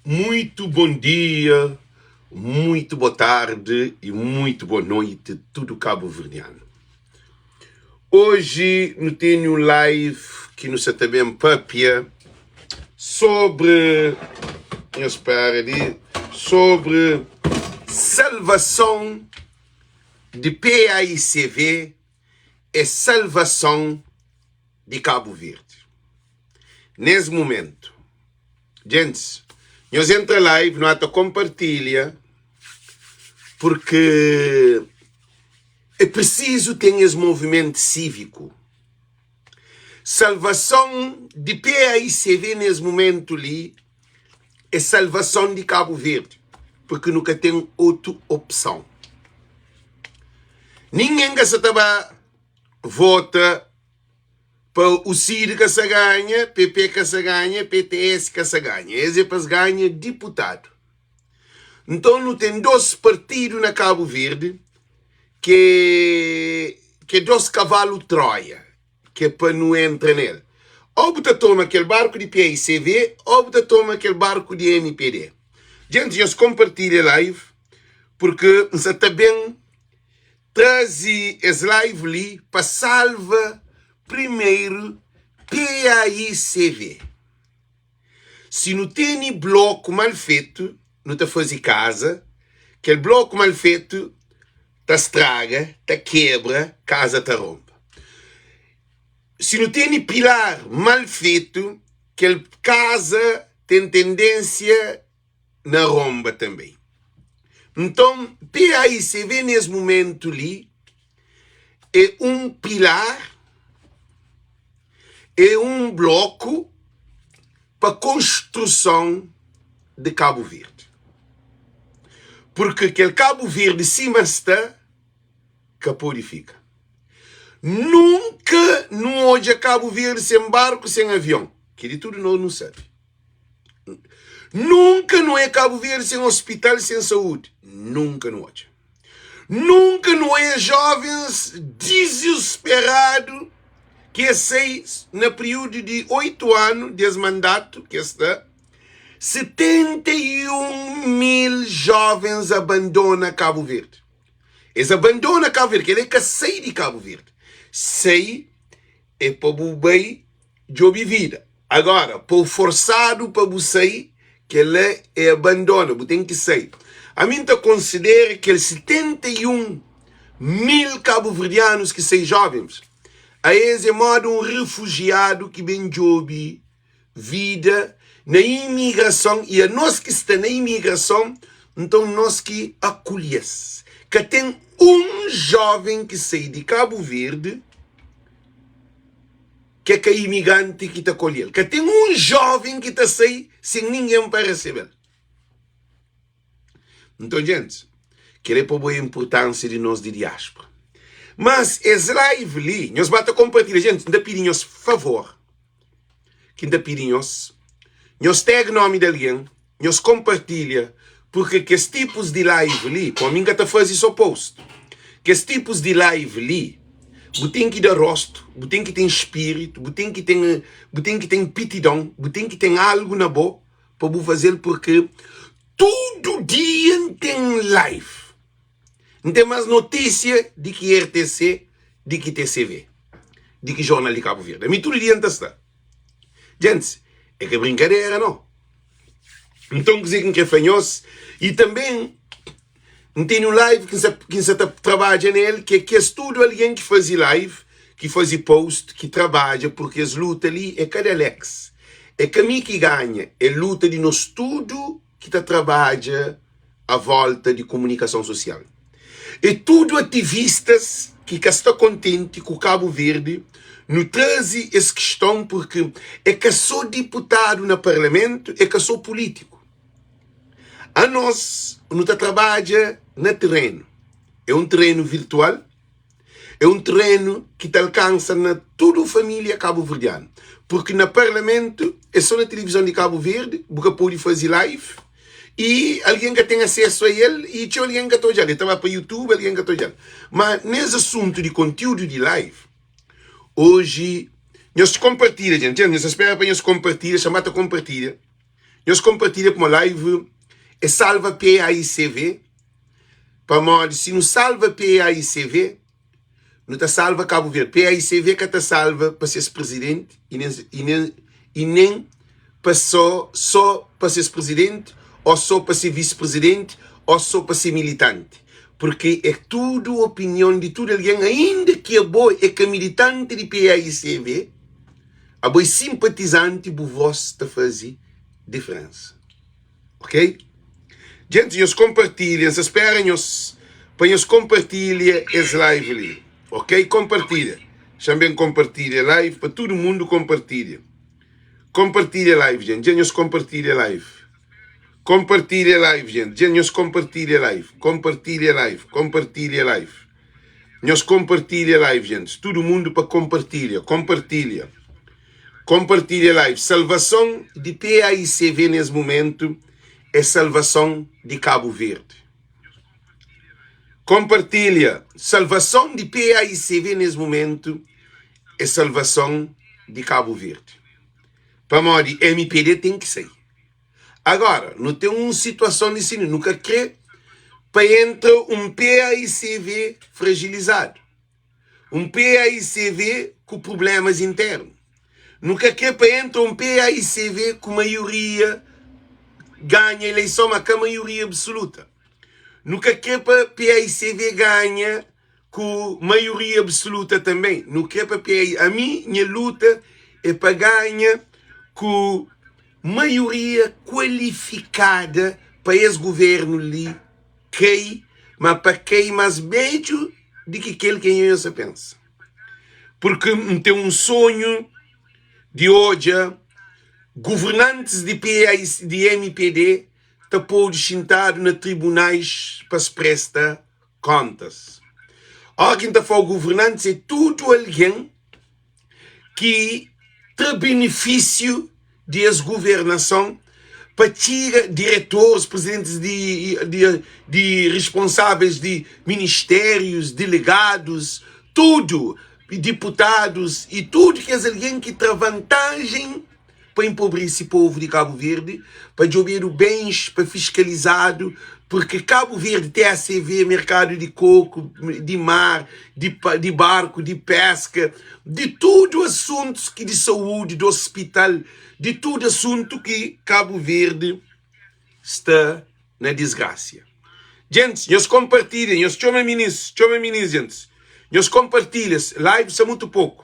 Muito bom dia, muito boa tarde e muito boa noite tudo cabo-verdiano. Hoje nu tene um live ki nu sa ta ben papia sobre, nhos spera li, sobre salvason di PAICV é salvason di Cabo Verde. Nes momentu, djentis, nhos entra live nu ata konpartilha purki é prisizu ten es movimentu síviku. Salvason di PAICV nes momentu li é salvason di Cabo Verde, purki nu ka ten otu opson. Ningen ka sa ta ba vota pa u Cid ka sa ganha, PP ka sa ganha, PTS ka sa ganha. Es é pa es ganha diputadu. Nton nu ten dos partidu na Kabu Verdi ke ke dos kavalu Troia ke pa nu entra nel. Ou bu ta toma kel barku di PAICV ou bu ta toma kel barku di MPD. Djentis nhos konpartilha live purki N sa ta ben Traze es live li pa salva primeiro PAICV. Si nu tene bloku mal fetu, nu ta faze kaza, kel bloku mal fetu ta straga, ta kebra, kaza ta ronba. Si nu tene pilar mal fetu, kel kaza ten tendensia na ronba tanbê. Nton, PAICV nes mumentu li é un pilar, é un bloku pa konstruson di Kabu Verdi. Purki kel Kabu Verdi sima sta ka pode fika. Nunka nu odja Kabu Verdi sen barku, sen avion. Kel-li tudu nos nu sabe. Nunka nu é Kabu Verdi sen ospital, sen saúdi. Nunka nu odja. Nunka nu é jovens dizisperadu ki es sai na períodu di 8 anu des mandatu ki es sta, 71 mil jovens abandona Kabu Verdi. Es abandona Kabu Verdi, kel-li é ka sai di Kabu Verdi. Sai é pa bu bai djobe vida. Agora, pou forsadu pa bu sai, kel-la é abandona, bu ten ki sai. Ami N ta konsidera kel 71 mil kabuverdianus ki sai jovens, a es é moda un refujiadu ki ben djobe vida na imigrason i anos ki sta na imigrason, nton nos ki akulhe-s. Ka ten un joven ki sai di Kabu Verdi Ke ka imigranti ki ta kolhel. Ka ten un joven ki ta sai sen ningen pa resebel. Nton, gentis, kel é pa bo inpurtansia di nos di diaspora. Mas es live li, nhos ba ta konpartilha. Gentis, N ta pidi nhos favor, ki N ta pidi nhos, nhos tag nomi di algen, Nhos konpartilha purke kes tipus di live li, pamo mi nka ta fazi so post, kes tipus di live li bu ten ki da rostu, bu ten ki ten spiritu, bu ten ki ten bu ten ki ten pitidon, bu ten ki ten algu na bo pa bu fazel purke tudu dia N ten live, N ten mas notisia di ki RTC, di ki TCV, di ki Jornal di Kabu Verdi, ami tudu dia N ta sta. Gentis, é ka brinkadera no. Nton kuzê ki N krê fla nhos, i tanbê N tene un live ki N sa ta trabadja na el, ki é kes tudu algen ki faze live, ki faze post, ki trabadja, purki es luta li é ka di Alex, é ka mi ki ganha, é luta di nos tudu ki ta trabadja a volta di komunikason sosial. E tudu ativistas ki ka sta kontenti ku Kabu Verdi, nu traze es kiston purki e ka so diputadu na parlamentu, e ka so pulitiku. Anos nu ta trabadja na terenu, e un terenu virtual, É un terenu ki ta alkansa na tudu família kabuverdianu, purki na parlamentu é so na tilivizon di Kabu Verdi, bu ka pode faze live i algen ka ten asesu a el i txeu algen ka ta odja-l, el ta ba pa youtube algen ka ta odja-l. Ma nes asuntu di kontiudu di live, oji nhos konpartilha, dja nhos ta spera pa nhos konpartilha, xa-m ba ta konpartilha. Nhos konpartilha pamo live é salva PAICV pamodi si nu salva PAICV nu ta salva Cabo Verde. PAICV ka ta salva pa ses presidenti e nen e nen e nen pa só só pa ses presidenti ou só pa se vice-presidenti ou só pa se militanti porque é tudu opinion di tudu algen ainda ki abo é ka militanti di PAICV Abo é simpatizante bu voz ta faze diferença ok Gente nhos compartilha nsa spera nhos pa nhos compartilha es live li ok compartilha xan ben compartilha live pa tudo mundo compartilha compartilha live gente dja nhos compartilha live compartilha live gente dja nhos compartilha live compartilha live compartilha live Nhos compartilha live gentes tudo mundo pa compartilha compartilha compartilha live salvação de PAICV nes momento é salvação de Cabo Verde compartilha salvação de PAICV nes momento é salvação de Cabo Verde pamodi MPD tem que sair Agora, nu ten un situason di si, nu ka kre pa entra un PAICV fragilizadu, un PAICV ku prublémas internu. Nu ka kre pa entra un PAICV ku maioria ganha eleison, ma ka maioria absoluta. Nu ka kre pa PAICV ganha ku maioria absoluta tanbê. Nu kre pa PAICV. Ami, nha luta é pa ganha ku Maioria kualifikada pa es guvernu li kai, ma pa kai mas bedju di ki kel ki nho sa pensa. Purki N ten un sonhu di odja guvernantis di PAIC, di mpd ta podu xintadu na tribunais pa es presta kontas. Ora ki N ta fla guvernantis é tudu algen ki tra benefísiu di es guvernason pa txiga diretoris, prizidentis di, di, di responsáveis di ministérius, delegadus, tudu, diputadus i tudu kes algen ki tra vantajen pa enpobrese povu di Kabu Verdi, pa djobedu bens, pa fiskalizadu, purki Kabu Verdi TACV, merkadu di koku, di mar, di, di barku, di peska, di tudu asuntus ki di saúdi, di ospital, di tudu asuntu ki Kabu Verdi sta na disgrasia. Gentis, nhos konpartilha, nhos txoma minis, txoma minis, gentis, nhos konpartilha, live sta mutu poku.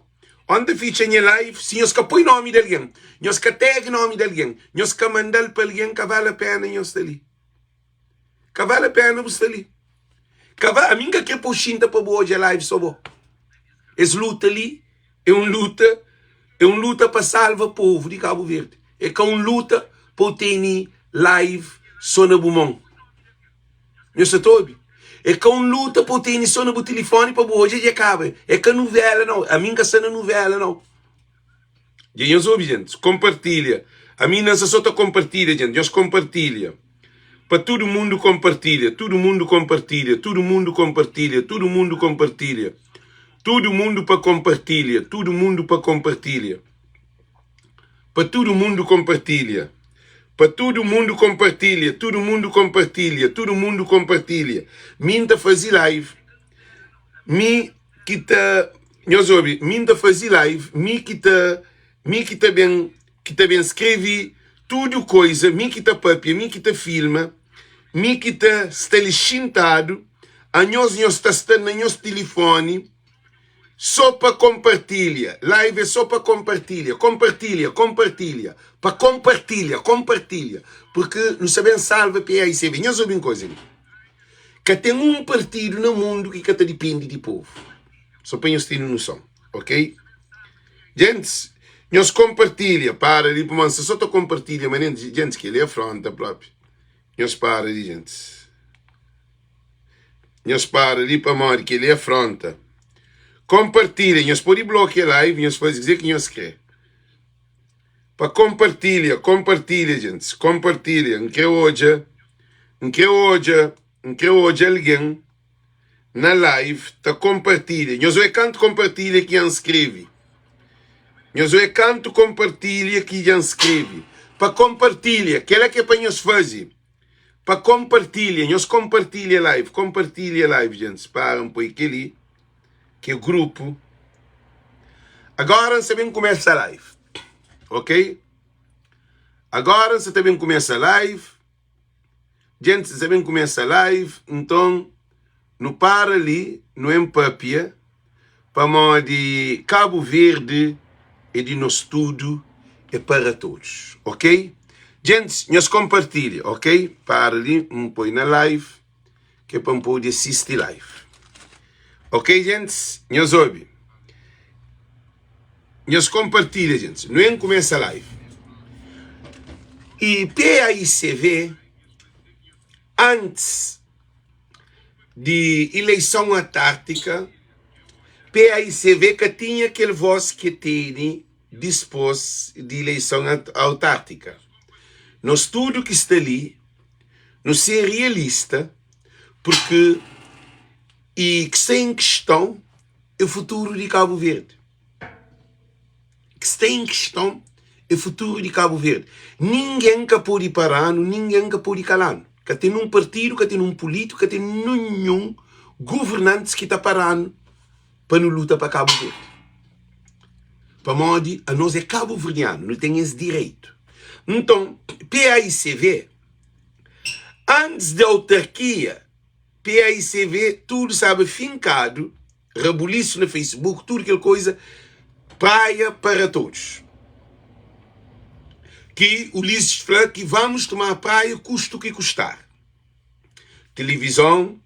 Òn ta fitxa nha live si nhos ka poi nomi di algen, nhos ka tag nomi di algen, nhos ka mandal pa algen, ka vale a pena nhos sta li. Ka vale a pena bu sta li. Ka va, ami nka kre pô xinta pa bu odja live só bo. Es luta li é un luta, é un luta pa salva povu di Kabu Verdi. É ka un luta pa u tene live só na bu mon. Nhos sa ta obi? É ka un luta pa bu tene so na bu tilifoni pa bu odja dja kaba. É ka nuvela nau. Ami N ka sta na nuvela nau. Dja nhos obi gentis? Konpartilha. Ami N sta so ta konpartilha gentis. Nhos konpartilha. Pa tudu mundu konpartilha. Tudu mundu konpartilha. Tudu mundu konpartilha. Tudu mundu konpartilha. Tudu mundu pa konpartilha. Tudu mundu pa konpartilha. Pa tudu mundu konpartilha Pa tudu mundu konpartilha Tudu mundu konpartilha Tudu mundu konpartilha Mi N ta faze live Mi ki ta Nhos obi Mi N ta faze live Mi ki ta Mi ki ta ben Ki ta ben skrebe tudu koiza Mi ki ta papia Mi ki ta filma Mi ki ta sta li xintadu Anhos nhos ta sta na nhos tilifoni Só pa compartilha Live é só pa compartilha Compartilha, compartilha Pa compartilha, compartilha Porque nu sa ben salva PAICB Nhos obi un koza li Ka ten un partidu na mundu ki ka ta dipende di povu Só pa nhos tene noson, ok? Gentis, nhos compartilha Para li pamodi N sta só ta compartilha ma nen Gentis, kel-li é afronta propi Nhos para li, gentis Nhos para li pamodi kel-li é afronta. Konpartilha, nhos pode blokia live, nhos faze kuzê ki nhos krê. Pa konpartilha, konpartilha gentis, konpartilha. N krê odja, N krê odja, N krê odja algen na live ta konpartilha. Nhos oe kantu konpartilha ki dja N skrebe. Nhos oe kantu konpartilha ki dja N skrebe. Pa konpartilha, kela ke pa nhos faze. Pa konpartilha, nhos konpartilha live, konpartilha live, gentis. Para N poi keli, ke grupu. Agora N sta ben kumesa live, ok? Agora N sta ta ben kumesa live. Gentis, N sta ben kumesa live, nton nu para li, nu en papia. Pamodi Cabo Verde é di nos tudo é para todos ok Djentis nhos compartilha ok para li n poi na live ke pa n podi assisti live ok djentis nhos obi nhos compartilha djentis nu en kumesa live e PAICV antis di ileison autártika, paicv ka tinha kel vós ki tene dispôs di ileison autártika. Nos tudu ki sta li, nu ser rialista, purki i ki sta en kiston é futuru di Kabu Verdi. Ki sta en kiston é futuru di Kabu Verdi. Ningen ka pode para-nu, ningen ka pode kala-nu. Ka ten nun partidu, ka ten nun pulítiku, ka ten ninhun guvernantis ki ta para-nu pa nu luta pa Kabu Verdi. Pamodi anos é kabuverdianu, nu ten es direitu. Nton, paicv, antis di autarkia, paicv tudu staba finkadu Rabulisu na Facebook, tudu kel koiza, Praia para todos. Ki Ulisses fla ki vamos tomar praia custe o que custar. Televizon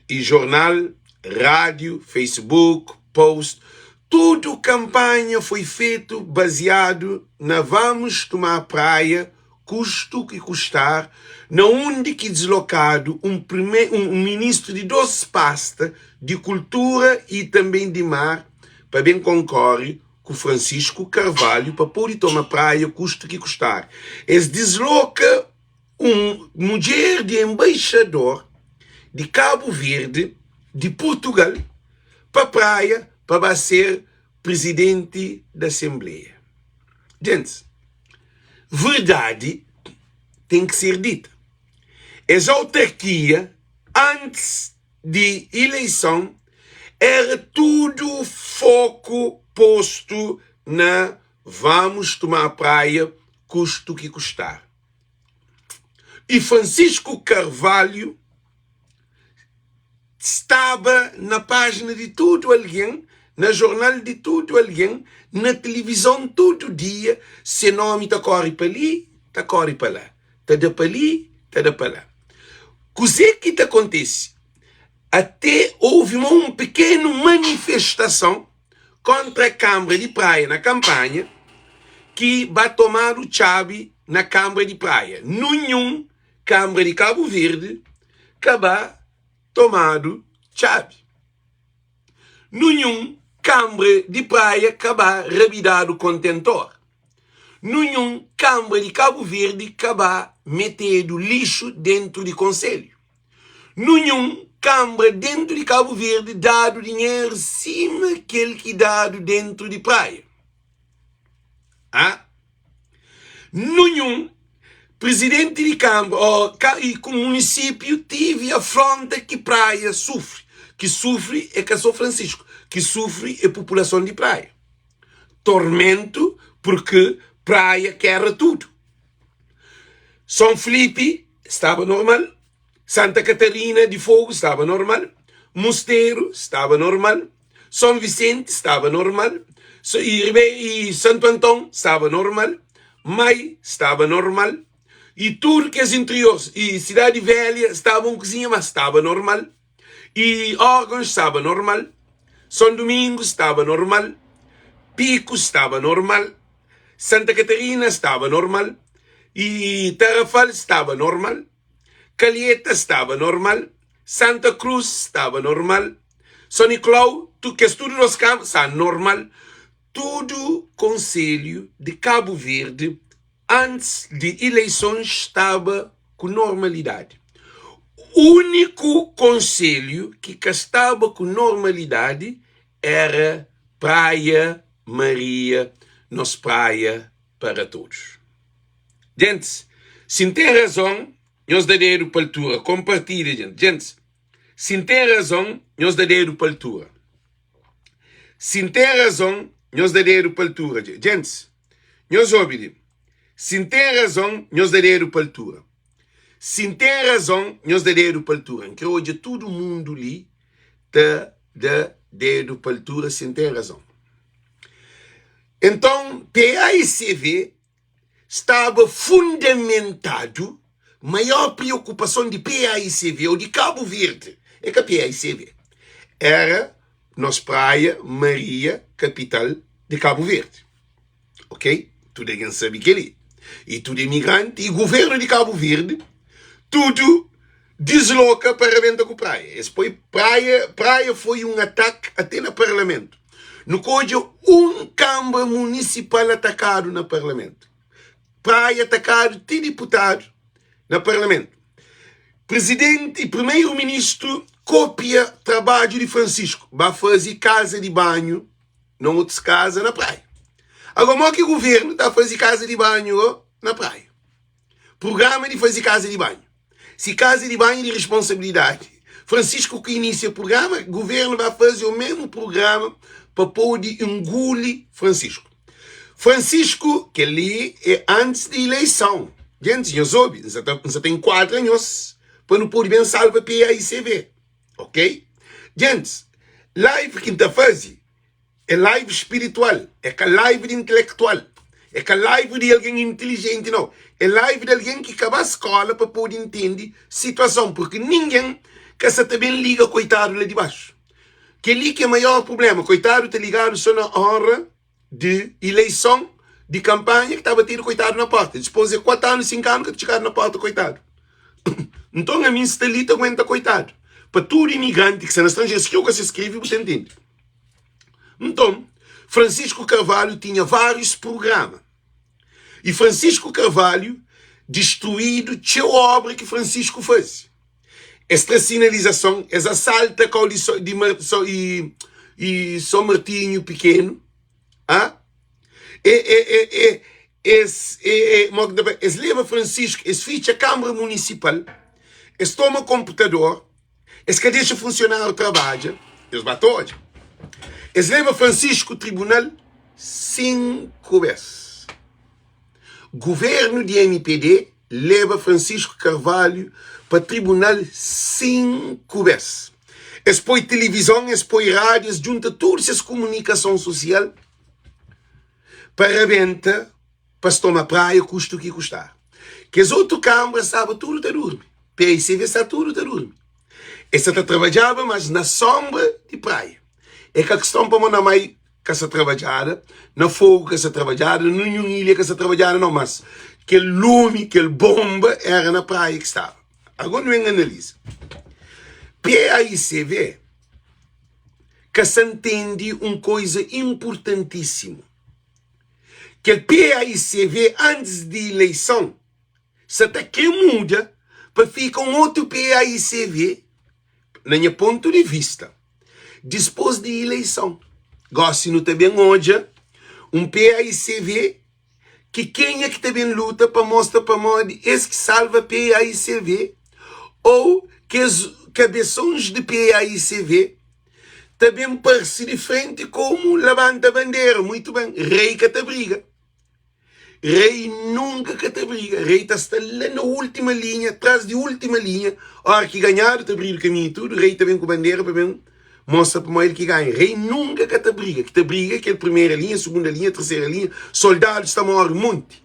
e jornal, rádio, Facebook, post, tudu kampanha foi fetu baziadu na vamos tomar praia kustu ki kustar, na undi ki dislokadu un un ministru di dos pasta, di kultura y tanben di mar, pa ben konkore ku Francisco Carvalho pa pode toma Praia kustu ki kustar. Es disloka un mudjer di enbaixador di Kabu Verdi di Purtugal pa Praia pa ba ser prizidenti di asenbleia. Gentis, verdadi ten ki ser dita. Es autarkia, antis di ileison, era tudu foku postu na vamos tomar Praia kustu ki kustar. I Francisco Carvalho staba na pájina di tudu algen, na jornal di tudu algen, na tilivizon tudu dia, se nómi ta kóre pa li, ta kóre pa la, ta da pa li, ta da pa la. Kuzê ki ta kontise? Até houve uma un pequeno manifestason kontra Kanbra di Praia na kanpanha ki ba tomadu txabi na Kanbra di Praia. Nunhun Kanbra di Kabu Verdi ka ba tomadu txabi. Nunhun Kanbra di Praia ka ba rabidadu kontentor. Nunhun Kanbra di Kabu Verdi ka ba metedu lixu dentu di Konselhu. Nunhun Kanbra dentu di Kabu Verdi dadu dinheru sima kel ki dadu dentu di Praia. A. Nunhun Prizidenti di Kanbra o i ku Munisípiu tivi afronta ki Praia sufri. Ki sufri é ka so Francisco, ki sufri é populason di Praia. Tormentu purki Praia kera tudu. Son Filipi staba normal, Santa Katarina di Fogu staba normal, Musteru staba normal, Son Visenti staba normal, i Santu Anton staba normal, Mai staba normal, i tudu kes interior, i Sidadi Velha staba un kuzinha, mas staba normal, i Órgãos staba normal, Son Dumingu staba normal, Piku staba normal, Santa Katarina staba normal, i Tarrafal staba normal, Calheta staba normal, Santa Cruz staba normal, São Nicolau, tu, kes tudu nos kama sta normal. Tudu konselhu di Kabu Verdi antis di ileisons staba ku normalidadi. Uniku konselhu ki ka staba ku normalidadi era Praia Maria, nos praia para todos. Gentis, si N ten razon, nhos da dedu pa altura. Konpartilha, gente. Gentis, si N ten razon, nhos da dedu pa altura. Si N ten razon, nhos da dedu pa altura. Gentis, nhos obi li. Si N ten razon, nhos da dedu pa altura. Si N ten razon, nhos da dedu pa altura. N kre odja tudu mundu li ta da dedu pa altura si N ten razon. Enton, PAICV staba fundamentadu maior priokupason di PAICV ou di Kabu Verdi, é ka PAICV, era nos Praia Maria kapital di Kabu Verdi. Ok? Tudu algen sabe kel-li. I tudu imigranti i guvernu di Kabu Verdi tudu disloka pa rabenta ku Praia. Es poi Praia, Praia foi un ataki ate na parlamentu. Nu ka odja un kanbra munisipal atakadu na parlamentu. Praia atakadu ti diputadu na parlamentu. Prizidenti i primeru ministru kopia trabadju di Francisco, ba faze kaza di banhu na otus kaza na Praia. Agora, mo ki guvernu ta faze kaza di banhu na Praia? Prugrama di faze kaza di banhu. Si kaza di banhu di responsabilidadi Francisco ki inisia prugrama, guvernu ba faze o mesmu prugrama pa pode inguli Francisco. Francisco, kel li é antis di ileison. Gentis, nhos obi, N sa ta, N sa ta enkuadra nhos pa nu pode ben salva PAICV. Ok? Gentis, live ki N ta faze É live spiritual, é ka live di intelektual, é ka live di algen intilijenti nau, é live di algen ki ka ba skola pa pode intende situason, purki ningen ka sa ta ben liga koitadu la di baxu. Kel-li ki é maior prubléma, koitadu ta ligadu so na óra di ileison, di kanpanha ki ta batedu koitadu na pórta, dispôs é 4 anu, 5 anu ka ta txigadu na pórta koitadu. Nton ami N sta li ta aguenta koitadu. Pa tudu imigranti ki sta na stranjeru, si ki bu ka sa skrebe bu ta intende. Nton, Francisco Carvalho tinha várius prugrama. I Francisco Carvalho distruídu txeu obra ki Francisco faze. Es tra sinalizason, es asalta kau di so, di Mar, so, i, i São Martinho Pikenu, ah? E, e, e, e, es, e, e, mo ki ta fla? Es leba Francisco, es fitxa Kâmara Munisipal, es toma konputador, Es ka dexa funsionáriu trabadja, es ba ta odja. Es leba Francisco tribunal 5 bes. Guvernu di mpd leba Francisco Carvalho pa tribunal 5 bes. Es poi tilivizon, es poi rádiu, es djunta tudu ses kumunikason susial pa rabenta pa es toma praia kustu ki kustar. Kes otu kanbra staba tudu ta durmi. PICV sta tudu ta durmi. Es sa ta trabadjaba mas na sombra di praia. É ka kiston pamo na mai ka sa trabadjada, na fogu ka sa trabadjada, na ninhun ilha ka sa trabadjada nau, mas kel lumi, kel bomba era na praia ki staba. Agora nu ben analiza. PAICV ka sa ntende un koiza inpurtantísimu. Kel PAICV antis di ileison sa ta kre muda pa fika un otu PAICV, na nha pontu di vista, dispos di ileison. Gosi nu ta ben odja un PAICV ki kenha ki ta ben luta pa mostra pamodi es ki salva PAICV ou kes kabesons di PAICV ta ben parse di frenti komu labanta bandera. Muitu ben, rei ka ta briga. Rei nunka ka ta briga. Rei ta sta la na última linha, tras di última linha. Óra ki ganhadu, ta abridu kaminhu tudu. Rei ta ben ku bandera pa ben mostra pamodi el ki ganha. Rei nunka ka ta briga. Ki ta briga é kel primera linha, sugunda linha, tersera linha. Soldadus ta móre monti.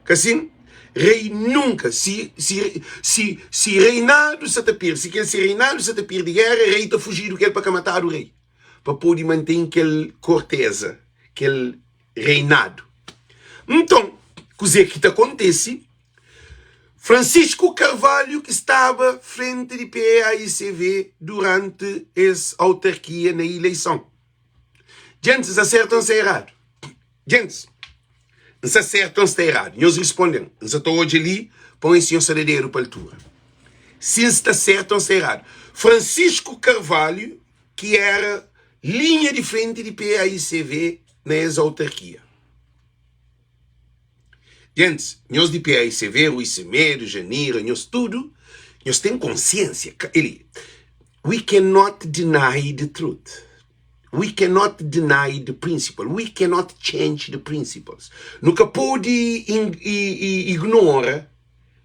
Ka sin? Rei nunka, si, si, si, si reinadu sa ta perde, si kel si reinadu sa ta perde géra, rei ta fujidu ku el pa ka matadu rei, pa pode mantén kel korteza, kel reinadu. Nton, kuzê ki ta kontise? Francisco Carvalho, ki staba frenti di PAICV duranti es autarkia na ileison. Djentis, N sta sertu o N sta eradu? Djentis, N sta sertu o N sta eradu? Nhos risponde-m. N sa ta odja li pa un sinhor sta da dedu pa altura. Si N sta sertu o N sta eradu? Francisco Carvalho, ki era linha di frenti di PAICV na es autarkia. Gentis, nhos di PAICV, Rui Semedo, Janira, nhos tudu, nhos ten konsiensia. Eli, we cannot deny the truth. We cannot deny the principle. We cannot change the principles. Nu ka pode ignora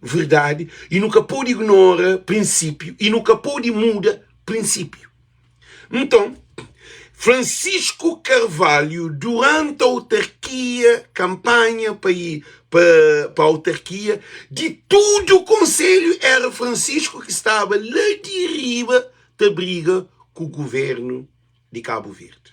verdadi i nu ka pode ignora prinsípiu i nu ka pode muda prinsípiu. Nton, Francisco Carvalho, durante autarkia, kanpanha pa pa pa autarkia, di tudu konselhu era Francisco ki staba la di riba ta briga ku guvernu di Kabu Verdi.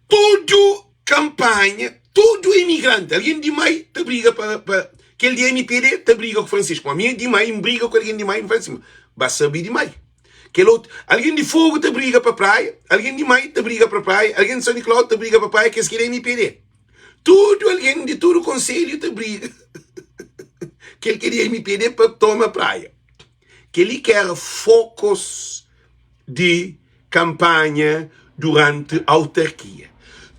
Tudu kanpanha, tudu imigranti, algen di mai ta briga pa, pa kel di MPD ta briga ku Francisco. Ma mi di mai, N briga ku algen di mai, N fla si, ba sabi di mai. Kel otu, algen di Fogo ta briga pa Praia, algen di mai ta briga pa Praia, algen di São Nicolau ta briga pa Praia, kes ki é di MPD. Tudu algen di tudu konselhu ta briga kel ki é di MPD pa toma Praia. Kel-li ki éra fokus di kanpanha duranti autarkia.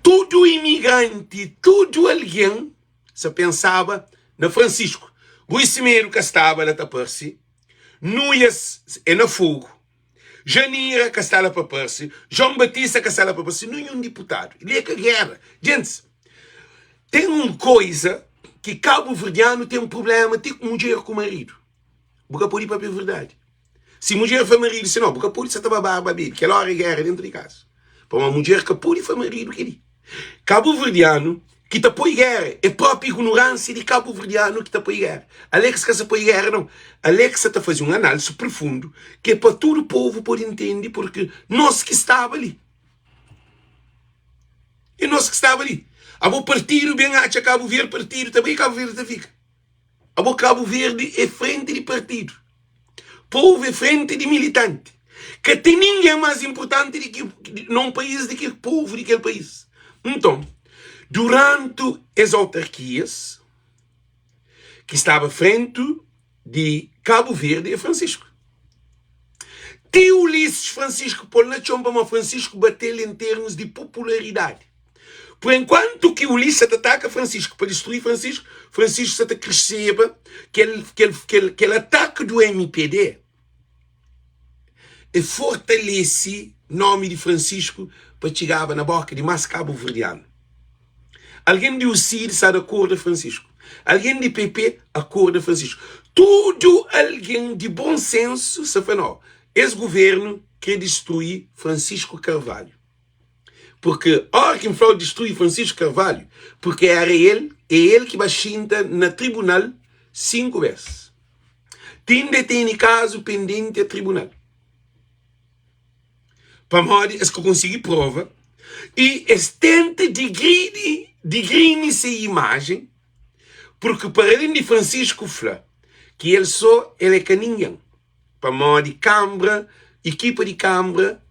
Tudu imigranti, tudu algen sa pensaba na Francisco. Rui Semedo ka staba la ta parse, Nuias é na Fogo, Janira ka sta la pa parse, João Batista ka sta la pa parse, ninhun diputadu. Li é ka géra. Gentis, ten un koiza ki kabuverdianu ten prubléma ti ku mudjer ku maridu. Bu ka pode papia verdadi. Si mudjer fla maridu si, no, bu ka pode sa ta ba bar ba bebe. Kel ora é géra dentu di kaza. Pamodi mudjer ka pode fla maridu kel-li. Kabuverdianu ki ta poi géra. É própi ignoránsia di kabuverdianu ki ta poi géra. Alex ka sa poi géra, nau. Alex sa ta faze un análisi profundu ki é pa tudu povu pode ntende purki nos ki staba li. É nos ki staba li. Abo partidu ben atxa Kabu Verdi, partidu ta bai, Kabu Verdi ta fika. Abo Kabu Verdi é frenti di partidu, povu é frenti di militanti. Ka ten ningen más inpurtanti di ki na un país di ki povu di kel país. Nton, durantu es autarkias ki staba frentu di Kabu Verdi é Francisco. Ti Ulisses Francisco pô-l na txon pamodi Francisco bate-l en termus di popularidadi. Por enkuantu ki Ulisses sa ta ataka Francisco pa distrui Francisco, Francisco sa ta kreseba kel, kel, kel, kel ataki du MPD e fortalese nomi di Francisco pa txigaba na boka di mas kabuverdianu. Algen di UCID sa da korda Francisco, algen di PP akorda Francisco. Tudu algen di bon sensu sa fla no, es guvernu kre distrui Francisco Carvalho. Porque ora ki N fla-u distrui Francisco Carvalho, porque era el, é el ki ba xinta na tribunal 5 bes. Ti inda e tene kazu pendenti a tribunal. Pamodi es ka konsigi prova y es tenta digridi, digrimi se imajen, porque para alén di Francisco fla ki el so el é ka ningen, pamodi kanbra, ekipa di kanbra,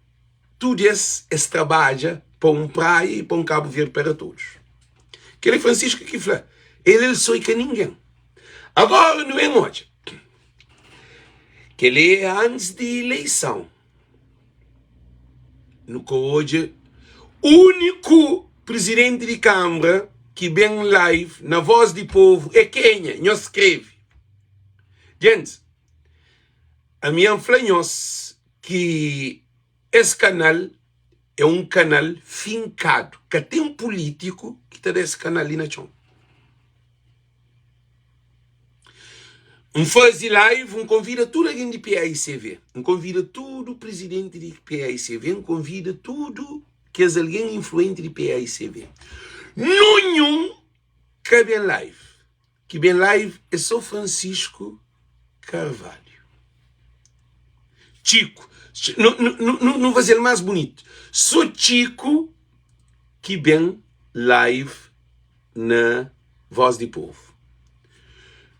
Tudu es, es trabadja pa un praia y pa un Kabu Verdi para todos. Kel é Francisco ki fla. El, el so y ka ningen. Agora nu ben odja. Kel é antis di ileison. Nu ka odja úniku presidenti di Kambra ki ben live na Voz di Povo é kenha? Nhos skrebe. Gentis, ami N fla nhos ki es kanal é un kanal finkadu, ka ten pulítiku ki ta da es kanal li na txon. N faze live, N konvida tudu algen di PAICV, N konvida tudu prizidenti di PAICV, N konvida tudu kes algen influenti di PAICV. Nunhun ka ben live. Ki ben live é so Francisco Carvalho. Txiku, nu fazel mas bunitu, so Txiku ki ben live na Voz di Povo.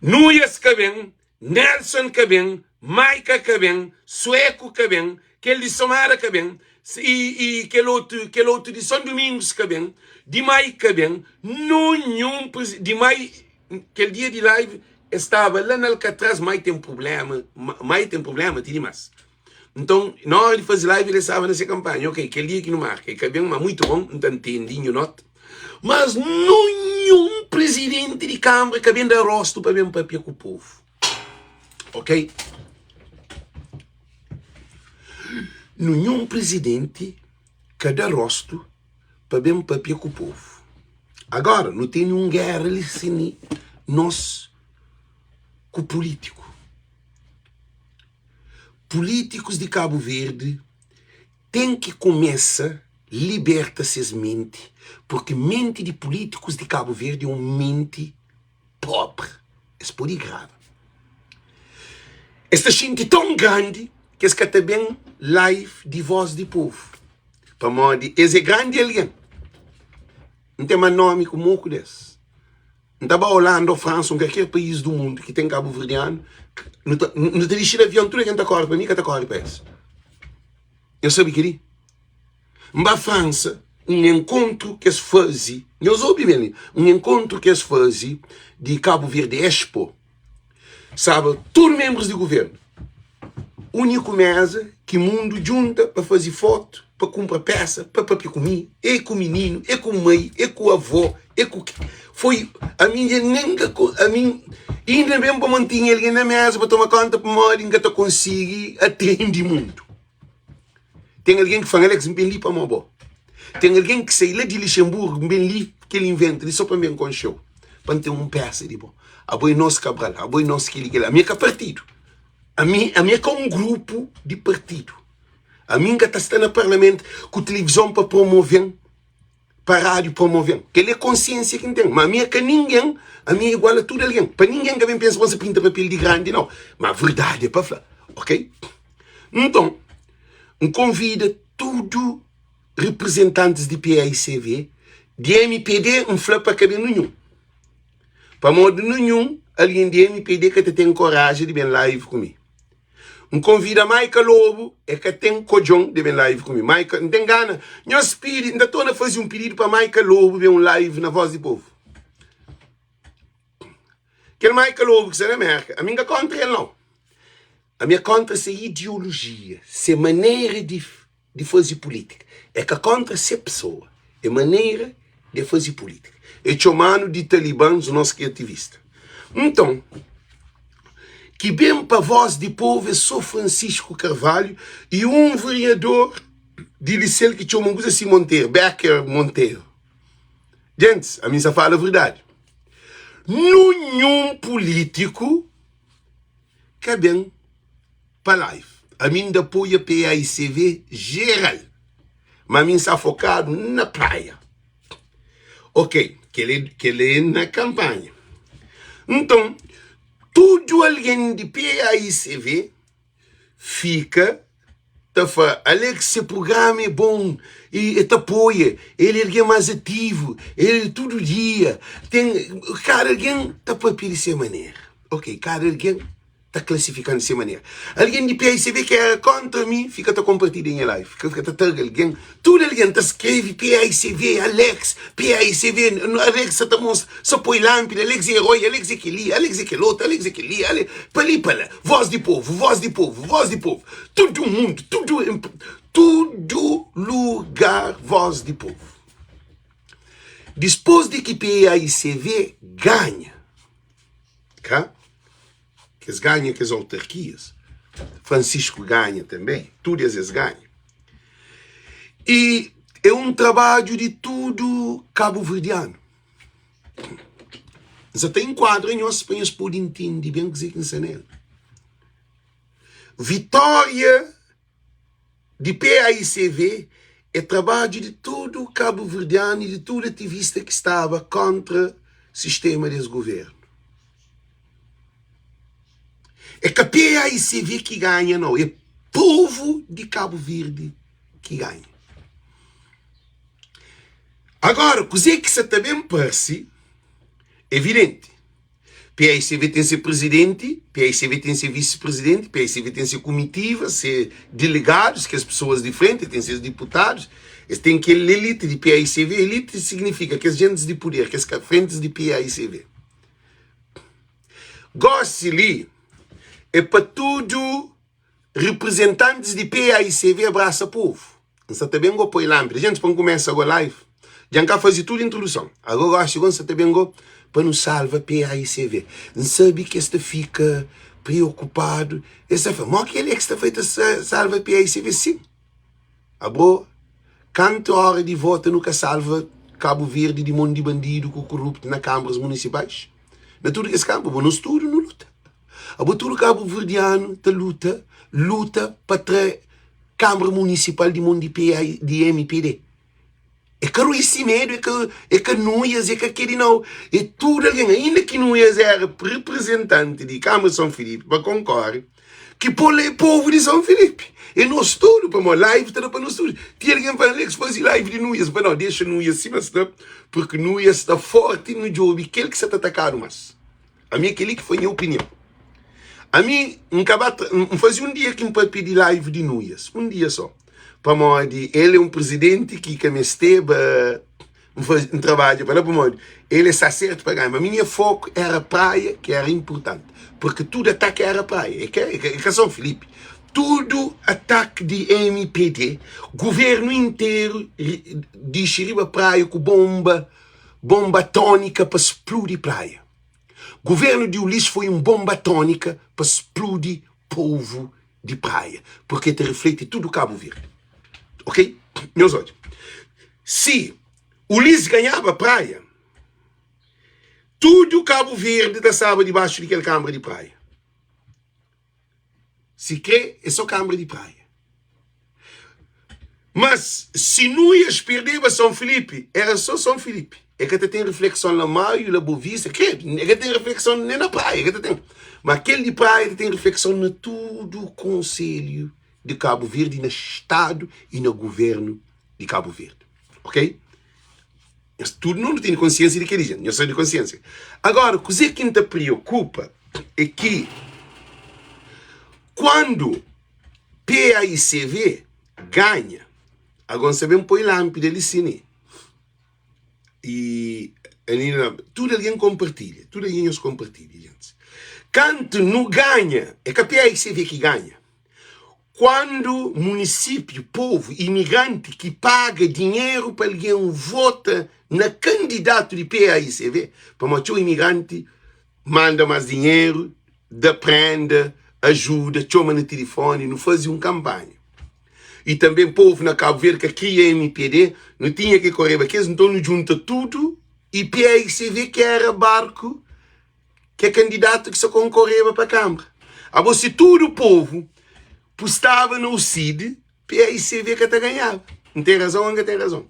Nuias ka ben, Nelson ka ben, Maika ka ben, Sueku ka ben, kel di Somada ka ben, i kel otu, kel otu di Son Domingos ka ben, di Mai ka ben, nunhun di Mai, kel dia di live es staba la na Alcatraz, Mai ten prublema, Mai ten prublema ti dimas. Nton, na ora di faze live el staba na se kanpanha, ok, kel dia ki nu marka, el ka ben, ma muitu bon, N ta ntende, nhu nota. Mas nunhun prizidenti di kanbra ka ben da rostu pa ben papia ku povu. Ok? Nunhun prizidenti ka da rostu pa ben papia ku povu. Agora, nu tene un géra li sin nos ku pulítiku. Pulítikus di Kabu Verdi ten ki kumesa liberta ses menti, purki menti di pulítikus di Kabu Verdi é un menti pobri. Es pode graba. Es ta xinti ton grandi ki es ka ta ben live di Voz di Povu, pamodi es é grandi algen. N ten ma nomi ku moku des. N ta ba Holanda ou Fransa, un kalker país du mundu ki ten kabuverdianu, nu ta nu ta dixi di avion, tudu algen ta kóre pa mi, ka ta kóre pa es. Nhos sabe kel-li? N ba Fransa, un enkontru ki es faze, nhos obi ben li, un enkontru ki es faze di Kabu Verdi Expo, staba tudu menbrus di guvernu, uniku meza ki mundu djunta pa faze fotu, pa kunpra pesa, pa papia ku mi, e ku mininu, e ku mai, e ku avó, e ku foi ami dja nen ka ami inda ben pa mantinha algen na meza pa toma konta pamodi N ka ta konsigi atendi mundu. Ten algen ki fla-m, Alex, N ben li pamodi bo. Ten algen ki sai la di Lixenburgu, N ben li kel inventa li so pa N ben konxe-u, pa N ten un pesa di bo. Abo é nos Cabral, abo é nos kel-li, kel-la. Ami é ka partidu. Ami, ami é ka un grupu di partidu. Ami N ka ta sta na parlamentu ku tilivizon pa promove-m, pa rádiu promove-m. Kel-li é konsiénsia ki N ten. Ma ami é ka ningen, ami é igual a tudu algen. Pa ningen ka ben pensa ma N sa pinta papel di grandi, nau. Ma verdadi é pa fla, ok? Nton, N konvida tudu reprizentantis di PAICV, di mpd N fla pa ka ben ninhun. Pamodi ninhun algen di mpd ka ta ten koraji di ben live ku mi. N konvida Maika Lobo, e ka ten kodjon di ben live ku mi. Maika, N ten gana, nhos pidi, N ta torna faze un pididu pa Maika Lobo ben un live na Voz di Povu. Kel Maika Lobo ki sta na Merka, ami N ka kontra el nau. Ami é kontra se ideolojia, se manera di di faze pulítika. É ka kontra se pesoa, é manera de faze pulítika. É txoma-nu di talibans nos ki é ativista. Nton, ki ben pa voz di povu é so Francisco Carvalho i un vereador di Lisel ki txoma un kuza si Monteiro, Becker Monteiro. Gentis, ami N sa fala verdadi. Nunhun pulítiku ka ben pa live. Ami N da apoia PAICV geral, ma ami N sta fokadu na praia. Ok, kel é na kanpanha. Nton, tudu algen di PAICV fika ta fla Alex se prugrama é bon i el ta apoia, el é algen más ativu, el tudu dia ten. Kada algen ta papia di se manera. Ok, kada algen ta klasifikan di se manera. Algen di PAICV ki éra kóntra mi fika ta konpartilha nha live, fika ta taga algen. Tudu algen ta skrebe PAICV, Alex, PAICV, Alex sa ta mostra, sa poi lánpida, Alex é eroi, Alex é kel-li, Alex é kel otu, Alex é kel-li, Ale, pa li pa la. Voz di povu, voz di povu, voz di povu. Tudu mundu, tudu, tudu lugar, voz di povu. Dispôs di ki PAICV ganha, ka? Kes ganha kes autarkias, Francisco ganha tanbê, tudu es es ganha. E é un trabadju di tudu kabuverdianu. N sa ta inkuadra nhos pa nhos pode intende ben kuzê ki N sta nel. Vitória di PAICV é trabadju di tudu kabuverdianu i di tudu ativista ki staba kóntra sistéma di es govérnu. É ka PAICV ki ganha nau, é povu di Kabu Verdi ki ganha. Agora, kuzê ki sa ta ben parse evidenti, PAICV ten se prizidenti, PAICV ten se visi-prizidenti, PAICV ten se kumitiva, se delegadus, kes pesoas di frenti, ten ses diputadus, es ten kel elite di PAICV, elite signifika kes jentis di puder, kes ka frentis di PAICV. Gosi li é pa tudu Representantes di PAICV abrasa povo. N sa ta ben go poi lanpida. Gentis, pa N kumesa go live. Dja N ka faze tudu introduson. Ago gosi go N sa ta ben go pa nu salva PAICV. N sabe ki es ta fika preokupadu, es ta fla, Mo ki Alex ta fai ta salva PAICV? Sin. Abo, kantu ora di vota nu ka salva Kabu Verdi di mon di bandidu ku kuruptu na kanbras munisipais? Na tudu kes kanpu, bo nos tudu nu luta. Abo tudu kabuverdianu ta luta, luta pa tra kanbra munisipal di mon di PA, di mpd. É ka Rui Simedo, é ka, é ka Nuias, é ka keli nau. É tudu algen, ainda ki Nuias era reprezentanti di Kamara di Son Filipe pa konkore, ki pô-l é povu di Son Filipe. É nos tudu, pamodi live ta da pa nos tudu. Ti algen fla, Alex, faze live di Nuias. N fla, nau, dexa Nuias sima sta, purki Nuias sta forti, nu djobe kel ki sa ta atakadu mas. Ami é kel-li ki foi nha opinion. Ami N ka ba tra, N faze un dia ki N papia di live di Nuias, un dia só, pamodi el é un prizidenti ki ka mesteba N faze, N trabadja pa la pamodi el é sta sertu pa ganha. Ma mi nha foku era Praia ki era inpurtanti, purki tudu ataki era Praia, é ka, é ka Son Filipi. Tudu ataki di mpd, guvernu interu dixi riba Praia ku bonba, bonba atónika pa spludi Praia. Governo di Ulisses foi um bomba atónica pa spludi povo di Praia, porque ta refleti tudo Cabo Verde. Ok? Nhos odja. Si Ulisses ganhaba Praia, tudo Cabo Verde ta staba dibaxu di kel kambra di Praia. Si kre é só kambra di Praia. Mas si Nuias perdeba São Filipe, era só São Filipe. É ka ta ten reflexão na Maio, na Boa Vista, kre, é ka ten reflexão nem na praia, é ka ta ten. Mas kel di praia ta ten reflexão na tudo konselho de Cabo Verde, na Estado e na governo de Cabo Verde. Ok? Nhos tudo nu tene konsiensia di kel-li, gente. Nhos sta di konsiensia. Agora, kuzê ki N ta preokupa é ki kuandu PAICV ganha, agora N sta ben poi lánpida li sin i ali na tudu algen konpartilha, tudu algen nhos konpartilha, gente. Kantu nu ganha, é ka PAICV ki ganha. Kuandu munisípiu, povu, imigranti ki paga dinheru pa algen vota na kandidatu di PAICV, pamodi txeu imigranti manda más dinheru, da prenda, ajuda, txoma na tilifoni, nu faze un kanpanha. I tanbe povu na Kabu Verdi ka kria mpd, nu tinha ki koreba kes, nton nu djunta tudu i PAICV ki era barku Ke kandidatu ki sa konkoreba pa kanbra. Abo si tudu povu pustaba na UCID, PAICV ka ta ganhaba. N ten razon o N ka ten razon?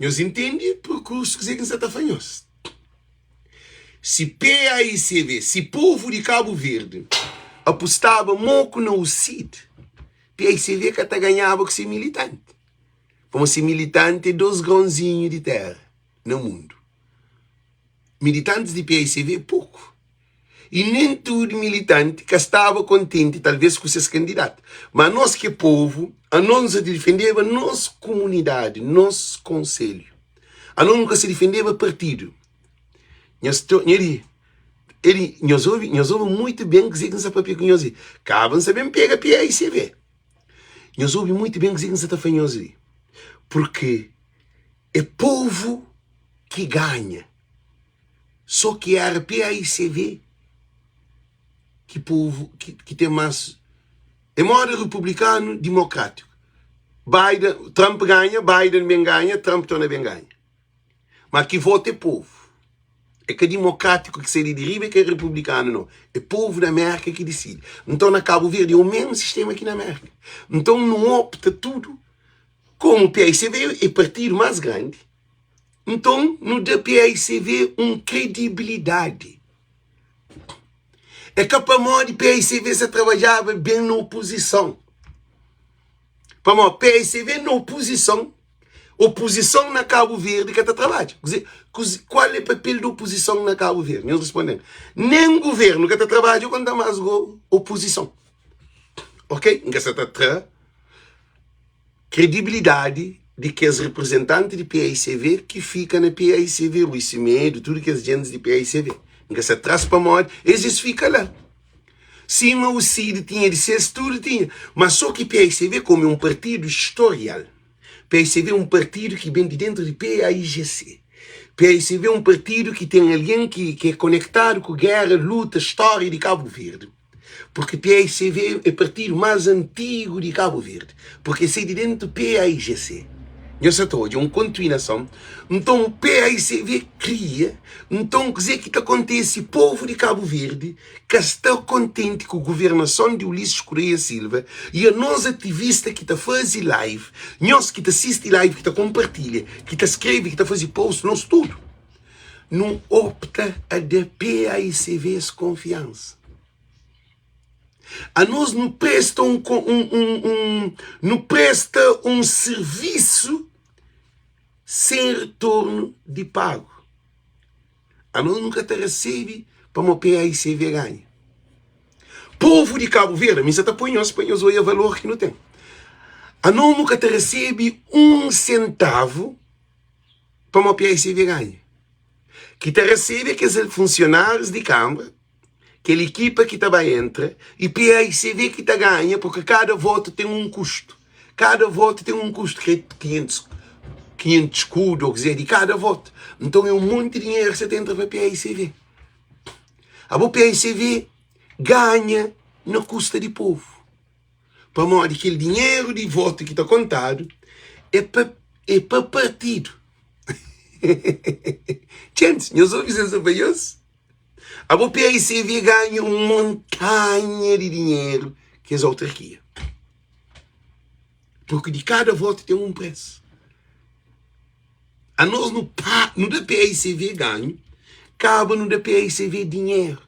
Nhos intendi perkursu kuzê ki N sa ta fla nhos? Si PAICV, si povu di Kabu Verdi apustaba moku na UCID, PAICV ka ta ganhaba ku se militanti. Pamodi se militanti é dos grãozinhu di téra na mundu. Militantis di PAICV é poku i nen tudu militanti ka staba kontenti talvês ku ses kandidatu. Má nos ki é povu, anos nu sa ta difendeba nos kumunidadi, nos konselhu. Anos nu ka sa difendeba partidu. Nhos to, nha di, el, nhos obi, nhos obi muitu ben kuzê ki N sta papia ku nhos li. Kaba N sta ben pega PAICV. Nhos obi muitu ben kuzê ki N sta ta fla nhos li. Purki é povu ki ganha so ki era PAICV ki povu ki ten mas é moda republikanu dimokratiku Biden Trump ganha Biden ben ganha Trump torna ben ganha ma ki vota é povu é ka dimokratiku ki sai di riba é ka republikanu no é povu na Merka ki disidi nton na Kabu Verdi é o mesmu sistema ki na Merka nton nu opta tudu komu PAICV é partidu mas grandi Nton, nu da paicv un kredibilidadi. É ka pamodi paicv sa trabadjaba ben na opozison. Pamodi paicv na opozison, opozison na Kabu Verdi ka ta trabadja. Kuze, kuze, kual é papel di opozison na Kabu Verdi? Nhos responde-m. Nen guvernu ka ta trabadja konta más go opozison. Ok? N ka sa ta tra Kredibilidadi di kes reprezentanti di paicv ki fika na paicv, Rui Semedo, tudu kes djentis di paicv. N ka sta tras pamodi es es fika la. Sima u Cid tinha di ses, tudu tinha. Ma so ki paicv komu é un partidu istorial, PAICV é un partidu ki ben di dentu di PAIGC. PAICV é un partidu ki ten algen ki ki é konektadu ku géra, luta, stória di Kabu Verdi. Purki PAICV é partidu más antigu di Kabu Verdi, purki é sai di dentu PAIGC. Nhos sa ta odja un kontinuason. Nton PAICV kria, nton kuzê ki ta kontese? Povu di Kabu Verdi ka sta kontenti ku guvernason di Ulisses Correia Silva i anos ativista ki ta faze live, nhos ki ta sisti live, ki ta konpartilha, ki ta skrebe, ki ta faze post, nos tudu nu opta a da PAICV es konfiansa. Anos nu presta un un un un nu presta un sirvisu sen retornu di pagu. Anos nu ka ta resebe pamo PAICV ganha. Povu di Kabu Verdi, mi sa ta poi nhos pa nhos oia valor ki nu ten. Anos nu ka ta resebe un sentavu pamo PAICV ganha. Ki ta resebe é kes funsionárius di Kâmara, kel ekipa ki ta ba entra i PAICV ki ta ganha purki kada votu ten un kustu. Kada votu ten un kustu ki é 500, 500 skudu ô kuzê di kada votu. Nton é un monti dinheru ki sa ta entra pa PAICV. Abo PAICV ganha na kusta di povu. Pamodi kel dinheru di votu ki ta kontadu é pa é pa partidu. Txentes, nhos obi se N sta fla nhos? Abo PAICV ganha un montanha di dinheru ki es autarkia. Purki di kada votu ten un presu. Anos nu pa nu da PAICV ganhu, kaba nu da PAICV dinheru,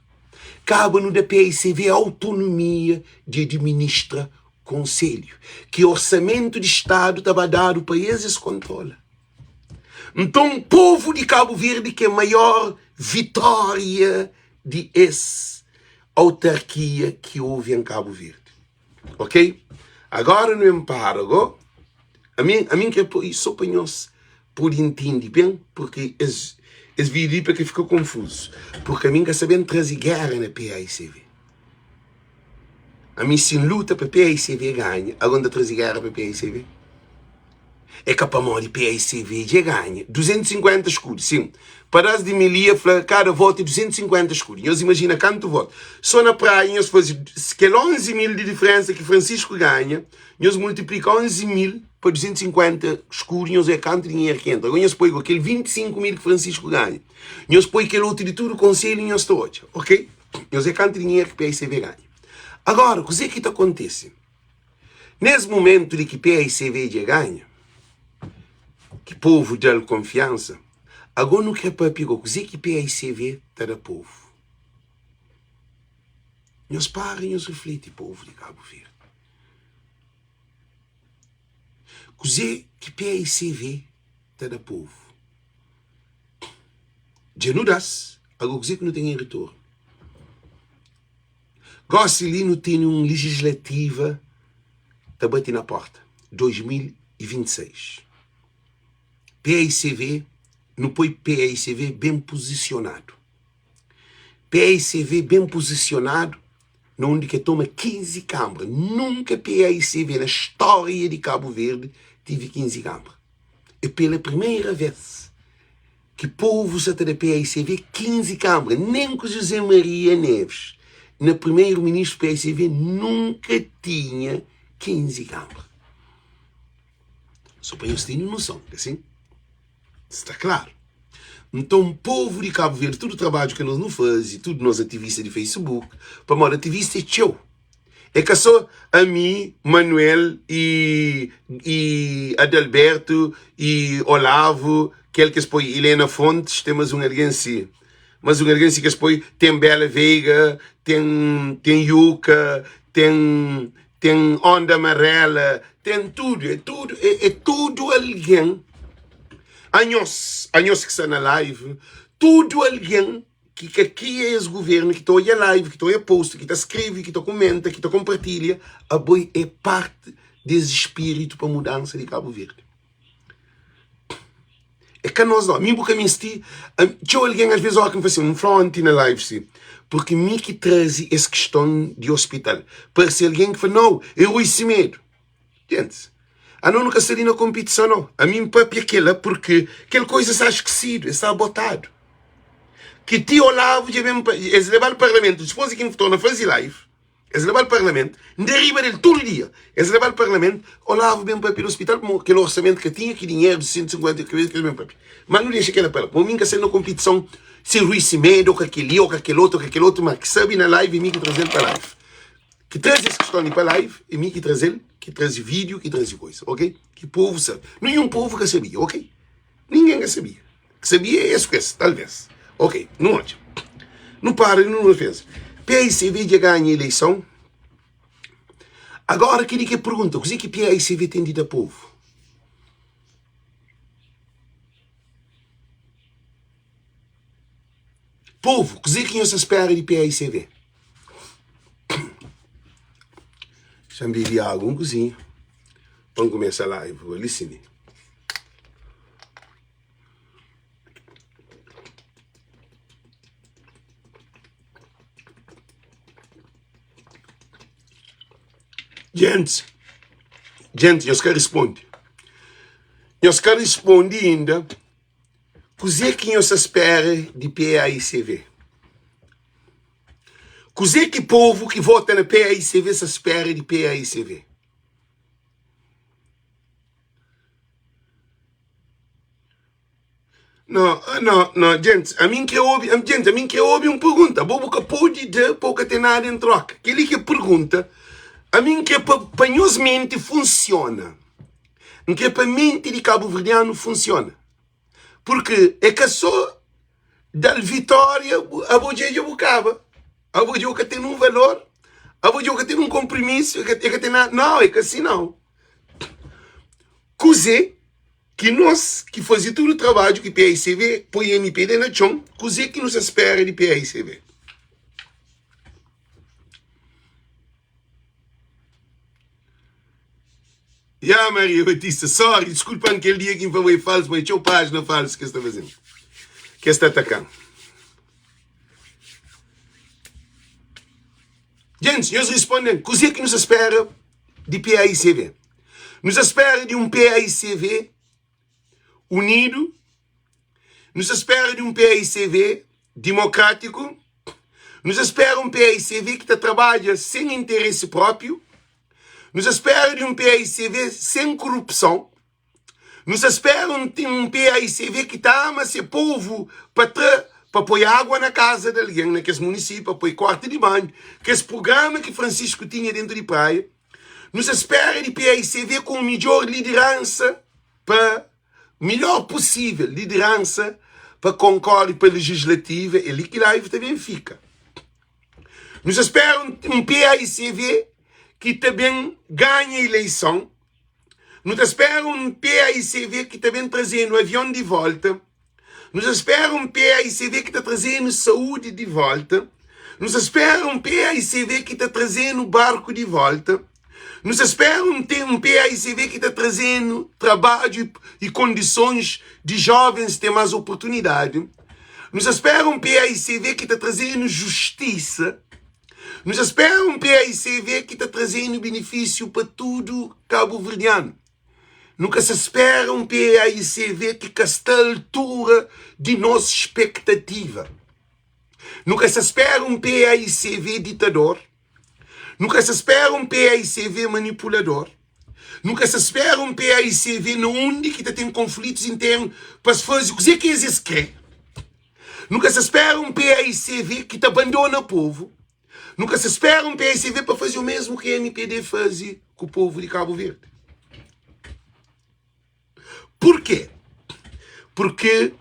kaba nu da PAICV autonomia di administra konselhu, ki orsamentu di stadu ta ba dadu pa es, es kontrola. Nton povu di Kabu Verdi ki é maior vitória di es autarkia ki ovi en Kabu Verdi. Ok? Agora nu enpara go. Ami, ami n kre poi so pa nhos pode intende ben, porque es, es vídeo li pa ka fika konfuzu. Porque ami n ka sa ben traze géra na PAICV. Ami si n luta pa PAICV ganha, agora n ta traze géra pa PAICV? É ka pamodi PAICV dja ganha 250 skudu, sin. Padás di Melia fla kada votu é 250 skudu. Nhos imajina kantu votu. So na Praia nhos faze kel 11 mil di diferensa ki Francisco ganha, nhos multiplika 11 mil pa 250 skudu, nhos oia kantu dinheru ki entra. Agora nhos poi ku kel 25 mil ki Francisco ganha, nhos poi kel otu di tudu konselhu nhos ta odja, ok? Nhos oia kantu dinheru ki PAICV ganha. Agora, kuzê ki ta kontise? Nes mumentu di ki PAICV dja ganha, ki povu da-l konfiansa, ago nu kre papia go kuze ki PAICV ta da povu. Nhos para nhos rifliti povu di Kabu Verdi. Kuze ki PAICV ta da povu? Dja nu da-s, ago kuze ki nu ten en ritornu? Gósi li nu tene un legislativa ta bate na pórta, 2026. PAICV, nu poi PAICV ben puzisionadu. PAICV ben puzisionadu na undi ki el toma 15 kanbra. Nunka PAICV na stória di Kabu Verdi tive 15 kanbra. É pela primeira vez. Ki povu sa ta da paicv 15 kanbra nen ku José Maria Neves na primeiro ministro paicv nunka tinha 15 kanbra so pa nhos tene noson ka sin sta klaru nton povu di Kabu Verdi tudu trabadju ke nos nu fazi tudu nos ativista di facebook pamodi ativista é txeu É ka só ami, Manuel i i Adalberto i Olavo, kel ki es poi Helena Fontes, ten mas un algen si. Mas un algen si ki es poi, ten Bela Veiga, ten ten Yuka, ten ten Onda Amarela, ten tudu, é tudu, é, é tudu algen. Anhos, anhos ki sta na live, tudu algen ki ka kria es governu, ki ta odja live, ki ta odja post, ki ta skrebe, ki ta komenta, ki ta konpartilha, abo é parti des spiritu pa mudansa di Kabu Verdi. É ka nos no, mi bu ka misti, txeu algen às vezes óki N fla si, N fla onti na live si, porque mi ki traze es kiston di ospital, parse algen ki fla, nau, é Rui Semedo. Gentis. Ano nu ka sta li na konpitison no. Ami N papia kela purki kel koiza sta skisidu, e sta botadu. Ki ti Olavo dja ben pa es lebal parlamentu dispos di ki N torna fazi live, es lebal parlamentu, N da riba del tudu dia, es lebal parlamentu, Olavo ben papia di ospital pamo kel orsamentu ka tinha, ki dinheru di 150 ki es ben papia. Ma nu dexa kela pa la, pamo mi N ka sta li na konpitison si Rui Semedo ka keli o ka kel otu o ka kel otu, ma ki sabi na live e mi ki trazel pa live. Ki traze es kiston li pa live é mi ki trazel, ki traze video, ki traze koisa, ok? Ki povu sabe. Ninhun povu ka sabia, ok? Ningen ka sabia. Ki sabia é es ku es, talvez. Ok, nu odja. Nu para li nu pensa. PICV dja ganha eleison. Agora keli ki é pergunta, kuze ki PICV ten di da povu? Povu, kuzê ki nhos ta spera di PAICV? Xa-m bebi agu un kuzinha pa N kumesa live li si mi. Gentis, gentis, nhos ka risponde. Nhos ka risponde inda. Kuzê ki nhos ta spera di PAICV? Kuzê ki povu ki vota na PAICV sa spera di PAICV? No, no, no, gentis, ami N kre obi, gentis, ami N kre obi un pergunta. Abo bu ka pode da pa bu ka ten nada en troka. Kel-li ki é pergunta. Ami N kre pa, pa nhos menti funsiona. N kre pa menti di kabuverdianu funsiona. Purki é ka sô da-l vitória, abo dja dja bu kaba. Abo dja bu ka ten un valor, abo dja bu ka ten un konprimisu, e ka ten nada. Nau, é ka si nau. Kuzê ki nos ki faze tudu trabadju ki PAICV poi MPD na txon, kuzê ki nu sa spera di PAICV? Ya Maria Batista, sorry, disculpa-m kel dia ki N fla bo é falsu, ma é txeu pájina falsu ki es ta faze-m, ki es ta ataka-m. Gentis, nhos responde-m, kuzê ki nu sa spera di PAICV? Nu sa spera di un PAICV unidu, nu sa spera di un PAICV dimokrátiku, nu sa spera un PAICV ki ta trabadja sen interesi própiu, Nu sa spera di un paicv sen korupson. Nu sa spera un un paicv ki ta ama se povu pa tra pa poi agua na kaza di algen na kes munisípiu, pa poi korti di banhu, kes prugrama ki Francisco tinha dentu di Praia. Nu sa spera di paicv ku un midjor lideransa pa midjor pusível lideransa pa konkore pa legislativa, é li ki live ta ben fika. Nu sa spera un PAICV ki ta ben ganha ileison. Nu ta spera un PAICV ki ta ben traze-nu avion di volta. Nu sa spera un PAICV ki ta traze-nu saúdi di volta. Nu sa spera un PAICV ki ta traze-nu barku di volta. Nu sa spera un un PAICV ki ta traze-nu trabadju i kondisons di jovens ten más oportunidadi. Nu sa spera un PAICV ki ta traze-nu justisa. Nu sa spera un PAICV ki ta traze-nu benefísiu pa tudu kabuverdianu. Nu ka sa spera un PAICV ki ka sta altura di nos spektativa. Nu ka sa spera un PAICV ditador. Nu ka sa spera un PAICV manipulador. Nu ka sa spera un PAICV na undi ki ta ten konflitus internu pa es faze kuzê ki es es kre. Nu ka sa spera un PAICV ki ta bandona povu. Nu ka sa spera un PAICV pa faze o mesmu ki MPD faze ku povu di Kabu Verdi. Purkê? Purkê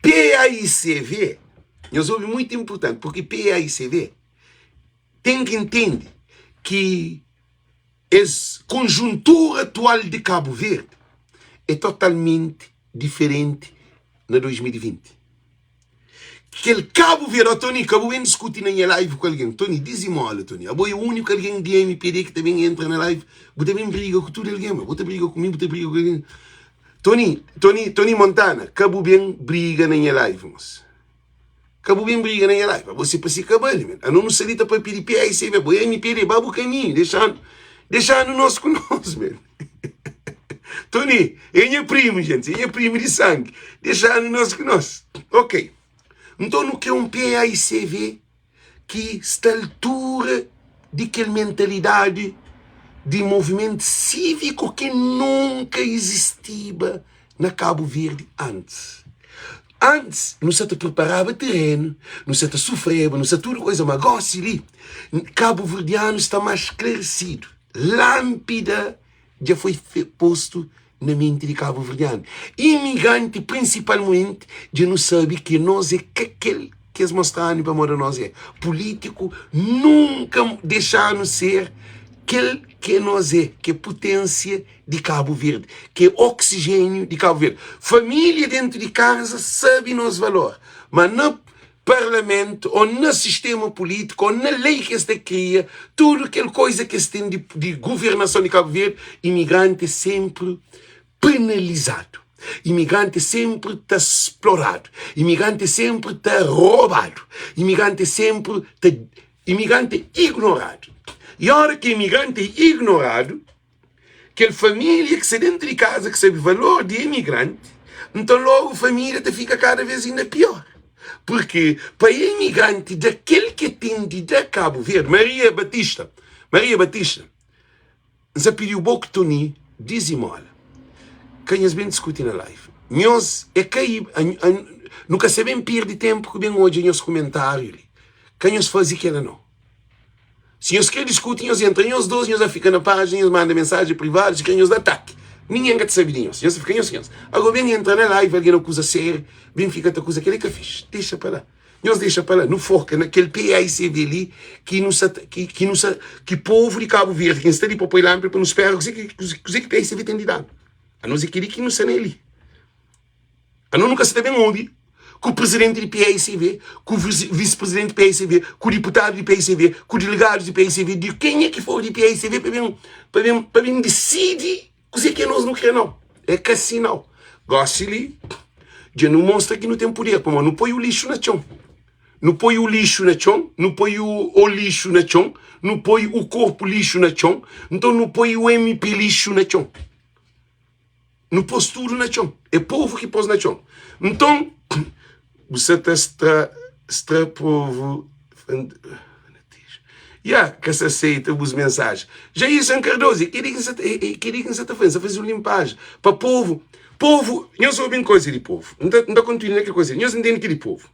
PAICV, nhos obi muitu inpurtanti, purkê PAICV ten ki ntende ki es konjuntura atual di Kabu Verdi é totalmenti diferenti na 2020. Kel Kabu Verdi, oh Tony, ka bu ben diskuti na nha live ku algen. Tony, dizimola Tony. Abo é úniku algen di MPD ki ta ben entra na live. Bu ta ben briga ku tudu algen, ma bu ta briga ku mi, bu ta briga ku algen. Tony, Tony, Tony Montana, ka bu ben briga na nha live, mos. Ka bu ben briga na nha live. Abo se pa si ka bali, men. Ano nu sta li ta papia di PICB, bo é MPD, ba bu kaminhu, dexa-nu, dexa-nu nos ku nos, men. Tony é nha primu, gente, é nha primu di sangi. Dexa-nu nos ku nos. Ok. Nton nu kre un PAICV ki sta altura di kel mentalidadi di movimentu síviku ki nunka izistiba na Kabu Verdi antis. Antis nu sa ta preparaba terenu, nu sa ta sufreba, nu sa tudu koza, ma gosi li kabuverdianu sta más sklaresidu, lánpida dja foi postu na menti di kabuverdianu. Imigranti prinsipalmenti dja nu sabe ki nos é ka kel ki es mostra-nu pamodi nos é pulítiku nunka dexa-nu ser kel ki nos é, ki é puténsia di Kabu Verdi, ki é oksijéniu di Kabu Verdi. Família déntu di kaza sabe nos valor, ma na parlamentu ô na sistéma pulítiku ô na lei ki es ta kria, tudu kel koza ki es ten di, di guvernason di Kabu Verdi, imigranti é sénpri penalizadu, imigranti é sénpri ta sploradu, imigranti é sénpri ta robadu, imigranti é sénpri ta, imigranti é ignoradu. I óra ki imigranti é ignoradu, Kel família ki sta dentu di kaza ki sabe valor di imigranti, nton logu família ta fika kada vez inda pior. Purki pa imigranti da kel ki ten di da Kabu Verdi, Maria Batista, Maria Batista, N sa pidiu bo ku Tony dizimola, ka nhos ben diskuti na live. Nhos é ka nu ka sa ben pirdi tenpu ku ben odja nhos kumentariu li. Ka nhos fazi kela nau. Si nhos kre diskuti, nhos entra nhos dos, nhos a fika na pájina, nhos manda mensajen privadu, si kre nhos da ataki. Ningen ka ta sabe di nhos. Nhos ta fika nhos ku nhos. Ago ben entra na live, algen akuza sériu, ben fika ta akuza kel-li ka fixi. Dexa pa la. Nhos dexa pa la. Nu foka na kel PAICV li ki nu sa ta, ki, ki nu sa, ki povu di Kabu Verdi ki sta li pa poi lanpri pa nu spera kuze ki, kuze ki PAICV ten di da-nu. Anos é kel-li ki nu sta na el li. Ano nu ka sa ta ben obi ku presidenti di paicv, ku visi-presidenti di paicv, ku diputadu di paicv, ku delegadus di paicv, di kenha ki for di paicv pa ben, pa ben, pa ben disidi kuzê ki anos nu kre nau. É ka si nau. Gosi li, dja nu mostra ki nu ten puder, pamodi nu poi u lixu na txon. Nu poi u lixu na txon, nu poi u o lixu na txon, nu poi u korpu lixu na txon, nton nu poi u MP lixu na txon. Nu pôs tudu na txon. É povu ki pôs na txon. Nton, bu sa ta stra, stra povu Ya, ka sa seita bus mensaji. Jairson Cardoso, é kel-li ki N sa ta, é kel-li ki N sa ta faze. N sa faze un linpaji pa povu. Povu, nhos obi un koza di povu. N ta, N ta kontinua na kel koza li. Nhos ntende kel-li, povu.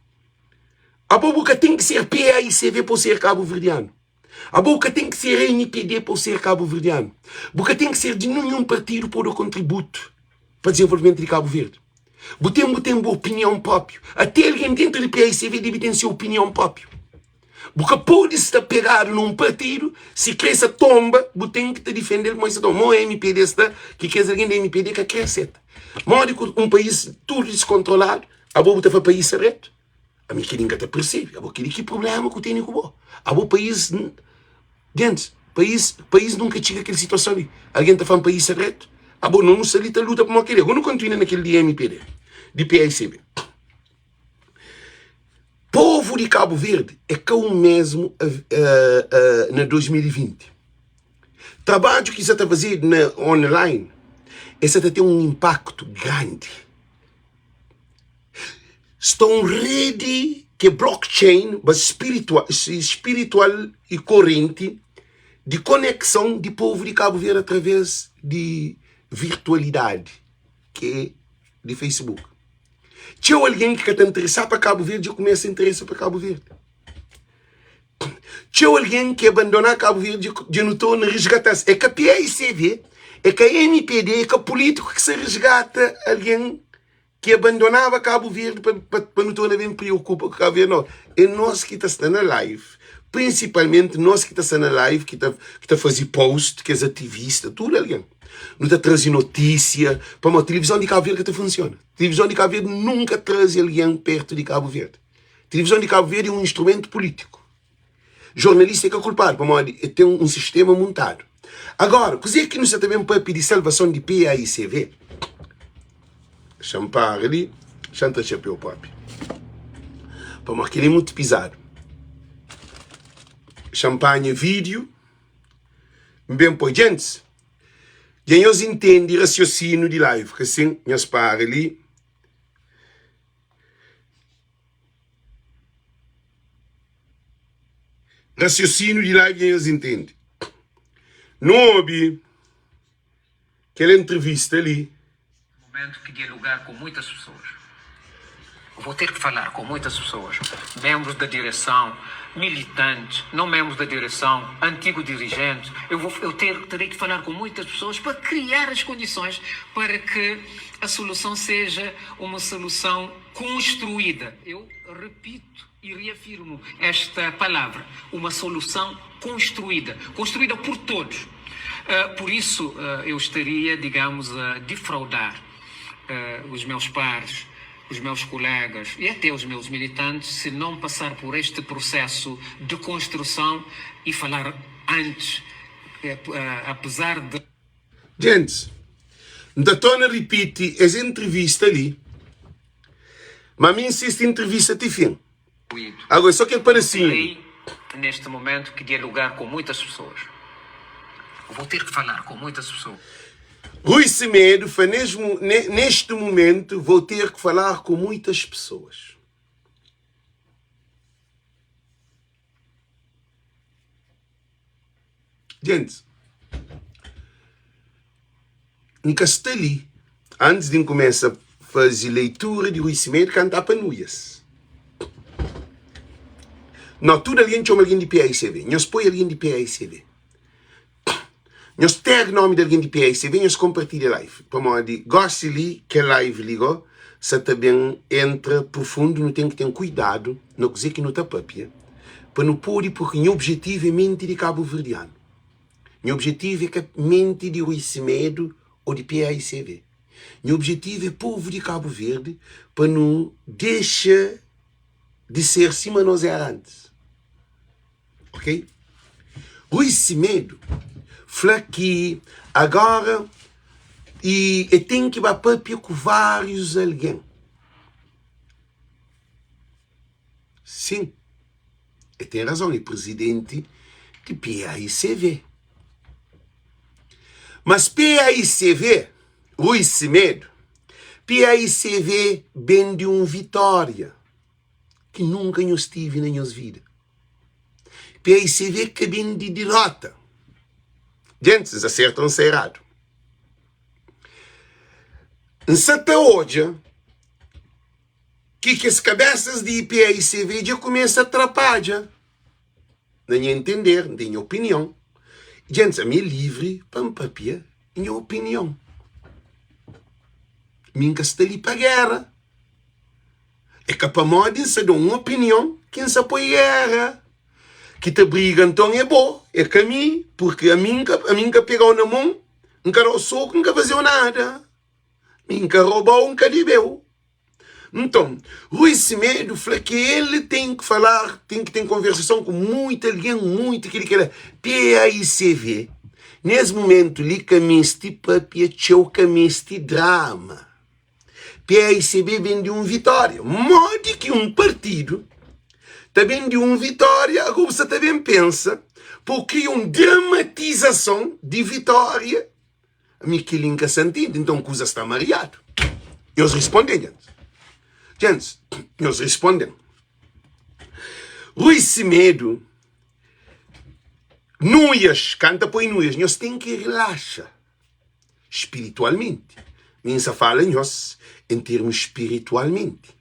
Abo bu ka ten ki ser PAICV pa bu ser kabuverdianu. Abo bu ka ten ki ser NPD pa bu ser kabuverdianu. Bu ka ten ki ser di ninhun partidu pa bu da kontributu pa dizenvolvimentu di Kabu Verdi. Bu ten bu ten bu opinion própiu. Ate algen dentu di PAICV debe ten se opinion própiu. Bu ka pode sta pegadu na un partidu, si kre sa tonba, bu ten ki ta difende-l pamodi sa tonba. Mo MPD sta ki kes algen di MPD ka kre aseta. Modi ku un país tudu diskontroladu, abo bu ta fla país sta retu? Ami kel-li N ka ta persebe. Abo kel-li ki prubléma ku tene ku bo? Abo país, gentis, país, país nunka txiga kel situason li. Algen ta fla-m país sta dretu. Abo no nu sta li ta luta pamodi kel-li. Ago nu kontinua na kel di MPD, di PAICB. Povu di Kabu Verdi é ka un mesmu na 2020. Trabadju ki sa ta fazedu na online, e sa ta ten un inpaktu grandi. Sta un redi ki é blockchain ba spiritual, spiritual i korenti di konekson di povu di Kabu Verdi através di virtualidadi ki é di Facebook. Txeu algen ki ka ta interesa pa Kabu Verdi dja kumesa interesa pa Kabu Verdi. Txeu algen ki abandona Kabu Verdi dja nu torna resgata-s. É ka PAICV, é ka MPD, é ka pulítiku ki sa resgata algen ki abandonaba Kabu Verdi pa, pa, pa nu torna ben preokupa ku Kabu Verdi. Nau, é nos ki ta sta na live, prinsipalmenti nos ki ta sta na live, ki ta, ki ta faze post, kes ativista, tudu algen. Nu ta traze notísia, pamodi tilivizon di Kabu Verdi ka ta funsiona. Tilivizon di Kabu Verdi nunka traze algen pertu di Kabu Verdi. Tilivizon di Kabu Verdi é un instrumentu pulítiku. Jornalista é ka kulpadu pamodi e ten un sistema muntadu. Agora, kuzê ki nu sa ta ben papia di salvason di PAICV? Xa-m para li, xa-m tra xapéu propi. Pamodi kel-li é mutu pizadu. Xa-m panha vídiu, N ben poi. Djentis! Dja nhos intende rasiosinu di live, ka sin? Nhos para li. Rasiosinu di live dja nhos intende. Nu obi kel entrevista li. Momento que dialogar com muitas pessoas. Vou ter que falar com muitas pessoas, membros da direção, militantes, não membros da direção, antigos dirigentes. Eu vou, eu ter, terei que falar com muitas pessoas para criar as condições para que a solução seja uma solução construída. Eu repito e reafirmo esta palavra, uma solução construída, construída por todos. Uh, por isso, uh, eu estaria, digamos, a defraudar uh, os meus pares, os meus colegas e até os meus militantes se não passar por este processo de construção e falar antes, eh, apesar de. Gentis, N ta torna ripiti es entrevista li, ma mi N sisti entrevista ti fin. Agora, é só kel padasinhu li. Terei neste momento que dialogar com muitas pessoas. Vou ter que falar com muitas pessoas. Rui Semedo fla, Neste momento vou ter que falar com muitas pessoas. Gentis, N ka sta li antis di N kumesa faze leitura di Rui Semedo kanta pa nuias. No, tudu algen txoma algen di PAICV. Nhos poi algen di PAICV. Nhos tag nomi di algen di PAICV, nhos konpartilha live. Pamodi gosi li, kel live li go, sa ta ben entra profundu, nu ten ki ten kuidadu na kuze ki nu ta papia. Pa nu pode, purki nha objetivu é menti di kabuverdianu. Nha objetivu é ka menti di Rui Semedo ô di PAICV. Nha objetivu é povu di Kabu Verdi pa nu dexa di ser sima nos éra antis. Ok? Rui Semedo fla ki agora e e ten ki ba papia ku várius algen. Sim, e ten razon, e prizidenti di PAICV. Mas PAICV, Rui Semedo, PAICV ben di un vitória ki nunka nhos tive na nhos vida. PAICV ka ben di dirota. Gentis, N sa sertu o N sa eradu? N sa ta odja ki kes kabesas di IPA i CV dja kumesa trapadja. Na nha entender, N ten nha opinion. Djentis, ami é livri pa N papia nha opinion. Mi N ka sta li pa géra. É ka pamodi N sta da un opinion ki N sta poi géra. Ki ta briga nton é bo, é ka mi, purki ami N ka, ami N ka pega-u na mon, N ka da-u soku, N ka faze-u nada. Mi N ka roba-u, N ka debe-u. Nton, Rui Semedo fla ki el ten ki falar, ten ki ten konversason ku muitu algen, muitu kili kila. PAICV, nes mumentu li ka mesti papia txeu, ka mesti drama. PAICB ben di un vitória. Modi ki un partidu ta ben di un vitória, ago bu sa ta ben pensa pa bu kria un dramatizason di vitória Ami kel-li N ka sa ntende, nton kuza sta mariadu. Nhos risponde-m, djentis. Djentis, nhos risponde-m. Rui Semedo, Nuias, kanta poi nuias, nhos ten ki rilaxa spiritualmenti. Mi N sa fala nhos en termus spiritualmenti.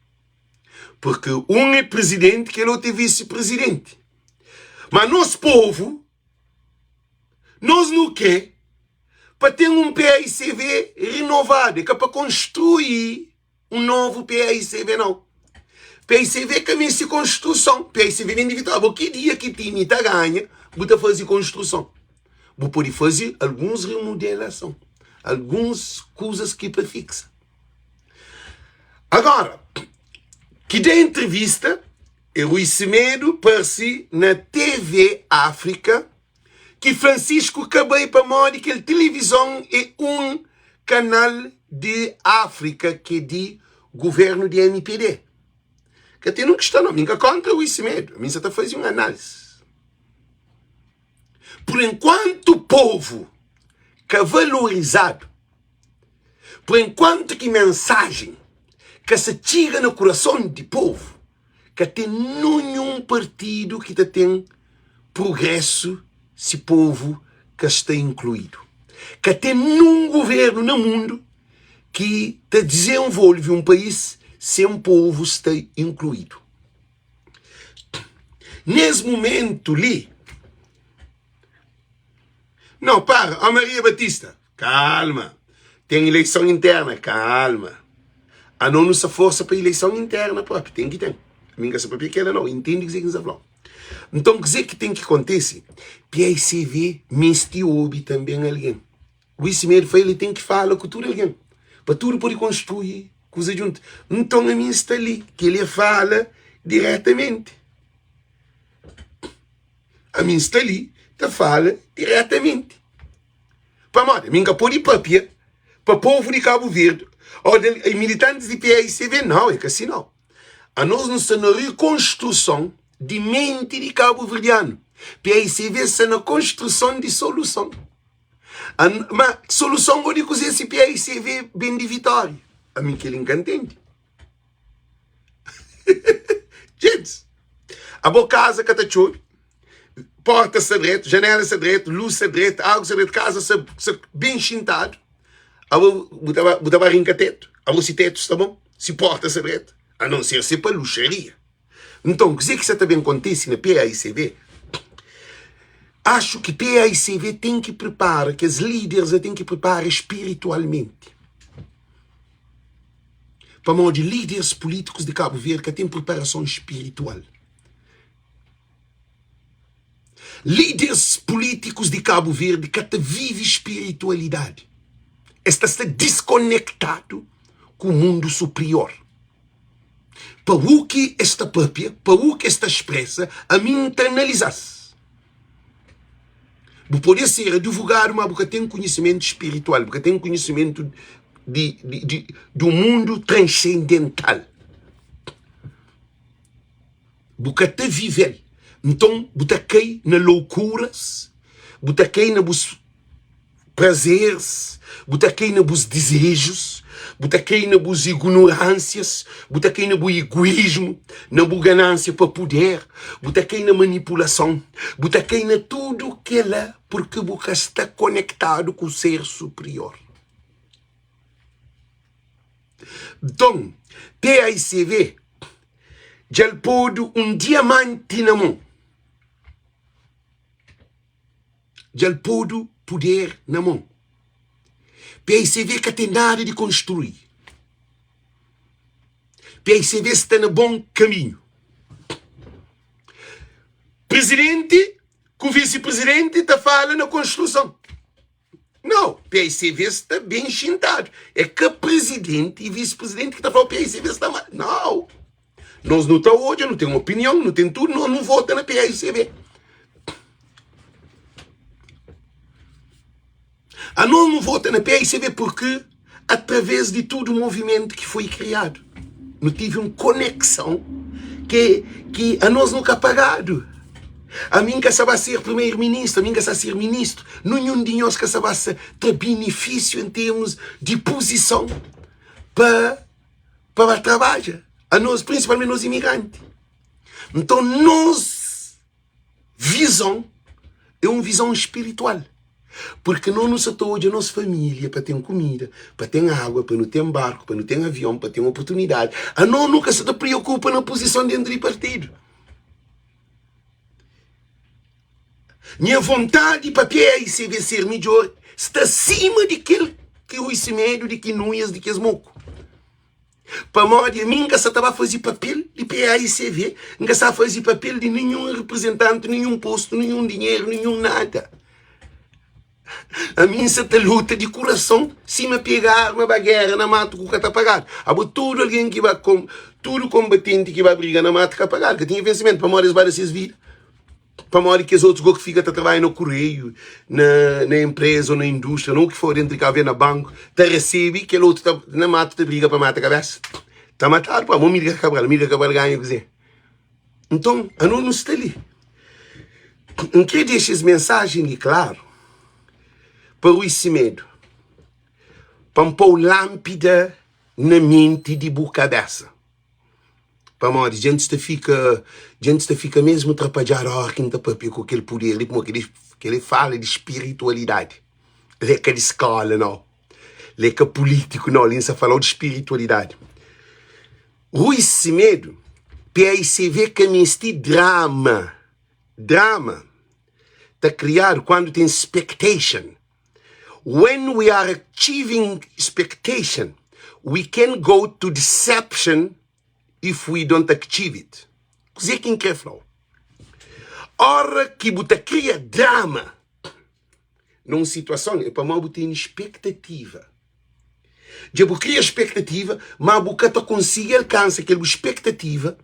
Purki un é prizidenti, kel otu é visi-prizidenti. Ma nos povu Nos nu kre pa ten un PAICV renovadu, é ka pa konstrui un novu PAICV nau. PAICV ka meste konstruson, PAICV ben di vitória. Bo ki dia ki timi ta ganha, bu ta faze konstruson. Bu pode faze alguns remodelason, alguns kuzas ki pa fiksa. Agora, ki da entrevista E Rui Semedo parse na TV África ki Francisco ka bai pamodi kel tilivizon é un kanal di África ki é di guvernu di MPD. Ka ten un kiston no, mi N ka kontra Rui Semedo, mi N sa ta faze un análise. Por enkuantu povu. ka valorizadu, pur enkuantu ki mensajen ka sa txiga na kurason di povu, ka ten ninhun partidu ki ta ten prugrésu si povu ka sta inkluídu. Ka ten nun guvernu na mundu ki ta dizenvolve un país sen povu sta inkluídu. Nes mumentu li, Nau, para, ó Maria Batista, kalma, ten ileison interna, kalma. Anos nu sta forsa pa ileison interna propi, ten ki ten. Mi N ka sta papia kela nau, intende kuzê ki N sta fla-u. Nton, kuzê ki ten ki kontise? PICV meste obi tanben algen. Luís Semedo fla el ten ki fala ku tudu algen pa tudu pode konstrui kuza djuntu. Nton ami N sta li, kel-li é fala diretamenti. Ami N sta li ta fala diretamenti. Pamodi ami N ka pode papia pa povu di Kabu Verdi ô di militantis di PAICV. Nau, é ka si nau. Anos nu sta na rikonstruson di menti di kabuverdianu. PAICV sta na konstruson di soluson. Ma soluson go di kuzê si PAICV ben di vitória? Ami kel-li N ka ntende. Gentis, abo kaza ka ta txobe, porta sta dretu, janela sta dretu, lus sta dretu, agu sta dretu, kaza sta, sta ben xintadu. Abo bu ta ba, bu ta ba rinka tetu? Abo si tetu sta bon, si porta sta dretu, a non ser se pa luxaria. Nton, kuzê ki sta ta ben kontise na PAICV? Axu ki PAICV ten ki pripara, kes líderes ten ki pripara spiritualmenti. Pamodi líderes pulítikus di Kabu Verdi ka ten priparason spiritual. Líderes pulítikus di Kabu Verdi ka ta vive spiritualidadi. Es ta sta diskonektadu ku mundu suprior. Pa u ki es ta papia, pa u ki es ta spresa, ami N ta analiza-s. Bu pode ser advogadu, ma bu ka ten konhisimentu spiritual, bu ka ten konhisimentu di, di, di, du mundu transcendental. Bu ka ta vive-l. Nton, bu ta kai na loukuras, bu ta kai na bus prazeres, bu ta kai na bus dizejus, bu ta kai na bus ignorânsias, bu ta kai na bu iguísmu, na bu ganánsia pa puder, bu ta kai na manipulason, bu ta kai na tudu kela purki bu ka sta konektadu ku ser superior. Nton, PAICV dja el podu un diamanti na mon. Dja el podu puder na mon. PICV ka ten nada di konstrui. PICV sta na bon kaminhu. Prizidenti ku visi-prizidenti ta fala na konstruson. Nau, PICV sta ben xintadu. É ka prizidenti i visi-prizidenti ki ta fla PICV sta mal. Nau. Nos nu ta odja, nu ten opinion, nu ten tudu, nos nu vota na PICV. Anos nu vota na PICV porque através di tudu movimentu ki foi kriadu, nu tive un konekson ki, ki anos nu ka pagadu. Ami N ka sa ba ser primeiro-ministru, ami N ka sa ser ministru, ninhun di nhos ka sa ba tra benefísiu en termus di puzison pa pa ba trabadja. Anos, prinsipalmenti nos imigranti. Nton nos vizon é un vizon spiritual. Porque nós nu sa ta odja nos família pa ten kumida, pa ten água, pa nu ten barku, pa nu ten avion, pa ten oportunidadi. Anos nu ka sa ta preokupa na puzison dentru di partidu. Nha vontadi pa PAICV ser midjor sta sima di kel ki Rui Semedo, di ki Nunes, di kes moku. Pamodi ami N ka sa ta ba faze papel di PAICV, N ka sa faze papel di ninhun reprezentanti, ninhun postu, ninhun dinheru, ninhun nada. Ami N sa ta luta di kurason sima pega arma ba géra na matu ku ka ta pagadu. Abo tudu algen ki ba tudu konbatenti ki ba briga na matu ka pagadu, ka tinha vensimentu pamodi es ba da ses vida. Pamodi kes otus go ki fika ta trabadja na kureiu, na na enpreza ou na indústria, na u ki for dentru di Kabu Verdi, na banku, ta resebe, kel otu ta na matu ta briga pa mata kabesa, ta matadu pa mo Amílcar Cabral, Amílcar Cabral ganha kuzê? Nton, anos nu sta li. N kre dexa es mensajen li klaru. Pa Rui Semedo, pa N pô-u lánpida na menti di bu kabésa. Pamodi djentis ta fika, djentis ta fika mesmu trapadjadu óra ki N ta pâpia ku kel puder li, pamodi kel-li, kel-li fala di spiritualidadi. Li é ka di skóla, nau. Li é ka pulítiku, nau. Li N sta fala-u di spiritualidadi. Rui Semedo, PAICV ka meste drama. Drama ta kriadu kandu ten spectation. When we are achieving expectation, we can go to deception if we don't achieve it. Kuzê ki N krê fla-u? Óra ki bu ta kria drama na un situason é pamodi bu tene spektativa. Dja bu kria spektativa, má bu ka ta konsigi alkansa kel bu spektativa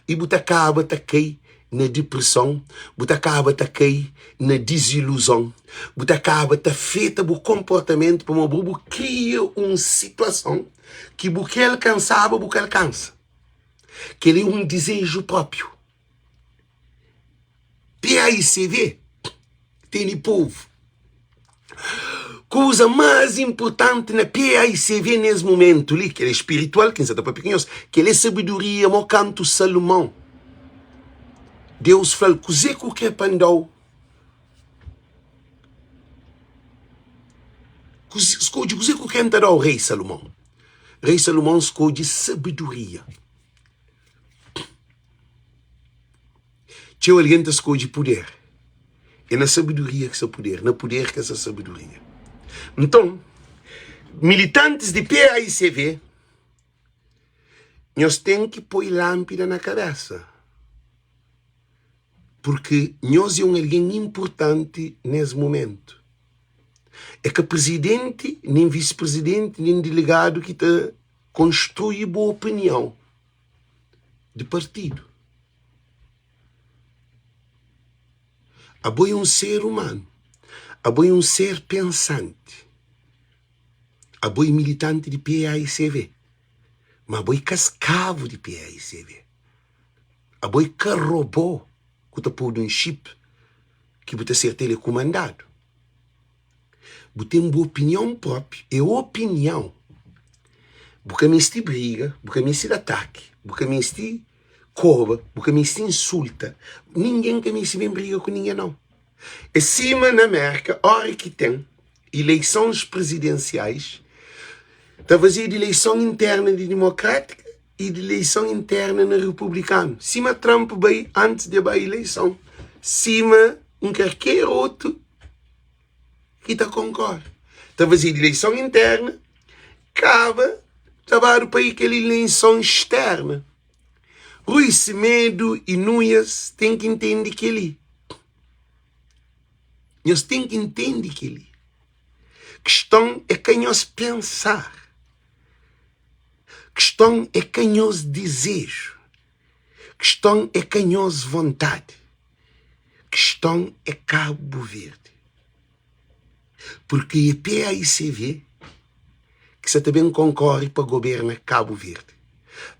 i bu ta kaba ta kai na dipreson, bu ta kaba ta kai na diziluzon, bu ta kaba ta afeta bu konportamentu pamodi bu bu kria un situason ki bu kre alkansaba bu ka alkansa. Kel-li é un dizeju própiu. PAICV tene povu. Kuza más inpurtanti na PAICV nes mumentu li, kel é spiritual ki N sa ta papia ku nhos, kel é sabedoria mo kantu Salumon, Deus fla-l, Kuzê ku krê pa N da-u? Skodje kuzê ku krê N ta da-u, rei Salumon. Rei Salumon skodje sabedoria. Txeu algen ta skodje puder. É na sabedoria ki sta puder, na puder ka sta sabedoria. Nton, militantis di PAICV, nhos ten ki poi lánpida na kabésa, purki nhos é un algen inpurtanti nes mumentu. É ka prizidenti, nen visi-prizidenti, nen diligadu ki ta konstrui bu opinion. di partidu. Abo é un ser umanu, abo é un ser pensanti, abo é militanti di PAICV, ma abo é ka skravu di PAICV, abo é ka robô ku ta podu un xip ki bu ta ser telekumandadu. Bu ten bu opinion propi, é opinion. Bu ka meste briga, bu ka meste da ataki, bu ka meste koba, bu ka meste insulta. Ningen ka meste ben briga ku ningen nau. É sima na Merka, óra ki ten ileisons prizidensiais, ta fazedu ileison interna di dimokrátika i di ileison interna na republikanu. Sima Trump bai antis di bai ileison, sima un karker otu ki ta konkore. Ta fazedu ileison interna, kaba ta badu pa kel ileison externa. Rui Semedo i Nuias ten ki ntende kel-li. Nhos ten ki ntende kel-li. Kiston é ka nhos pensar. Kiston é ka nhos dizeju. Kiston é ka nhos vontadi. Kiston é Kabu Verdi. Purki é PAICV ki sa ta ben konkore pa goberna Kabu Verdi.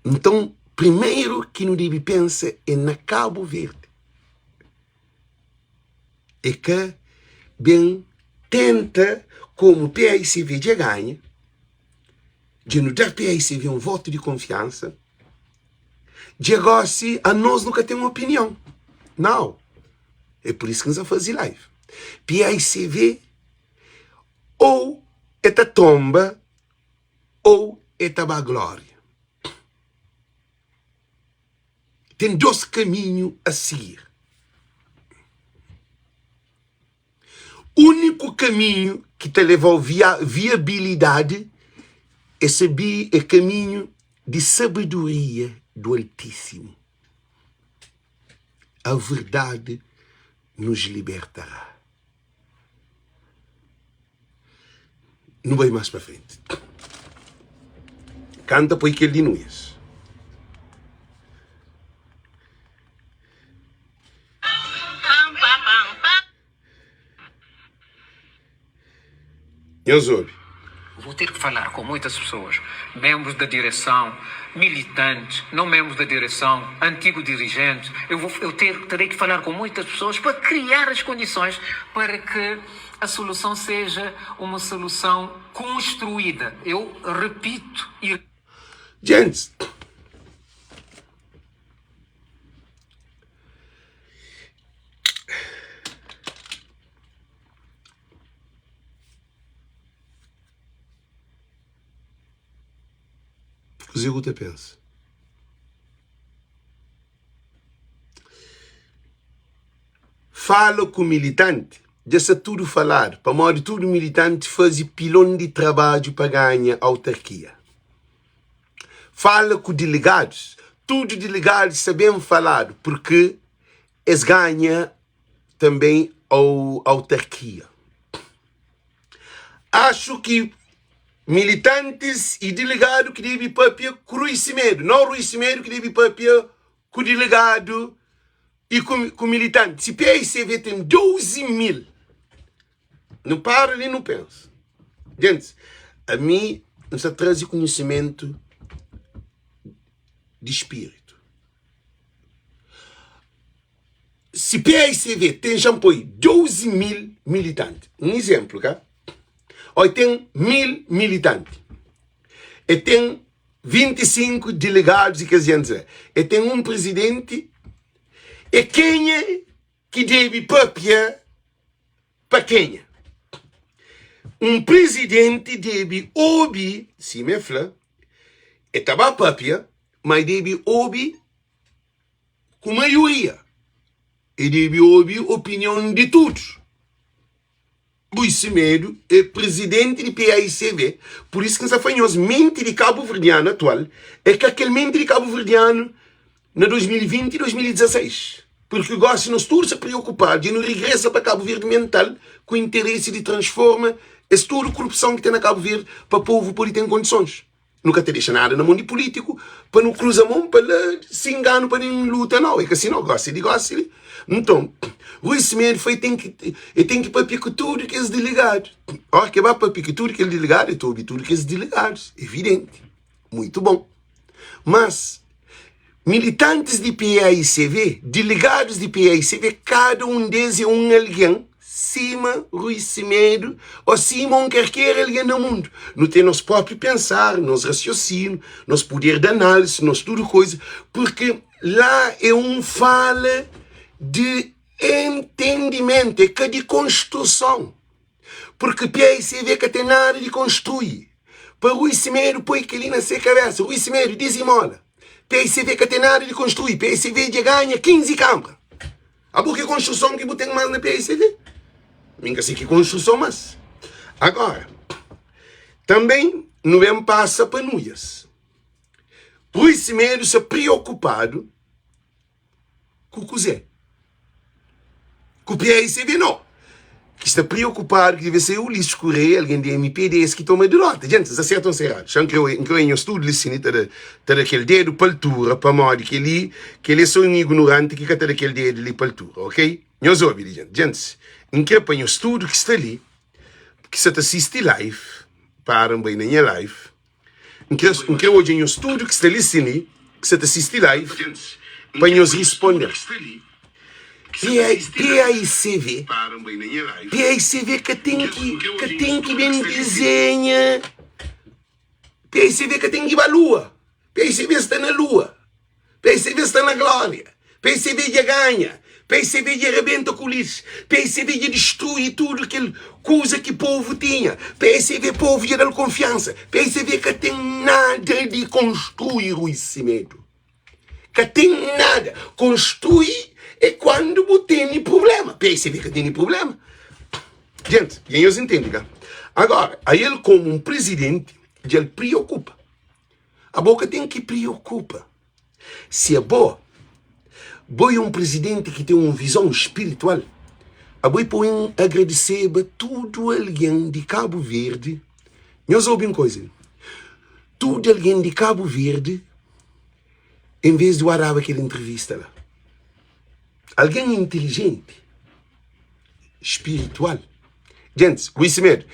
Nton, primeru ki nu debe pensa é na Kabu Verdi. É ka ben tenta komu PAICV dja ganha, dja nu da PAICV un votu di konfiansa, Dja gosi anos nu ka ten opinion. Nau. É por isso ki N sa faze live. PAICV ou e ta tomba ou e ta ba gloria. Ten dos kaminhu a sigir. Úniku kaminhu ki ta leva-u via viabilidadi é sabi é kaminhu di sabedoria do Altíssimo. A verdade nos libertará. Nu bai más pa frenti. Kanta poi kel di Nuias. Nhos obi. Vou ter que falar com muitas pessoas, membros da direção, militantes, não membros da direção, antigo dirigentes. Eu vou, eu ter, terei que falar com muitas pessoas para criar as condições para que a solução seja uma solução construída. Eu repito e. Djents. Kuzê ku ta pensa? Fala ku militanti dja sta tudu faladu pamodi tudu militanti faze pilon di trabadju pa ganha autarkia. Fala ku delegadus, tudu delegadus sta ben faladu purki es ganha tanbê autarkia. Axu ki militantis y diligadu ki debe papia ku Rui Semedo, nau Rui Semedo ki debe papia ku diligadu y ku militanti. Si PICV ten 12 mil, nu para li nu pensa. Gentis, ami N sta traze konhisimentu di spiritu. Si paicv ten xa poi 12 mil militanti, un izemplu ka, oi ten mil militanti, e ten 25 delegadus i kes jentis la, e ten un prizidenti, e kenha ki debe papia pa kenha? Un prizidenti debe obi, sima e fla, e ta ba papia, ma e debe obi Ku maioria, e debe obi opinion di tudu. Rui Semedo é prizidenti di paicv, pur isu ki N sta fla nhos, menti di kabuverdianu atual é ka kel menti di kabuverdianu na 2020 i 2016, purki gosi nos tudu sta priokupadu dja nu rigresa pa Kabu Verdi mental ku interesi di transforma es tudu korupson ki ten na Kabu Verdi pa povu pode ten kondisons. Nu ka ta dexa nada na mon di pulítiku pa nu kruza mon pa la si nganu pa nen luta nau é ka si nau gosi di gosi li nton Rui Semedo foi ten ki e ten ki papia ku tudu kes diligadu ora ke ba papia ku tudu kel diligadu e ta obi tudu kes diligadus evidenti muitu bon mas Militantis di paicv, delegadus di paicv, kada un des é un algen sima Rui Semedo ô sima un karker algen na mundu. Nu ten nos própi pensar, nos rasiosinu, nos puder di análise, nos tudu koza, purki la é un fala di entendimentu, é ka di konstruson. Purki paicv ka ten nada di konstrui. Pa Rui Semedo poi kel-li na se kabésa. Rui Semedo dizimola. Paicv ka ten nada di konstrui. Paicv dja ganha 15 kanbra. Abo ki konstruson ki bu ten más na paicv? Mi N ka se ki konstruson más. Agora, tanben nu ben pasa pa Nuias. Rui Semedo sta priokupadu Ku kuzê? Ku PAICB no. Ki sta preokupadu ki debe ser Ulisses Correia, algen di MPD, es ki toma derota. Djenti, N sta sertu o N sta eradu? Xa N krê N krê nhos tudu li sin ta da ta da kel dedu pa altura pamodi kel-li kel-li é so un ignoranti ki ka ta da kel dedu li pa altura, ok? Nhos obi li djenti. Djentis, N krê pa nhos tudu ki sta li, ki sta ta sisti live, para N bai na nha live, N kre, N kre odja nhos tudu ki sta li sin li, ki sta ta sisti live, pa nhos risponde-m. PAICV, PAICV ka ten ki, ka ten ki ben dizenha, PAICV ka ten ki ba lua, PAICV sta na lua. PCB sta na glória. PCB dja ganha. PCB dja rebenta ku lis. PCB dja distrui tudu kel kuza ki povu tinha. PCB povu dja da-l konfiansa. PCB ka ten nada di konstrui Rui Semedo. Ka ten nada. Konstrui é kuandu bu tene prubléma. PCB ka tene prubléma. Gente, dja nhos intende ka? Agora, ael komu un prizidenti dja el priokupa. Abo ka ten ki priokupa si abo bo é un prizidenti ki ten un vizon spiritual. Abo é pa un agradiseba tudu algen di Kabu Verdi. Nhos obi un koza li, tudu algen di Kabu Verdi en vez di guardaba kel intrivista la. Algen intilijenti, spiritual. Gentis, Rui Semedo.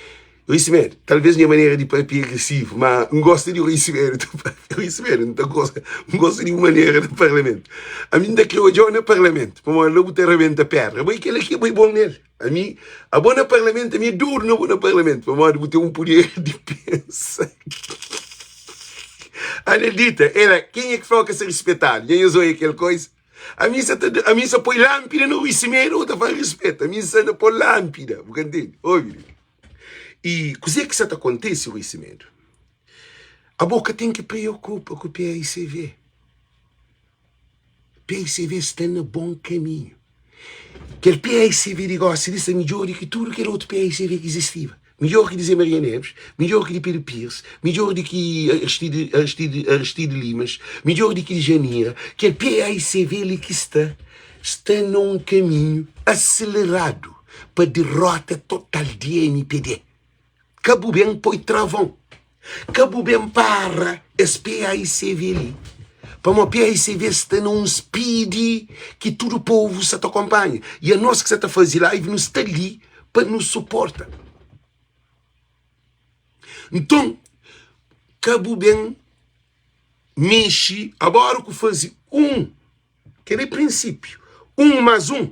Rui Semedo, talvez nha manera di papia é agresivu, ma N gosta di Rui Semedo ta papia. Rui Semedo, N ta gosta, N gosta di bu manera na parlamentu. Ami N ta kre odja-u na parlamentu, pamodi la bu ta rabenta pedra. Bai, kel-la ki é bai bon nel. Ami, abo na parlamentu, ami é dodu na bo na parlamentu, pamodi bu ten un puder di pensa. Anelita, ela, kenha ki fla-u ka ser rispetadu? Dja nhos oia kel koisa? Ami sa ta ami sa poi lâmpida na Rui Semedo, bu ta fla rispeta. Ami sa na poi lâmpida, bu ka ntende? Obi li. I kuzê ki sa ta kontise, Rui Semedo? Abo ka ten ki preokupa ku PAICV. PAICV sta na bon kaminhu. Kel PAICV di gósi li sta midjór di ki tudu kel otu PAICV ki izistiba. Midjór ki di Zé Maria Neves, midjór ki di Pedro Pires, midjór di ki Aristide, Aristide, Aristide Limas, midjór di ki di Janira. Kel PAICV li ki sta, sta na un kaminhu aseleradu pa derrota total di MPD. Ka bu ben poi travon. Ka bu ben para es PAICV li. Pamo PAICV sta na un speed ki tudu povu sa ta konpanha. I anos ki sa ta faze live nu sta li pa nu suporta. Nton, ka bu ben mexe agora ku faze un, kel é prinsipiu, un mas un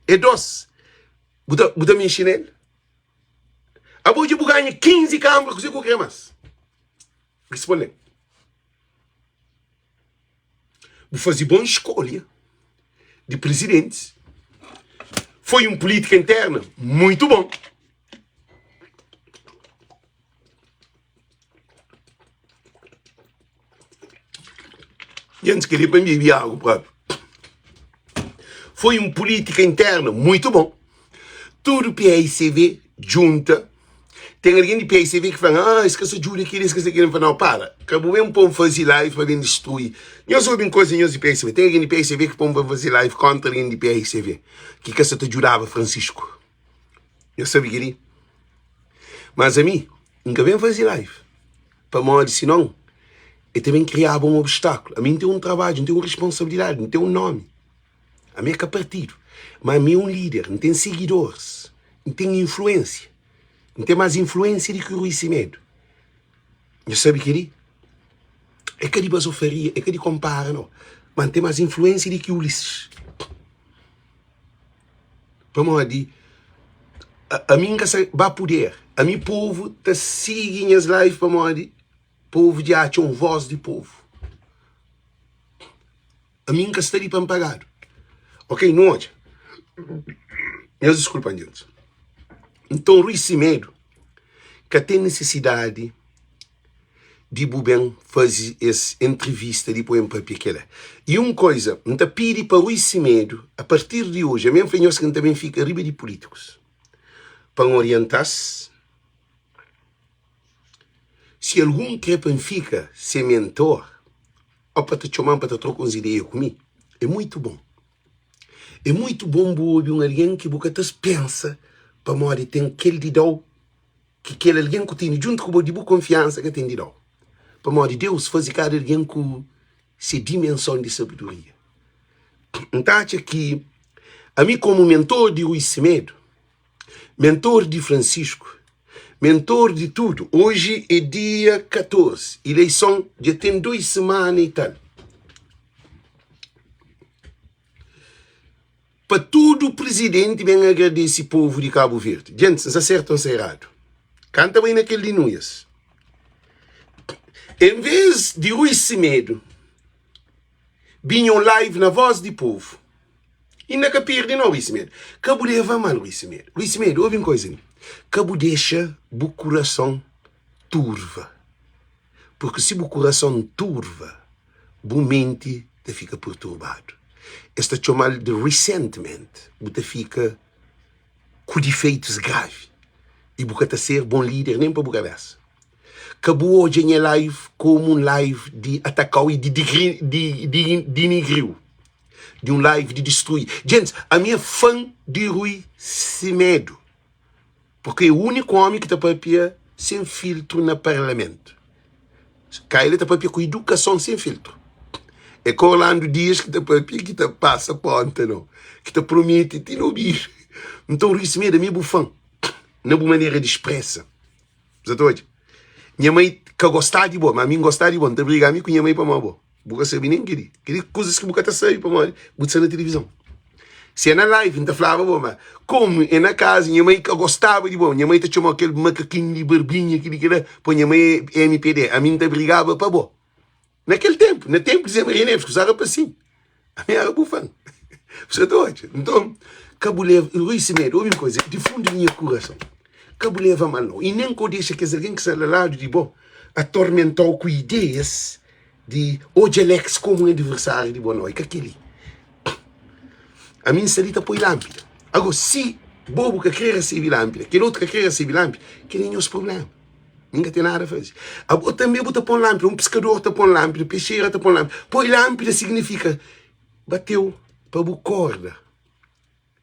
é dos. Bu ta, bu ta mexe nel? Abo dja bu ganha 15 kambra, kuzê ku kre mas? Responde-m. Bu faze bon skolha di prizidentis. Foi un pulítika interna muitu bon. Dja N skebe pa N bebe agu própi. Foi un pulítika interna muitu bon. Tudu PAICV djunta. Ten algen di PAICV ki fla-m, ah, es ka sa djuda kel-li, es ka sa kel-li. N fla, nau, para. Ka bu ben pô-m faze live pa ben distrui. Nhos obi un koza, nhos di PAICV. Ten algen di PAICV ki pô-m pa N faze live kóntra algen di PAICV ki ka sa ta djudaba Francisco. Nhos sabe kel-li? Mas ami, N ka ben faze live. Pamodi sinon e ta ben kriaba un obstakulu. Ami N ten un trabadju, N ten un responsabilidadi, N ten un nomi. Ami é ka partidu, ma ami é un lider, N ten sigidoris, N ten influensia. N ten más influensia di ki Rui Semedo. Nhos sabe kel-li? É ka di bazofaria, é ka di konpara, nau. Ma N ten más influensia di ki Ulisses. Pamodi ami N ka sa ba puder. Ami povu ta sigi nhas live pamodi povu dja atxa un voz di povu. Ami N ka sta li pa N pagadu. Ok, nu odja. Nhos diskulpa-m, djentis. Nton, Rui Semedo ka ten nisisidadi di bu ben faze es entrevista di poi N papia kela. I un koiza, N ta pidi pa Rui Semedo, a partir di oji, ami N fla nhos ki N ta ben fika riba di pulítikus pa N orienta-s. Si algun kre pa N fika se mentor ô pa ta txoma-m pa ta troka uns ideia ku mi, é muitu bon. É muitu bon bu obi un algen ki bu ka ta pensa pamodi ten kel di da-u ki kel algen ku tene djuntu ku bo di bu konfiansa ka ten di da-u. Pamodi Deus faze kada algen ku se dimenson di sabedoria. N ta atxa ki ami komu mentor di Rui Semedo, mentor di Francisco, mentor di tudu, oji é dia 14, ileison dja ten 2 semana i tal. Pa tudu prizidenti ben agradese povu di Kabu Verdi. Djentis, N sta sertu o N sta eradu? Kanta bai na kel di Nuias. En ves di Rui Semedo binha un live na Voz di Povu, inda ka pirdi no Rui Semedo. Ka bu leva mal Rui Semedo. Rui Semedo, obi un koiza li, ka bu dexa bu kurason turva, purki si bu kurason turva, bu menti ta fika perturbadu. Es ta txoma-l di resentment. Bu ta fika ku difeitus gravi i bu ka ta ser bon líder nen pa bu kabésa. Ka bu odja nha live komu un live di ataka-u i di dinigri-u, di un live di distrui. Djentis, ami é fan di Rui Semedo. Porque é úniku omi ki ta papia sen filtru na parlamentu. Ka el ta papia ku idukason sen filtru. É ka Orlando Dias ki ta papia ki ta pasa ponta no, ki ta promete ti na obidu. Nton Rui Semedo, ami é bu fan na bu manera di spresa. Bu sa ta odja? Nha mai ka gostaba di bo, ma ami N gostaba di bo. N ta briga ami ku nha mai pamodi bo. Bu ka sabe nen kel-li. Kel-li kuzas ki bu ka ta sabe pamodi bu ta sta na tilivizon. Si é na live, N ta flaba bo, ma komu é na kaza, nha mai ka gostaba di bo. Nha mai ta txomau kel makakinhu di barbinha, kel-li, kel-la, po nha mai é MPD. Ami N ta brigaba pa bo. Na kel ténpu, na ténpu di Zé Maria Neves, ku Zara Passinho, ami éra bu fan. Bu sa ta odja? Nton, ka bu leva, Rui Semedo, obi un kuza, di fundu di nha kurason, ka bu leva mal nau. I nen ka bu dexa kes algen ki sta la ladu di bo atormenta-u ku ideias di odja Alex komu un adversáriu di bo. Nau, é ka kel-li. Ami N sta li ta poi lánpida. Ago, si bo bu ka krê resebe lánpida, kel otu ka krê resebe lánpida, kel-li é nhos prubléma. Mi N ka ten nada faze. Abo tanbê bu ta pon lánpida, un piskador ta pon lánpida, pexera ta pon lánpida. Poi lánpida signifika bateu pa bu korda.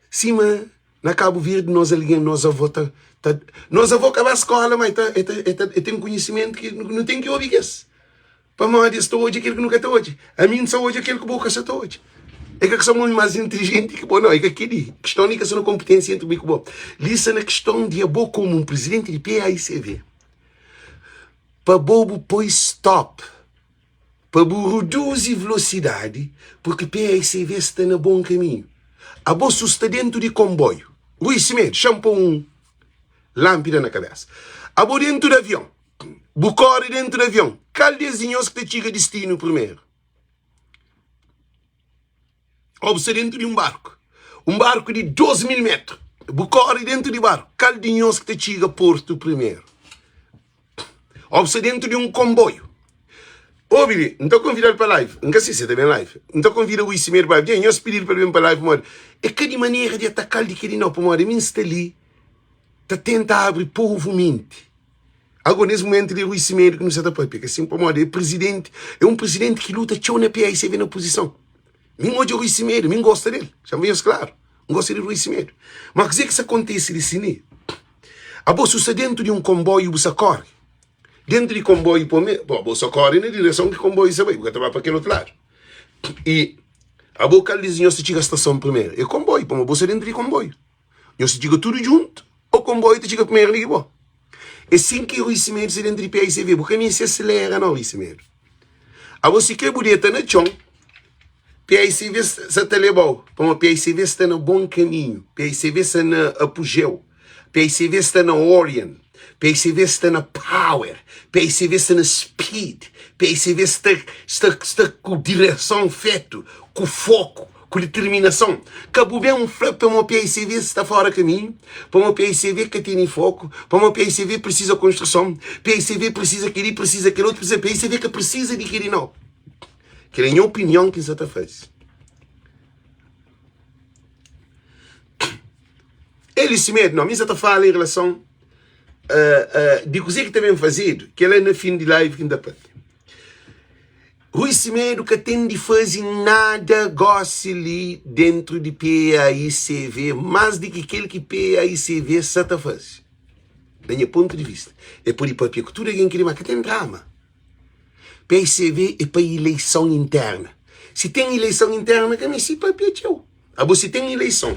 Sima na Kabu Verdi nos algen, nos avó ta, ta, nos avó ka ba skola, ma e ta, e ta, e ta, e ten konhisimentu ki nu ten ki obi kes. Pamodi es ta odja kel ki nu ka ta odja. Ami N sa odja kel ki bo ka sa ta odja. É ka ki un más inteligenti ki bo, nau, é ka kel-li. Kiston li ka sta na konpitênsia entri mi ku bo. Li sta na kiston di abo komu un prizidenti di PAICV. Pa bo bu poi stop, pa bu reduzi velosidadi, purki PAICV sta na bon kaminhu. Abo su sta dentu di konboiu. Rui Semedo, xa-m pô un lánpida na kabésa. Abo dentu di avion. Bu kóre déntu di avion. Kal di es di nhos ki ta txiga distinu primeru? Ô bu sta déntu di un barku, un barku di 2.000 métru, bu kóre déntu di barku, kal di nhos ki ta txiga portu primeru? Ô bu sta déntu di un konboiu. Obi li, N ta konvida-l pa live. N ka si se ta ben live. N ta konvida Rui Semedo pa live. Dja nhos pidi-l pa el ben pa live pamodi é ka di manera di ataka-l di kel-li nau, pamodi ami N sta li ta tenta abri povu menti. Agora, nes momentu li, Rui Semedo ki nu sa ta papia, ka sin pamodi é prizidenti, é un prizidenti ki luta txeu na PAICV na opozison. Mi N odja Rui Semedo, mi N gosta del, xa-m nhos klaru, N gosta di Rui Semedo. Ma kuzê ki sa kontese li si ni? Abo si bu sta dentu di un konboiu bu sa kóre, dentu di konboiu po me, bo, bo sa kóre na direson ki konboiu sa bai, bu ka ta ba pa kel otu ladu. I abo kal di nhos ta txiga stason primeru? É konboiu, pamodi bo sta dentu di konboiu. Nhos ta txiga tudu djuntu ô konboiu ta txiga primeru di ki bo? É sin ki Rui Semedo sta dentu di PAICV. Bu ka meste aselera nau, Rui Semedo. Abo si kre bu deta na txon, PAICV sa ta leba-u, pamodi PAICV sta na bon kaminhu, PAICV sta na apujeu, PAICV sta na Orion, PAICV sta na power, PAICV sta na speed, PAICV sta, sta, sta ku direson fetu, ku foku. Ku ditirminason, ka bu ben fla pamo PICV sta fora kaminhu, pamo PICV ka tene foku, pamo PICV prisiza konstruson, PICV prisiza keli, prisiza kel otu, prisiza PICV ka prisiza di keli nau. Kel é nha opinion ki N sa ta faze. El si medu, nau, mi sa ta fala en relason di kuzê ki ta ben fazedu, kel la na fin di live ki N ta papia. Rui Semedo ka ten di faze nada gosi li dentru di PAICV mas di ki kel ki PAICV sa ta faze. Na nha pontu di vista, e pode papia ku tudu algen ki li, ma ka ten drama. PAICV e pa ileison interna. Si ten ileison interna ka meste papia txeu. Abo si ten ileison,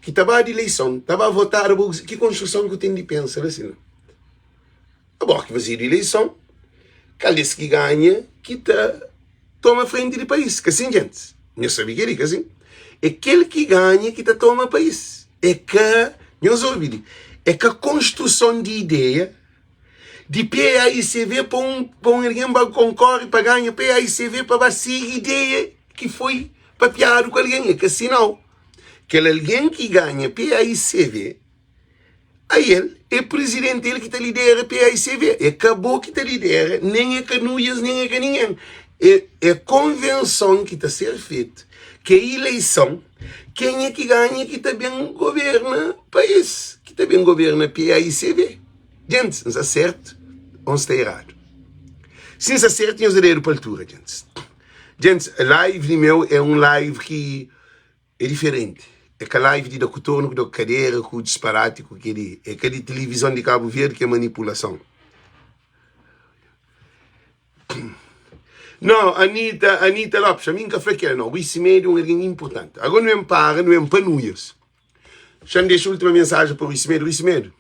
ki ta ba di ileison, ta ba votadu, abo ki konstruson ku ten di pensa la si? Abo ki fazedu ileison, kal des ki ganha ki ta toma frenti di país, ka sin gentis? Nhos sabe keli, ka sin? É kel ki ganha ki ta toma país. É ka, nhos obi li, é ka konstruson di ideia di PAICV pa un, pa un algen ba konkore pa ganha PAICV pa ba sigi ideia ki foi papiadu ku algen. É ka si nau. Kel algen ki ganha PAICV Ael é prizidenti, el ki ta lidera PAICV. É ka bo ki ta lidera, nen é ka Nuias, nen é ka ningen. É, é konvenson ki ta ser fetu, ki é ileison, kenha ki ganha ki ta ben governa país, ki ta ben governa PAICV. Gentis, N sta sertu ô N sta eradu? Si N sta sertu, nhos da dedu pa altura, gentis. Gentis, live di meu é un live ki É diferenti. É ka live di da ku tornu, ku da ku kadera, ku disparati, ku keli. É ka di tilivizon di Kabu Verdi ki é manipulason. No, Anita, Anita Lopes, ami N ka fla kela no. Rui Semedo é un algen inpurtanti. Agora nu ben para, nu ben pa nuias. Xa-m dexa última mensajen pa Rui Semedo. Rui Semedo,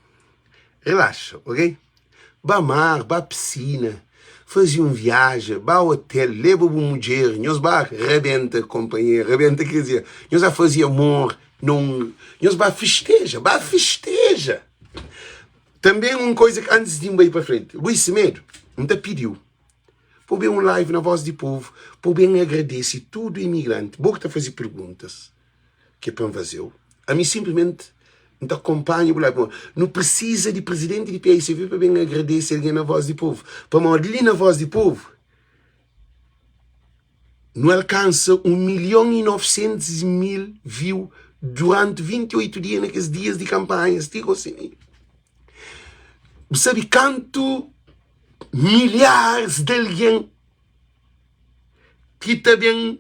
relaxa, ok? Ba mar, ba pisina, faze un viaja, ba otel, leba bu mudjer, nhos ba rabenta konpanheru, rabenta kre dizer, nhos ba faze amor na un, nhos ba festeja, ba festeja! Tanbe un koza ki antis di N bai pa frenti, Rui Semedo, N ta pidi-u pa bu ben un live na Voz di Povu pa bu ben agradese tudu imigranti, bo ki ta faze perguntas, ki é pa N faze-u, ami sinplimenti N ta konpanha bu live. Pamodi nu prisiza di prizidenti di PAICV pa ben agradese algen na Voz di Povu. Pamodi li na Voz di Povu nu alkansa 1 milhon i 900 mil viu duranti 28 dia na kes dias di kanpanha. Ti gosi mi bu sabe kantu milharis di algen ki ta ben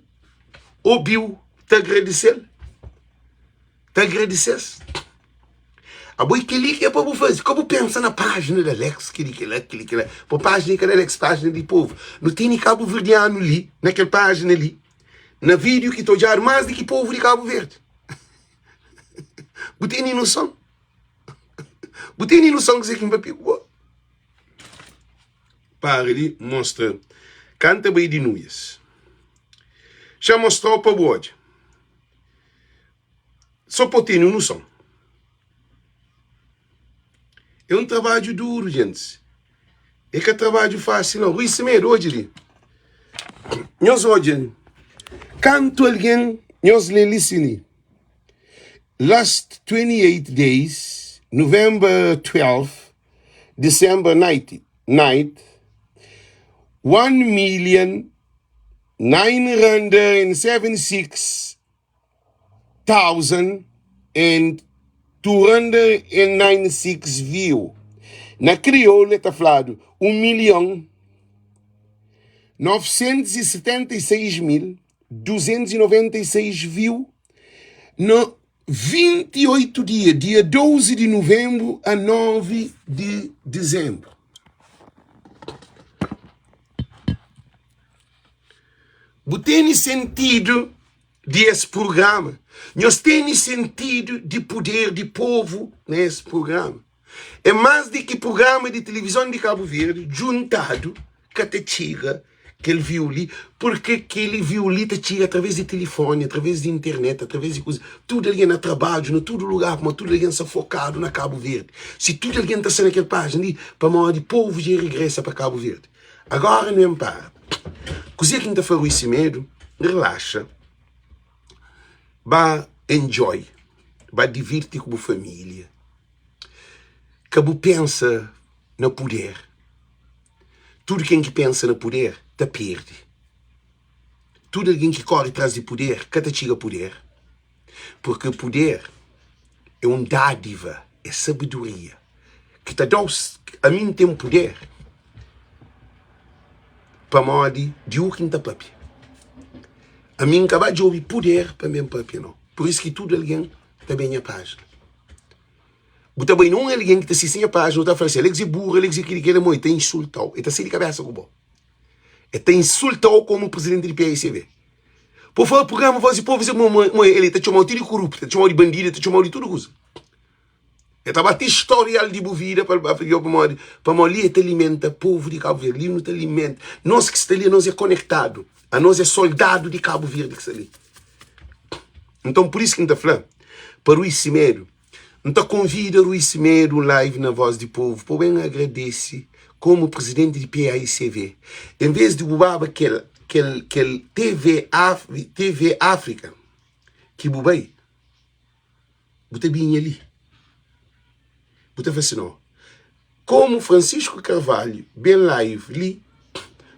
obi-u ta agradise-l, ta agradise-s. Abo é kel-li ki é pa bu faze. Ka bu pensa na pájina di Alex, kel-li, kel-la, kel-li, kel-la. Po pájina é ka di Alex, pájina é di povu. Nu tene kabuverdianu li, na kel pájina li, na vídiu ki ta odjadu más di ki povu di Kabu Verdi. Bu tene noson? Bu tene noson kuzê ki N papia ku bo? Para di mostra kanta bai di nuias. Xa mostrau pa bu odja. So pa bu tene un noson. É un trabadju duru, gentis. É ka trabadju fásil nau. Rui Semedo, odja li. Nhos odja li. Kantu algen, nhos lê li si li. Last 28 days, November 12, December 9, 1,976,296 view. Na kriolu el ta fladu 1 milhon 976 mil 296 view na 28 dia, dia 12 di nuvenbru a 9 di dizenbru. Bu tene sentidu di es prugrama? Nhos tene sentidu di puder di povu na es prugrama? É más di ki prugrama di tilivizon di Kabu Verdi djuntadu ka ta txiga kel viu li, purke kel viu li ta txiga através di tilifoni, através di internet, através di kuza. Tudu algen na trabadju, na tudu lugar, pamodi tudu algen sta fokadu na Kabu Verdi. Si tudu algen ta sta na kel pájina li, pamodi povu dja regresa pa Kabu Verdi. Agora nu en para. Kuzê ki N ta fla Rui Semedo? Relaxa, ba enjoy, ba divirti ku bu família. Ka bu pensa na puder. Tudu ken ki pensa na puder ta perde. Tudu algen ki kóre tras di puder ka ta txiga puder. Purkê puder é un dádiva, é sabedoria ki ta da-u. Ami N ten puder pamodi di u ki N ta pâpia. Ami N ka ba djobe puder pa mi N pâpia, nau. Pur isu ki tudu algen ta ben nha pájina. Bu ta bai na un algen ki ta sisti nha pájina, bu ta fla si, Alex é burru, Alex é kili, kila, mo, el ta insulta-u, el ta sai di kabésa ku bo. El ta insulta-u komu prizidenti di PAICV. Por favor, prugrama Voz di Povu, mo, mo, mo, el ta txoma-u ti di kuruptu, el ta txoma-u di bandidu, el ta txoma-u di tudu kuza. El ta bati storial di bu vida pa el ba fla-u pamodi, pamodi li el ta alimenta povu di Kabu Verdi, li nu ta alimenta, nos ki sta li, anos é konektadu, anos é soldadu di Kabu Verdi ki sta li. Nton, pur isu ki N ta fla pa Rui Semedo, N ta konvida Rui Semedo un live na Voz di Povo pa bu ben agradese komu prizidenti di PAICV. En vez di bu baba kel kel kel TV TV Afrika ki bu bai, bu ta binha li. Bu ta fla si, no, Komu Francisco Carvalho ben live li,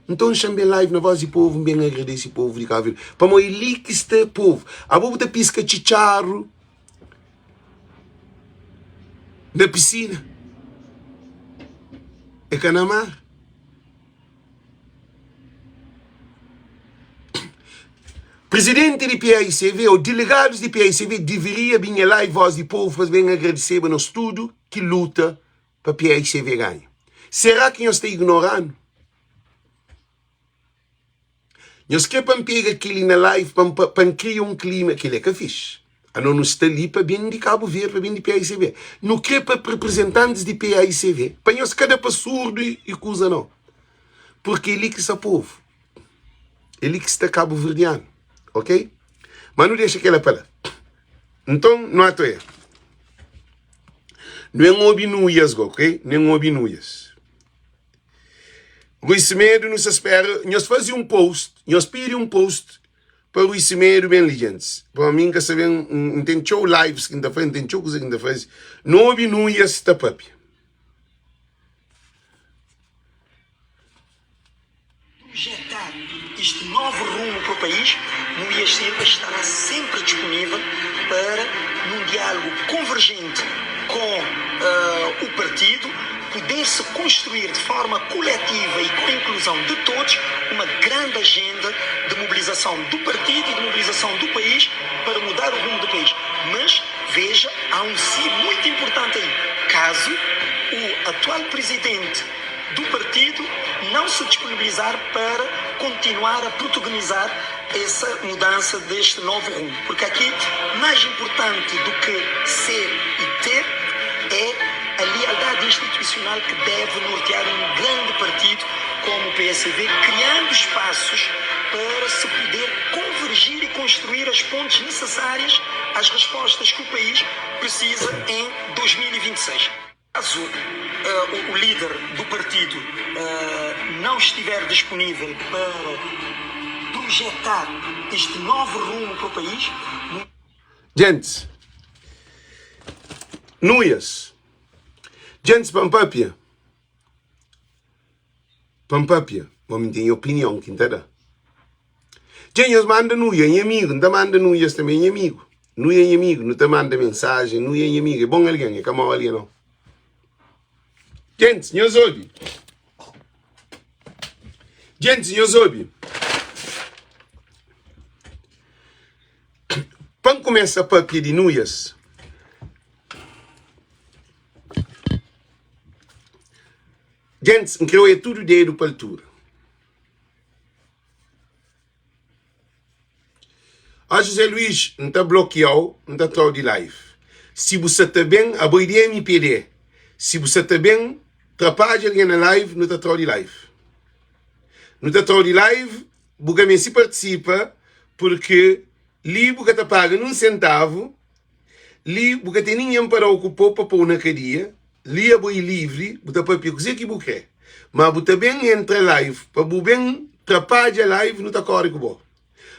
nton xa-m ben live na Voz di Povo, N ben agradese povu di Cabo Verde, pamodi é li ki sta povu. Abo bu ta piska txitxaru na pisina, é ka na mar. Prizidenti di PAICV ô delegadus di PAICV diviria binha live Voz di Povo pa es ben agradeseba nos tudu ki luta pa PAICV ganha. Será ki nhos ta ignora-nu? Nhos kre pa N pega kel-li na live pa N pa N kria un klima? Kel-li é ka fixi. Ano nu sta li pa ben di Kabu Verdi, pa ben di paicv. Nu kre pa reprezentantis di paicv, pa nhos ka da pa surdu i kuza nau. Purki é li ki sta povu, é li ki sta kabuverdianu, ok? Ma nu dexa kela pa la. Nton, nu ata oia. Nu en obi nuias go, ok? Nu en obi nuias. Rui Semedo nu sa spera nhos faze un post, nhos pidi un post pa Rui Semedo ben li gentis. Pa mi nka sa ben, n ten txeu lives ki n ta faze, n ten txeu kuza ki n ta faze. Nu obi nuias ta papia. Projetar este novo rumo para o país, Nuías Silva estará sempre disponível para, num diálogo convergente com o partido, poder-se construir de forma coletiva e com a inclusão de todos uma grande agenda de mobilização do partido e de mobilização do país para mudar o rumo do país. Mas, veja, há um se muito importante aí, caso o atual presidente do partido não se disponibilizar para continuar a protagonizar essa mudança deste novo rumo. Porque aqui, mais importante do que ser e ter, é a lealdade institucional que deve nortear um grande partido como o PSV, criando espaços para se poder convergir e construir as pontes necessárias às respostas que o país precisa em 2026. Caso o líder do partido não estiver disponível para projetar este novo rumo para o país, no. Djentis, nuias, djentis pa N papia, pa N papia, ma mi N ten opinion ki N ta da. Dja nhos manda nuia nha amigu, N ta manda nuias tanbe nha amigu. Nuia nha amigu, nu ta manda mensajen, nuia nha amigu, é bon algen, é ka mau algen nau. Gentis, nhos obi. Gentis, nhos obi. Pa N kumesa papia di nuias, gentis, N kre oia tudu dedu pa altura. Ah José Luís, N ta blokiau, N ta trau di live. Si bu sa ta ben, abo é di mpd, si bu sa ta ben trapadja algen na live, nu ta trau di live. Nu ta trau di live, bu ka meste partisipa, purki li bu ka ta paga nun sentavu, Li bu ka ten ningen pa da-u ku pô pa pô-u na kadia. Li abo é livri, bu ta papia kuzê ki bu krê. Ma bu ta ben entra live pa bu ben trapadja live, nu ta kóre ku bo.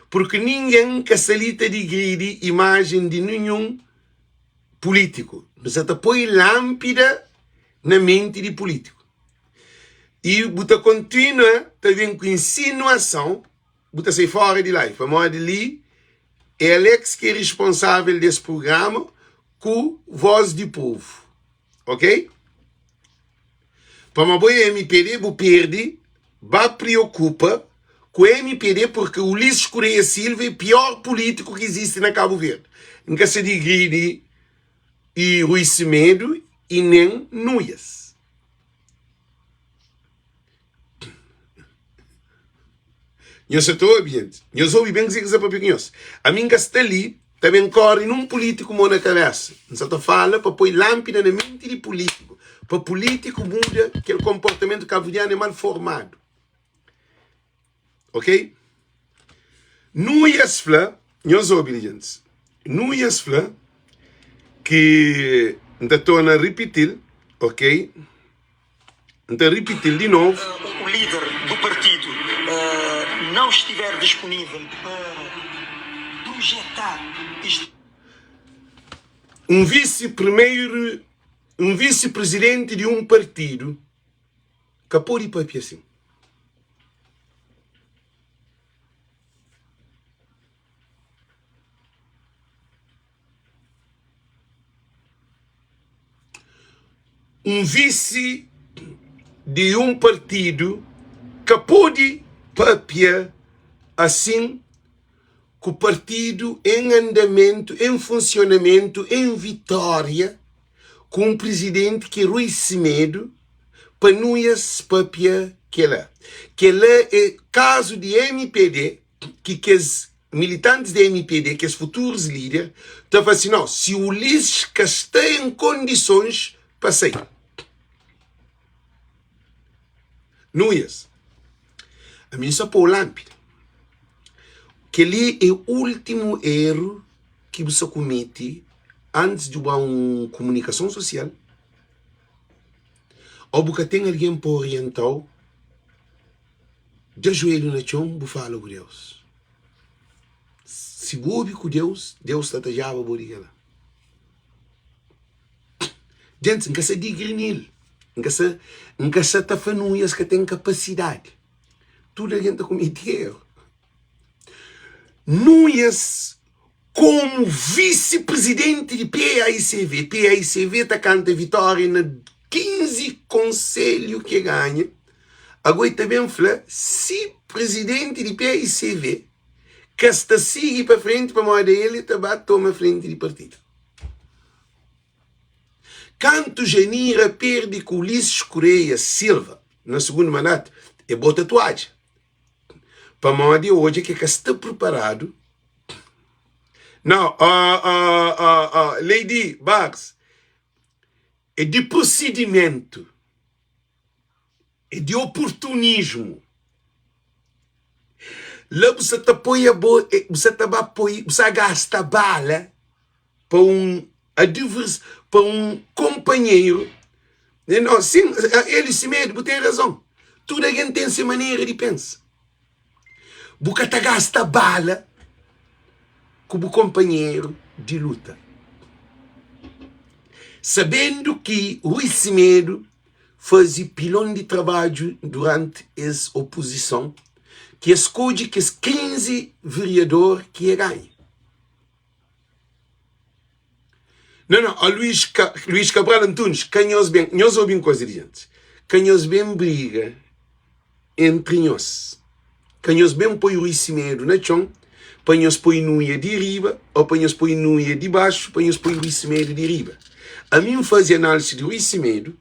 Purki ningen ka sta li ta digridi imajen di ninhun pulítiku. Nu sa ta poi lánpida na menti di pulítiku. I bu ta kontinua ta ben ku insinuason, bu ta sai fóra di live. Pamodi li É Alex ki é responsável des programa ku voz di povo. Ok? Pamo bo é mpd bu perde ba preocupa ku mpd porque Ulisses Correia Silva é pior político ki existe na Cabo Verde. Nka sa digridi e Rui Semedo e nem Nuias. Nhos sa ta obi, gente? Nhos obi ben kuzê ki N sta papia ku nhos. Ami N ka sta li ta ben kóre nun pulítiku mô na kabésa. N sa ta fala pa poi lánpida na menti di pulítiku, pa pulítiku muda kel konportamentu kabuverdianu é mal formadu. Ok? Nuias fla, nhos obi li, gentis. Nuias fla ki N ta torna ripiti-l, ok? N ta ripiti-l di novu. O líder do partido não estiver disponível para projetar este. Un visi-primeiro, un visi-presidenti di un partidu ka pode papia asin. Un visi di un partidu ka pode papia asin ku partidu en andamentu, en funsionamentu, en vitória, ku un prizidenti ki é Rui Semedo, pa Nuias papia kela. Kela é kazu di mpd ki kes. militantis di mpd, kes futurus lider, ta fla si, nau, si Ulisses ka sta en kondisons pa sai. Nuias, ami N sta pô-u lánpida. Kel-li é últimu eru ki bu sta kumete antis di bu ba un kumunikason sosial ô bu ka ten algen pa orienta-u. Da juelhu na txon bu fala ku Deus. Si bu obi ku Deus, Deus ta tadjaba bo di kela. Gentis, N ka sa digrinil, N ka sa, N ka sa ta fanuia, es ka ten kapasidadi. Tudu algen ta kumete eru. Nuias komu visi-prizidenti di PAICV. PAICV ta kanta vitória na 15 konselhu ki e ganha. Ago e ta ben fla si prizidenti di PAICV ka sta sigi pa frenti pamodi el e ta ba toma frenti di partidu. Kantu Janira perde ku Ulisses Correia Silva na sugundu mandatu, e bota tuadja. Pamodi e odja ki e ka sta priparadu. Nau, Lady Barks, é di prosidimentu, é di oportunismu. La bu sa ta poi abo, bu sa ta ba poi, bu sa gasta bala pa un advers, pa un konpanheru. Nau, sin, el si medu, bu ten razon. Tudu algen ten se manera di pensa. Bu ka ta gasta bala ku bu konpanheru di luta. Sabendu ki Rui Semedo faze pilon di trabadju duranti es opozison ki es skodje kes 15 vereador ki e ganha. Não, não, ó Luís, Ca... Luís Cabral Antunes, ka nhos ben, nhos obi un koza di gentis, ka nhos ben briga entri nhos, ka nhos ben poi Rui Semedo na txon, pa nhos poi Nuia di riba, ou pa nhos poi Nuia di baxu, pa nhos poi Rui Semedo di riba. Ami N faze análisi di Rui Semedo,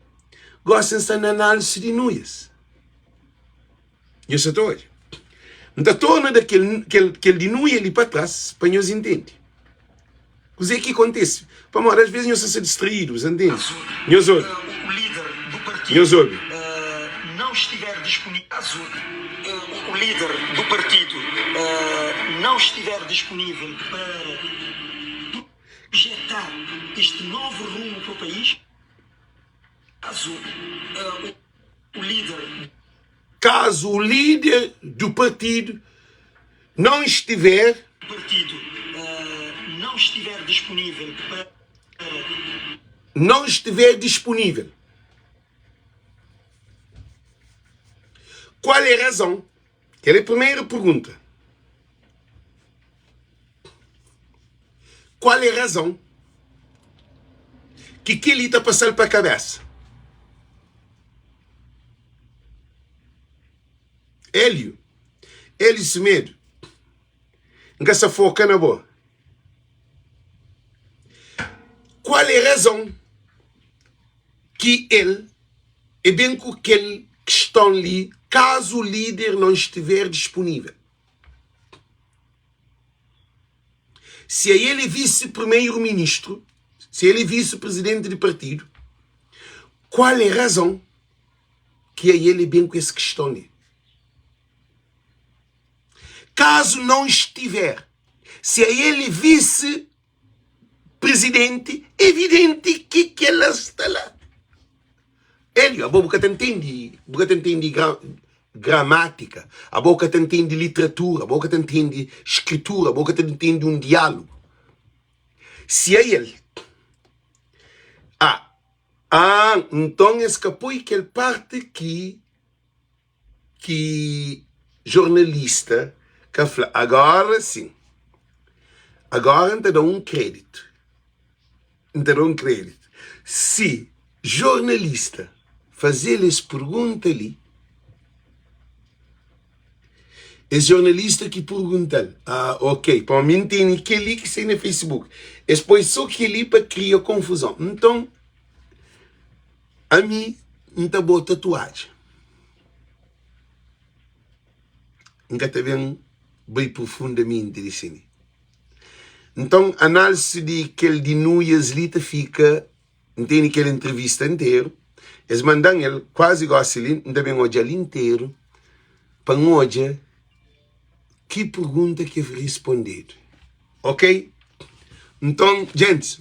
gosi N sta na análisi di Nuias. Nhos sa ta odja? N ta torna da kel, kel, kel di Nuia li pa tras pa nhos intende kuzê ki kontise. Pamodi às vezes nhos ta ser distraídu, sa ntende? Nhos obi, O líder do partido nhos obi. não estiver disponível, caso o líder do partido não estiver disponível para projetar este novo rumo para o país, caso o líder Caso o líder do partido não estiver partido não estiver disponível para não estiver disponível. Qual é a razão? Kel é a primeira pergunta. Qual é a razão ki kel-li ta pasa-l pa kabésa? Hélio, Hélio Semedo, N ka sa foka na bo. Qual é razão ki el é ben ku kel kiston li kazu líder não estiver disponível? Se a el é vice-primeiro-ministro, se el é vice-presidente de partido, qual é razão ki a el é ben ku es kiston li? Kazu não estiver, se a el é vice-presidente, evidente ki kela sta la. Hélio, abo bu ka ta ntende, bu ka ta ntende gra, gramática, abo ka ta ntende literatura, abo ka ta ntende skritura, abo ka ta ntende un diálogu. Si a el, ah, ah, nton es ka poi kel parti ki ki jornalista ka fla. Agora sim, agora N ta da un kreditu, N ta da un kreditu. Si jornalista faze-l es pergunta li, es jornalista ki pergunta-l, ah, ok, pa mi N tene kel-li ki sai na Facebook, es poi so kel-li pa kria konfuzon. Nton, Ami N ta bota tuadja. N ka ta ben. bai profundamenti di si. Nton analisi di kel di Nuias li ta fika, N tene kel entrevista nteru, es manda-m el kuazi gosi li, N ta ben odja-l interu pa N odja ki pergunta ki rispondedu. Ok? Nton, djentis,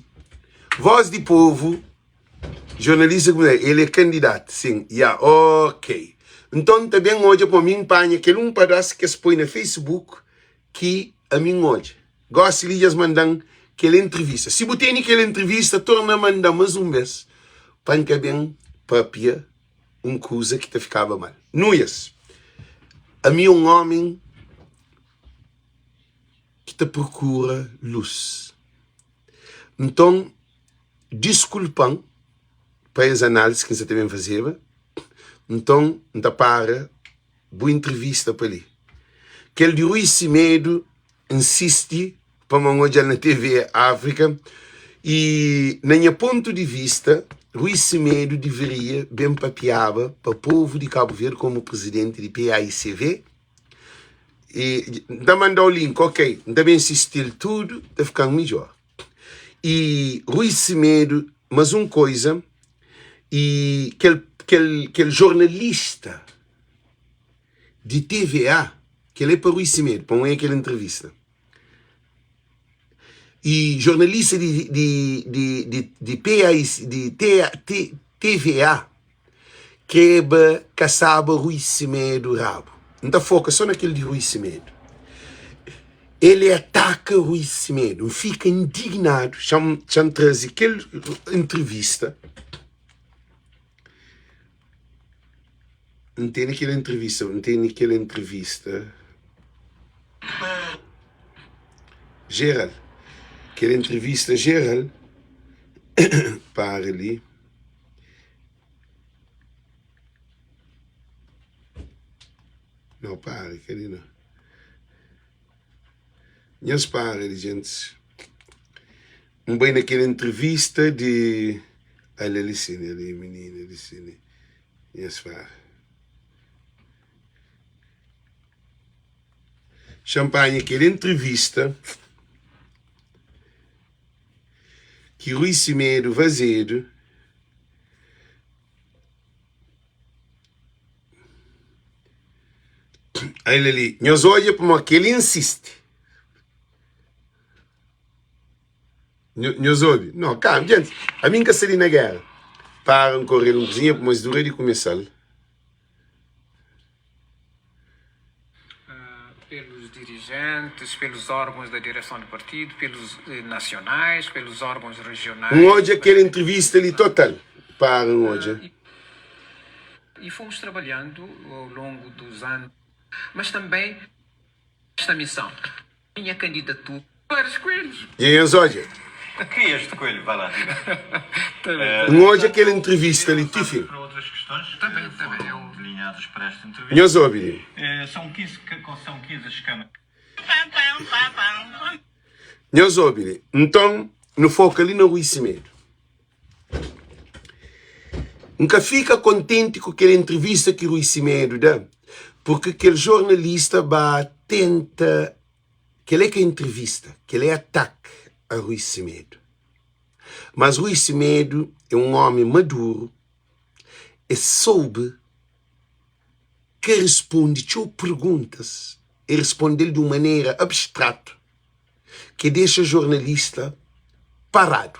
Voz di Povu, jornalista ku el é kandidatu, sin, ya, ok. Nton, N ta ben odja pa mi N panha kel un padás ki es poi na Facebook ki ami N odja. Gósi li dja es manda-m kel entrivista. Si bu tene kel entrivista, torna manda-m más un bês pa N ka ben pâpia un kuza ki ta fikaba mal. Nuias, Ami é un ómi ki ta prokura lus. Nton, diskulpa-m pa es análisi ki N sa ta ben fazeba. Nton, N ta para bu intrivista pa li. Kel di Rui Simedo N sisti pa ma N odja-l na TV Áfrika y na nha pontu di vista Rui Semedo deveria ben papiaba pa povu di Kabu Verdi komu prizidenti di PAICV y N ta manda-u link, ok, N ta ben sisti-l tudu ta fika-m midjor. Y Rui Semedo, mas un koiza, y kel kel kel jornalista di TVA, kel é pa Rui Semedo, pa un é kel entrevista. E jornalista di, di, di, di, di PAIC, di TA, T, TVA kreba kasaba Rui Semedo rabu. N ta foka só na kel di Rui Semedo. El é ataka Rui Semedo. N fika indignadu, xa-m xa-m traze kel entrevista. N tene kel entrevista, N tene kel entrevista Geral, kel entrevista geral Para li Não, para, kel li não Nhos para di gentis N bai na kel entrevista di Ale li sini, ali minina li sini Nhos para Xa-m panha kel entrevista ki Rui Semedo fazedu. Ai li, nhos odja pamodi ki el insisti. Nhos obi? No, kalma, djenti. Ami N ka sta li na géra. Para, N kore-l un kuzinha pamodi es dura di kumesa-l. Pelos dirigentes, pelos órgãos da direção do partido, pelos nacionais, pelos órgãos regionais. N odja kel entrevista li total. Para, N odja. E fomos trabalhando ao longo dos anos, mas também esta missão. Minha candidatura. Vários coelhos. Dja nhos odja? Que é este coelho? Vá lá, diga. N odja kel entrevista li ti fin. Para outras questões que Tá bem, tá bem, foram eu- delineadas para esta entrevista. Nhos obi li. São 15, são 15 as câmaras. Nhos obi li. Nton, nu foka li na Rui Semedo. N ka fika kontenti ku kel entrevista ki Rui Semedo da, porque kel jornalista ba tenta, kel é ka entrevista, kel é atake a Rui Semedo. Mas Rui Semedo é un omi maduru, e soube ka responde txeu perguntas, e responde-l di un manera abstratu. ki dexa jornalista paradu,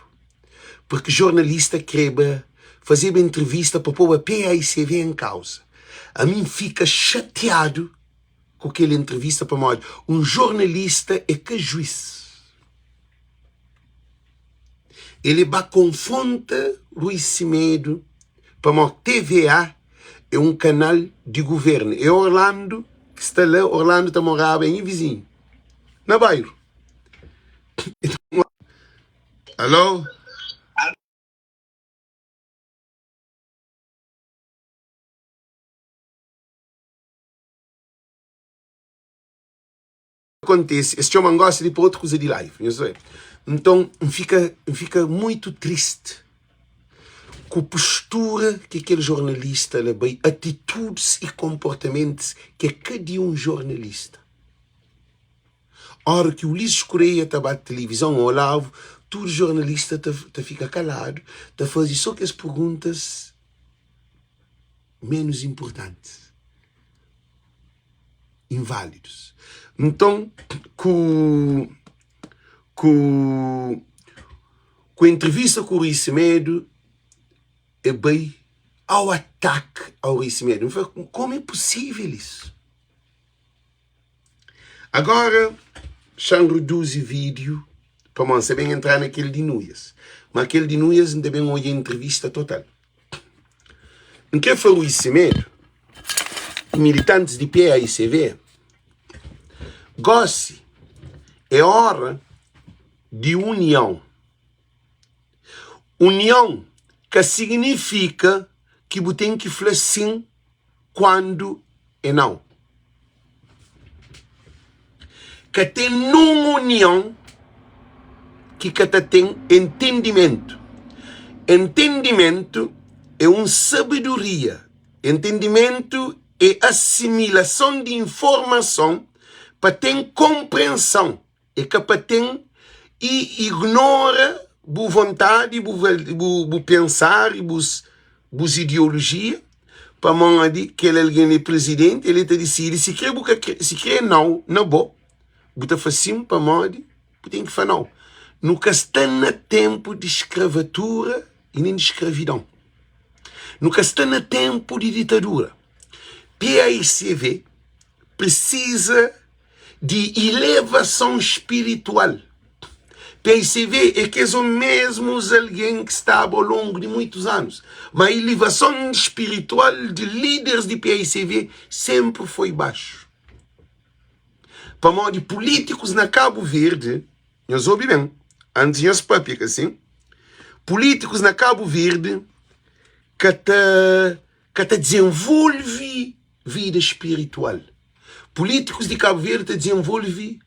porque jornalista kreba fazeba entrevista pa poba PAICV em kauza. Ami N fika xatiadu ku kel entrevista pamodi un jornalista é ka juiz. El é ba konfronta Rui Semedo pamodi TVA é un kanal di guvernu. É Orlando ki sta la, Orlando ta moraba, é nha vizinhu. Na bairu. Alô? Kontise, es txoma-m gosi di pa otu kuza di live, nhos obi. Nton, N fika, N fika muitu tristi ku postura ki kel jornalista la bai, atitudis i konportamentus ki é ka di un jornalista. Óra ki Ulisses Correia ta ba tilivizon ô Olavo, tudu jornalista ta ta fika kaladu, ta faze sô kes perguntas ménus inportantis, inválidus. Nton, ku ku ku entrevista ku Rui Semedo, e bai ao atake ao Rui Semedo. N fla, komu é pusível isu? Agora xa-m reduzi vídeo pamodi N sta ben entra na kel di Nuias. Ma kel di Nuias N ta ben odja entrevista total. N kre fla Rui Semedo i militantis di PAICV, gosi é ora di union. Union ka signifika ki bu ten ki fla sin kuandu é nau. Ka ten nun union ki ka ta ten entendimentu. Entendimentu é un sabedoria. Entendimentu é asimilason di informason pa ten konprenson. É ka pa ten i ignora bu vontadi, bu bu pensar i bus bus ideolojia, pamodi kel algen li é prizidenti, el ta disidi si kre bu ka kre, si kre nau na bo, bu ta fla sin pamodi bu ten ki fla nau. Nu ka sta na tenpu di skravatura i nen di skravidon. Nu ka sta na tenpu di ditadura. PAICV prisiza di ilevason spiritual. PICV é kes mesmus algen ki staba au longu di muitus anus, ma ilevason spiritual di líderes di PICV senpri foi baxu. Pamodi pulítikus na Kabu Verdi, nhos obi ben, antis nhos papia ka sin, pulítikus na Kabu Verdi ka ta ka ta dizenvolvi vida spiritual. Pulítikus di Kabu Verdi ta dizenvolve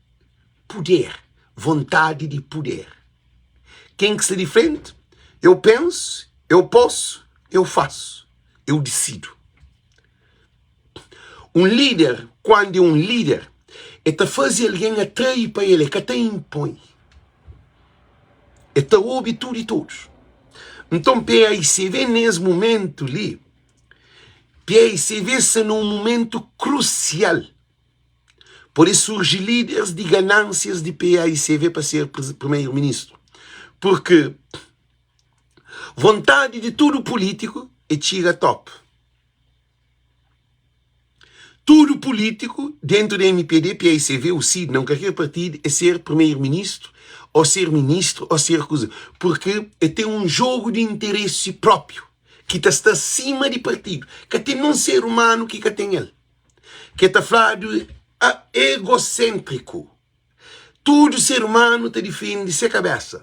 puder, vontadi di puder. Ken ki sta di frenti, eu pensu, eu posu, eu fasu, eu disidu. Un líder, kuandu é un líder, e ta faze algen atrai pa el, e ka ta inpoi. E ta obi tudu i todos. Nton, PAICV nes mumentu li, PAICV sta na un mumentu krusial. Pode surji líderes di ganánsias di PAICV pa ser primeiro-ministru. Purki vontadi di tudu pulítiku é txiga top. Tudu pulítiku dentu di mpd, paicv, UCID, na un kalker partidu é ser primeiro-ministru ô ser ministru ô ser kuza. Purki é ten un jogu di interesi própiu ki ta sta sima di partidu. Ka ten nun ser umanu ki ka ten el. Ke ta fladu egoséntriku. Tudu ser umanu ta difende se kabésa.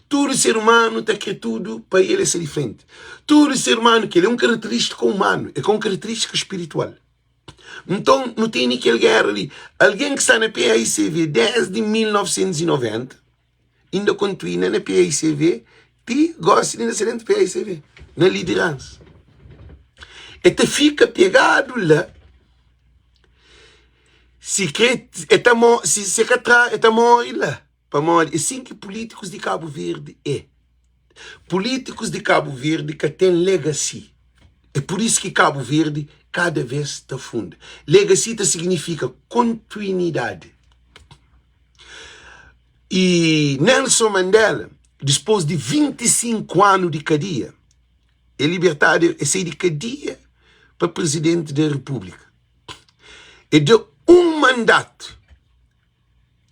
Tudu ser umanu ta kre tudu pa el é se di frenti. Tudu ser umanu, kel é un karakterístika umanu, é ka un karakterístika spiritual. Nton, nu tene kel géra li. Algen ki sta na PAICV desdi 1990, inda kontinua na PAICV ti gósi inda sta dentu PAICV, na lideransa. E ta fika pegadu la. Si kre e ta mo si se ka tra e ta morre la pamodi é sin ki pulítikus di Kabu Verdi é. Pulítikus di Kabu Verdi ka ten legacy. É pur isu ki Kabu Verdi kada vez ta funda. Legacy ta signifika kontinuidadi. I Nelson Mandela, dispôs di 25 anu di kadia, é libertadu, é sai di kadia pa prizidenti da Repúblika. E da un mandatu.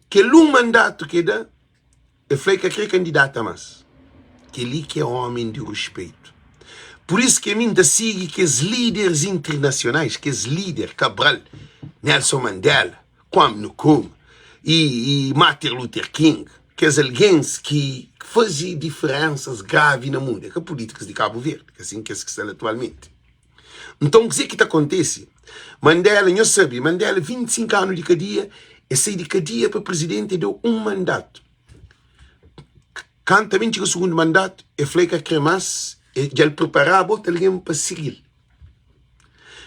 Kel un mandatu ki e da, e fla e ka kre kandidata mas. Kel-li ki é ómi di ruspeitu. Pur isu ki ami N ta sigi kes líderis internasionais, kes líder, Cabral, Nelson Mandela, Kwame Nkrumah i Martin Luther King, kes algens ki faze diferénsas gravi na mundu. É ka pulítikus di Kabu Verdi, ka sin kes ki sta la atualmenti. Nton, kuzê ki ta kontise? Mandela, nhos sabe, Mandela, 25 anu di kadia, e sai di kadia pa prizidenti, e da un mandatu. Kantu ta ben txiga sugundu mandatu, e fla e ka kre mas, e dja el priparaba otu algen pa sigi-l.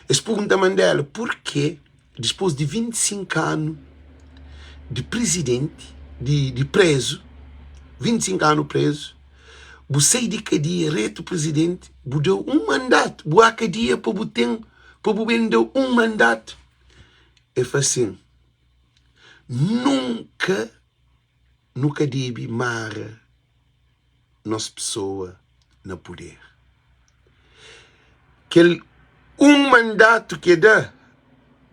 Es pergunta Mandela, purkê, dispôs di 25 anu. di prizidenti, di prezu, 25 anu prezu, bu sai di kadia retu prizidenti, bu da un mandatu, bu a kadia pa bu ten, pa bu ben da un mandatu. El fla sin, nunka nu ka debe mara nos pesoa na puder. Kel un mandatu ki e da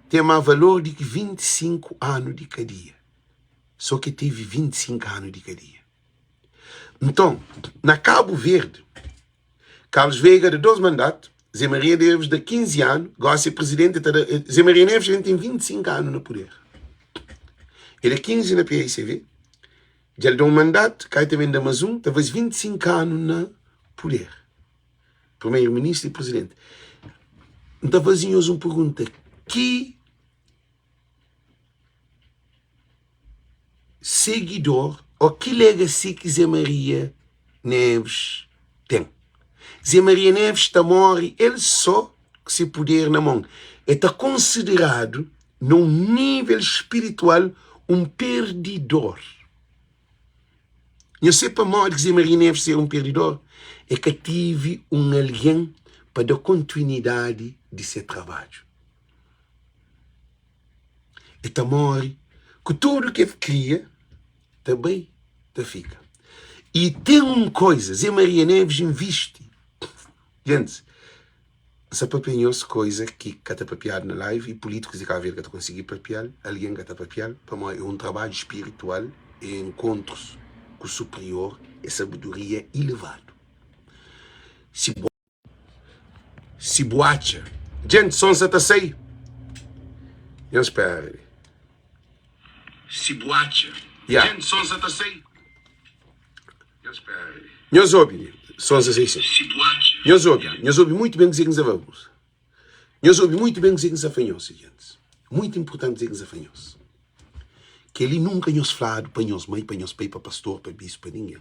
ten más valor di ki 25 anu di kadia. Sô ki e tevi 25 anu di kadia. Nton, na Kabu Verdi, Carlos Veiga da 2 mandatu, Zé Maria Neves da 15 anu, gósi é prizidenti, ta da, Zé Maria Neves ben ten 25 anu na puder. E da 15 na paicv, dja el da un mandatu, kai ta ben da más un, ta faze 25 anu na puder. Primeiro-ministru i prizidenti. N ta faze nhos un pergunta, ki Segidor ô ki legacy ki Zé Maria Neves ten? Zé Maria Neves ta móre el sô ku se puder na mon. El ta konsideradu, na un nível spiritual, un perdidor. Nhos sabe pamodi ki Zé Maria Neves ser un perdidor? El ka tive un algen pa da kontinuidadi di se trabadju. E ta móre ku tudu ki el kria, ta bai, ta fika. I ten un koza, Zé Maria Neves invisti. Gentis, N sta papia nhos koza ki ka ta papiadu na live i pulítikus di Kabu Verdi ka ta konsigi papia-l, algen ka ta papia-l, pamodi é un trabadju spiritual, é enkontrus ku superior, é sabedoria ilevadu. Si bu. Si bu atxa Djent son sa ta sai Nhos spera li Si bu atxa Djent son sa ta sai Nhos spera li Nhos obi li Son sa sai sin Si bu atxa Nhos obi Nhos obi muitu ben kuzê ki N sa fla bos Nhos obi muitu ben kuzê ki N sa fla nhos Djentis Muitu inpurtanti kuzê ki N sa fla nhos Kel-li nunka nhos fladu pa nhos mai, pa nhos pai, pa pastor, pa bispu, pa ningen.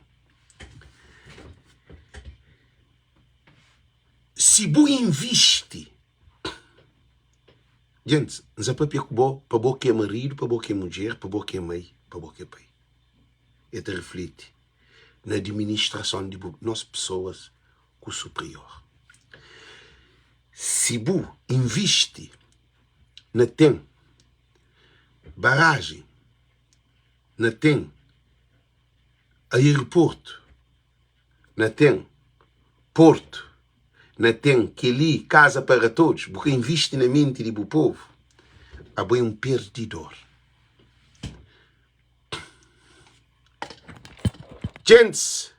Si bu invisti, Gentis, N sa papia ku bo, pa bo ki é maridu, pa bo ki é mudjer, pa bo ki é mai, pa bo ki é pai. E ta rifliti na adiministrason di bu nos pesoas ku superior. Si bu invisti na ten barajen, na ten aeroportu, na ten portu, na ten keli casa para todos, bu ka invisti na menti di bu povu, abo é un perdidor. Gentis,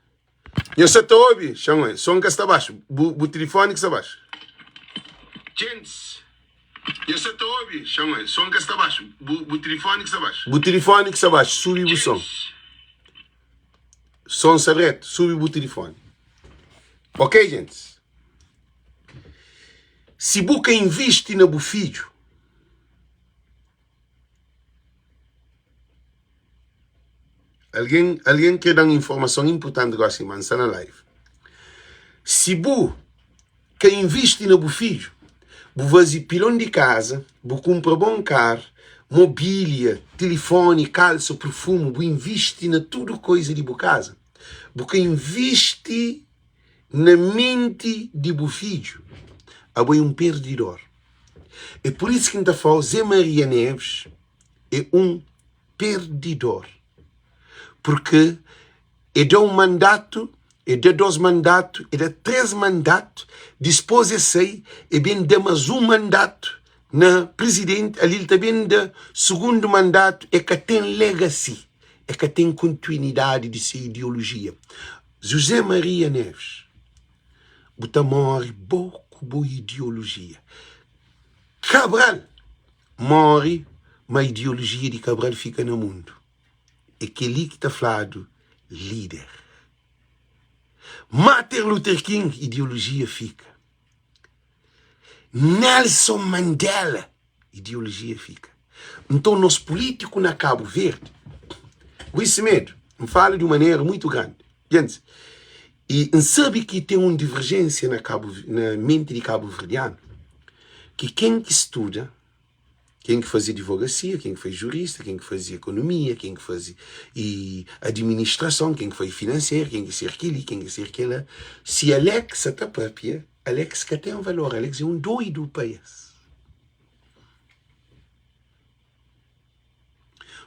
nhos sa ta obi? Xan oi, son ka sta baxu, bu, bu tilifoni ki sta baxu. Gentis, nhos sa ta obi? Xan oi, son ka sta baxu, bu, bu tilifoni ki sta baxu. Bu tilifoni ki sta baxu, subi bu son. Son sta reto, subi bu tilifoni. Ok, gentis? Si bu ka invisti na bu fidju, algen, algen kre da-m informason inpurtanti gosi, ma N sta na live. Si bu ka invisti na bu fidju, bu faze pilon di kaza, bu kunpra bon kar, mobília, tilifoni, kalsa, perfumu, bu invisti na tudu koiza di bu kaza, bu ka invisti na menti di bu fidju, abo é un perdidor. É pur isu ki N ta fla-u, Zé Maria Neves é un perdidor, purki E da un mandatu, e da dos mandatu, e da tres mandatu, dispos e sai, e ben da mas un mandatu na prizidenti, ali el ta ben da sugundu mandatu, e ka ten legacy, e ka ten kontinuidadi di se ideolojia. José Maria Neves, bu ta more bo ku bu ideolojia. Cabral more, ma ideolojia di Cabral fika na mundu. É kel-li ki ta fladu líder. Martin Luther King, ideolojia fika. Nelson Mandela, ideolojia fika. Nton, nos pulítiku na Kabu Verdi, Rui Semedo, N fala di un manera muitu grandi, gentis, i N sabe ki ten un diverjénsia na Kabu, na menti di kabuverdianu, ki ken ki studa. Ken ki faze advogasia, ken ki faze jurista, ken ki faze ekonomia, ken ki faze i administrason, ken ki faze finanseru, ken ki ser keli, ken ki ser kela. Si Alex sa ta papia, Alex ka ten valor, Alex é un doidu pa es.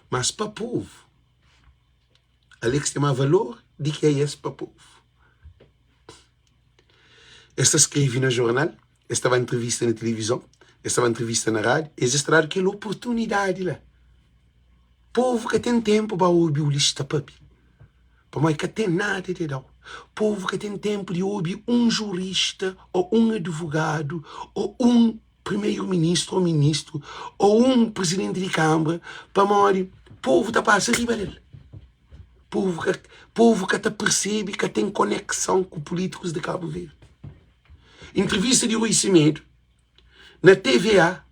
Mas pa povu, Alex ten más valor di ki es pa povu. Es ta skrebe na jornal, es ta ba ntrivista na tilivizon, es ta ba ntrivista na rádiu, es es ta dadu kel oportunidadi la. Povu ka ten ténpu ba obi Ulisses ta pâpia, pamodi ka ten nada di da-u. Povu ka ten ténpu di obi un jurista ô un advogadu ô un primeru-ministru ô ministru ô un prizidenti di kanbra, pamodi povu ta pasa riba del. Povu ka, povu ka ta persebe, ka ten konekson ku pulítikus di Kabu Verdi. Intrivista di Rui Semedo na TVA,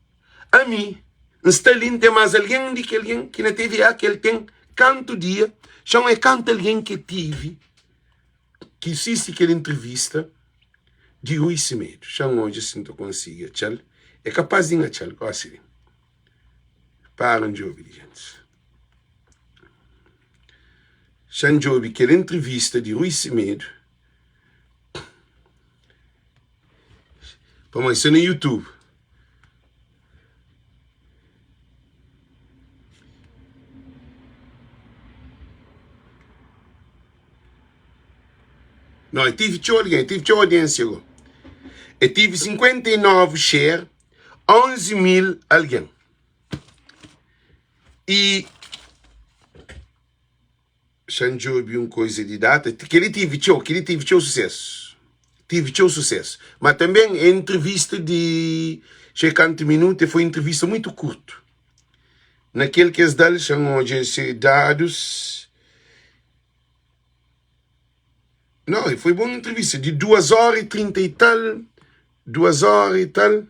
ami N sta li, N ten más algen di ki algen ki na TVA ki el ten kantu dia, txon é kantu algen ki tive ki sisti kel intrivista di Rui Semedo. Xa-m odja si N ta konsigi atxa-l. É kapaz di N atxa-l gósi li. Para N djobe li, gentis. Xa-m djobe kel intrivista di Rui Semedo. Pamodi sta na YouTube. Não, eu tive txeu algen, eu tive txeu audiência go. Eu tive 59 share, 11 mil algen. E Xa-m djobe un koiza di data. Kel-li tive txeu, kel-li tive txeu susésu. Tive txeu susésu. Má tanben é entrivista di xe kantu minutu, e foi entrivista mutu kurtu. Na kel ki es da-l, xa-m odja se dadus. Nau, e foi bon entrivista, di duas óra i 30 i tal, duas óra i tal.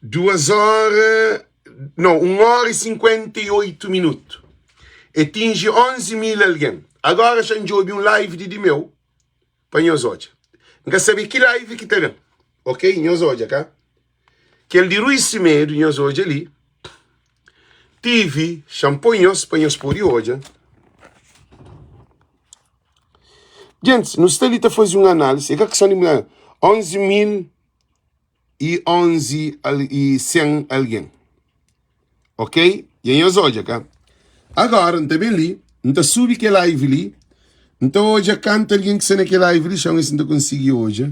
Duas óra, nau, un óra i 58 minutu. E tinji 11 mil algen. Agora xa N djobe un live di dimeu pa nhos odja. N ka sabe ki live ki ta ben. Ok, nhos odja ka? Kel di Rui Semedo, nhos odja li. Tivi, xa N poi nhos pa nhos pode odja. Gentis, nu sta li ta faze un análise, é ka kiston di mudansa, 11 mil i 11 i 100 algen, ok? Dja nhos odja, ka? Agora, N ta ben li, N ta subi kel live li, N ta odja kantu algen ki sta na kel live li, xa-m si N ta konsigi odja,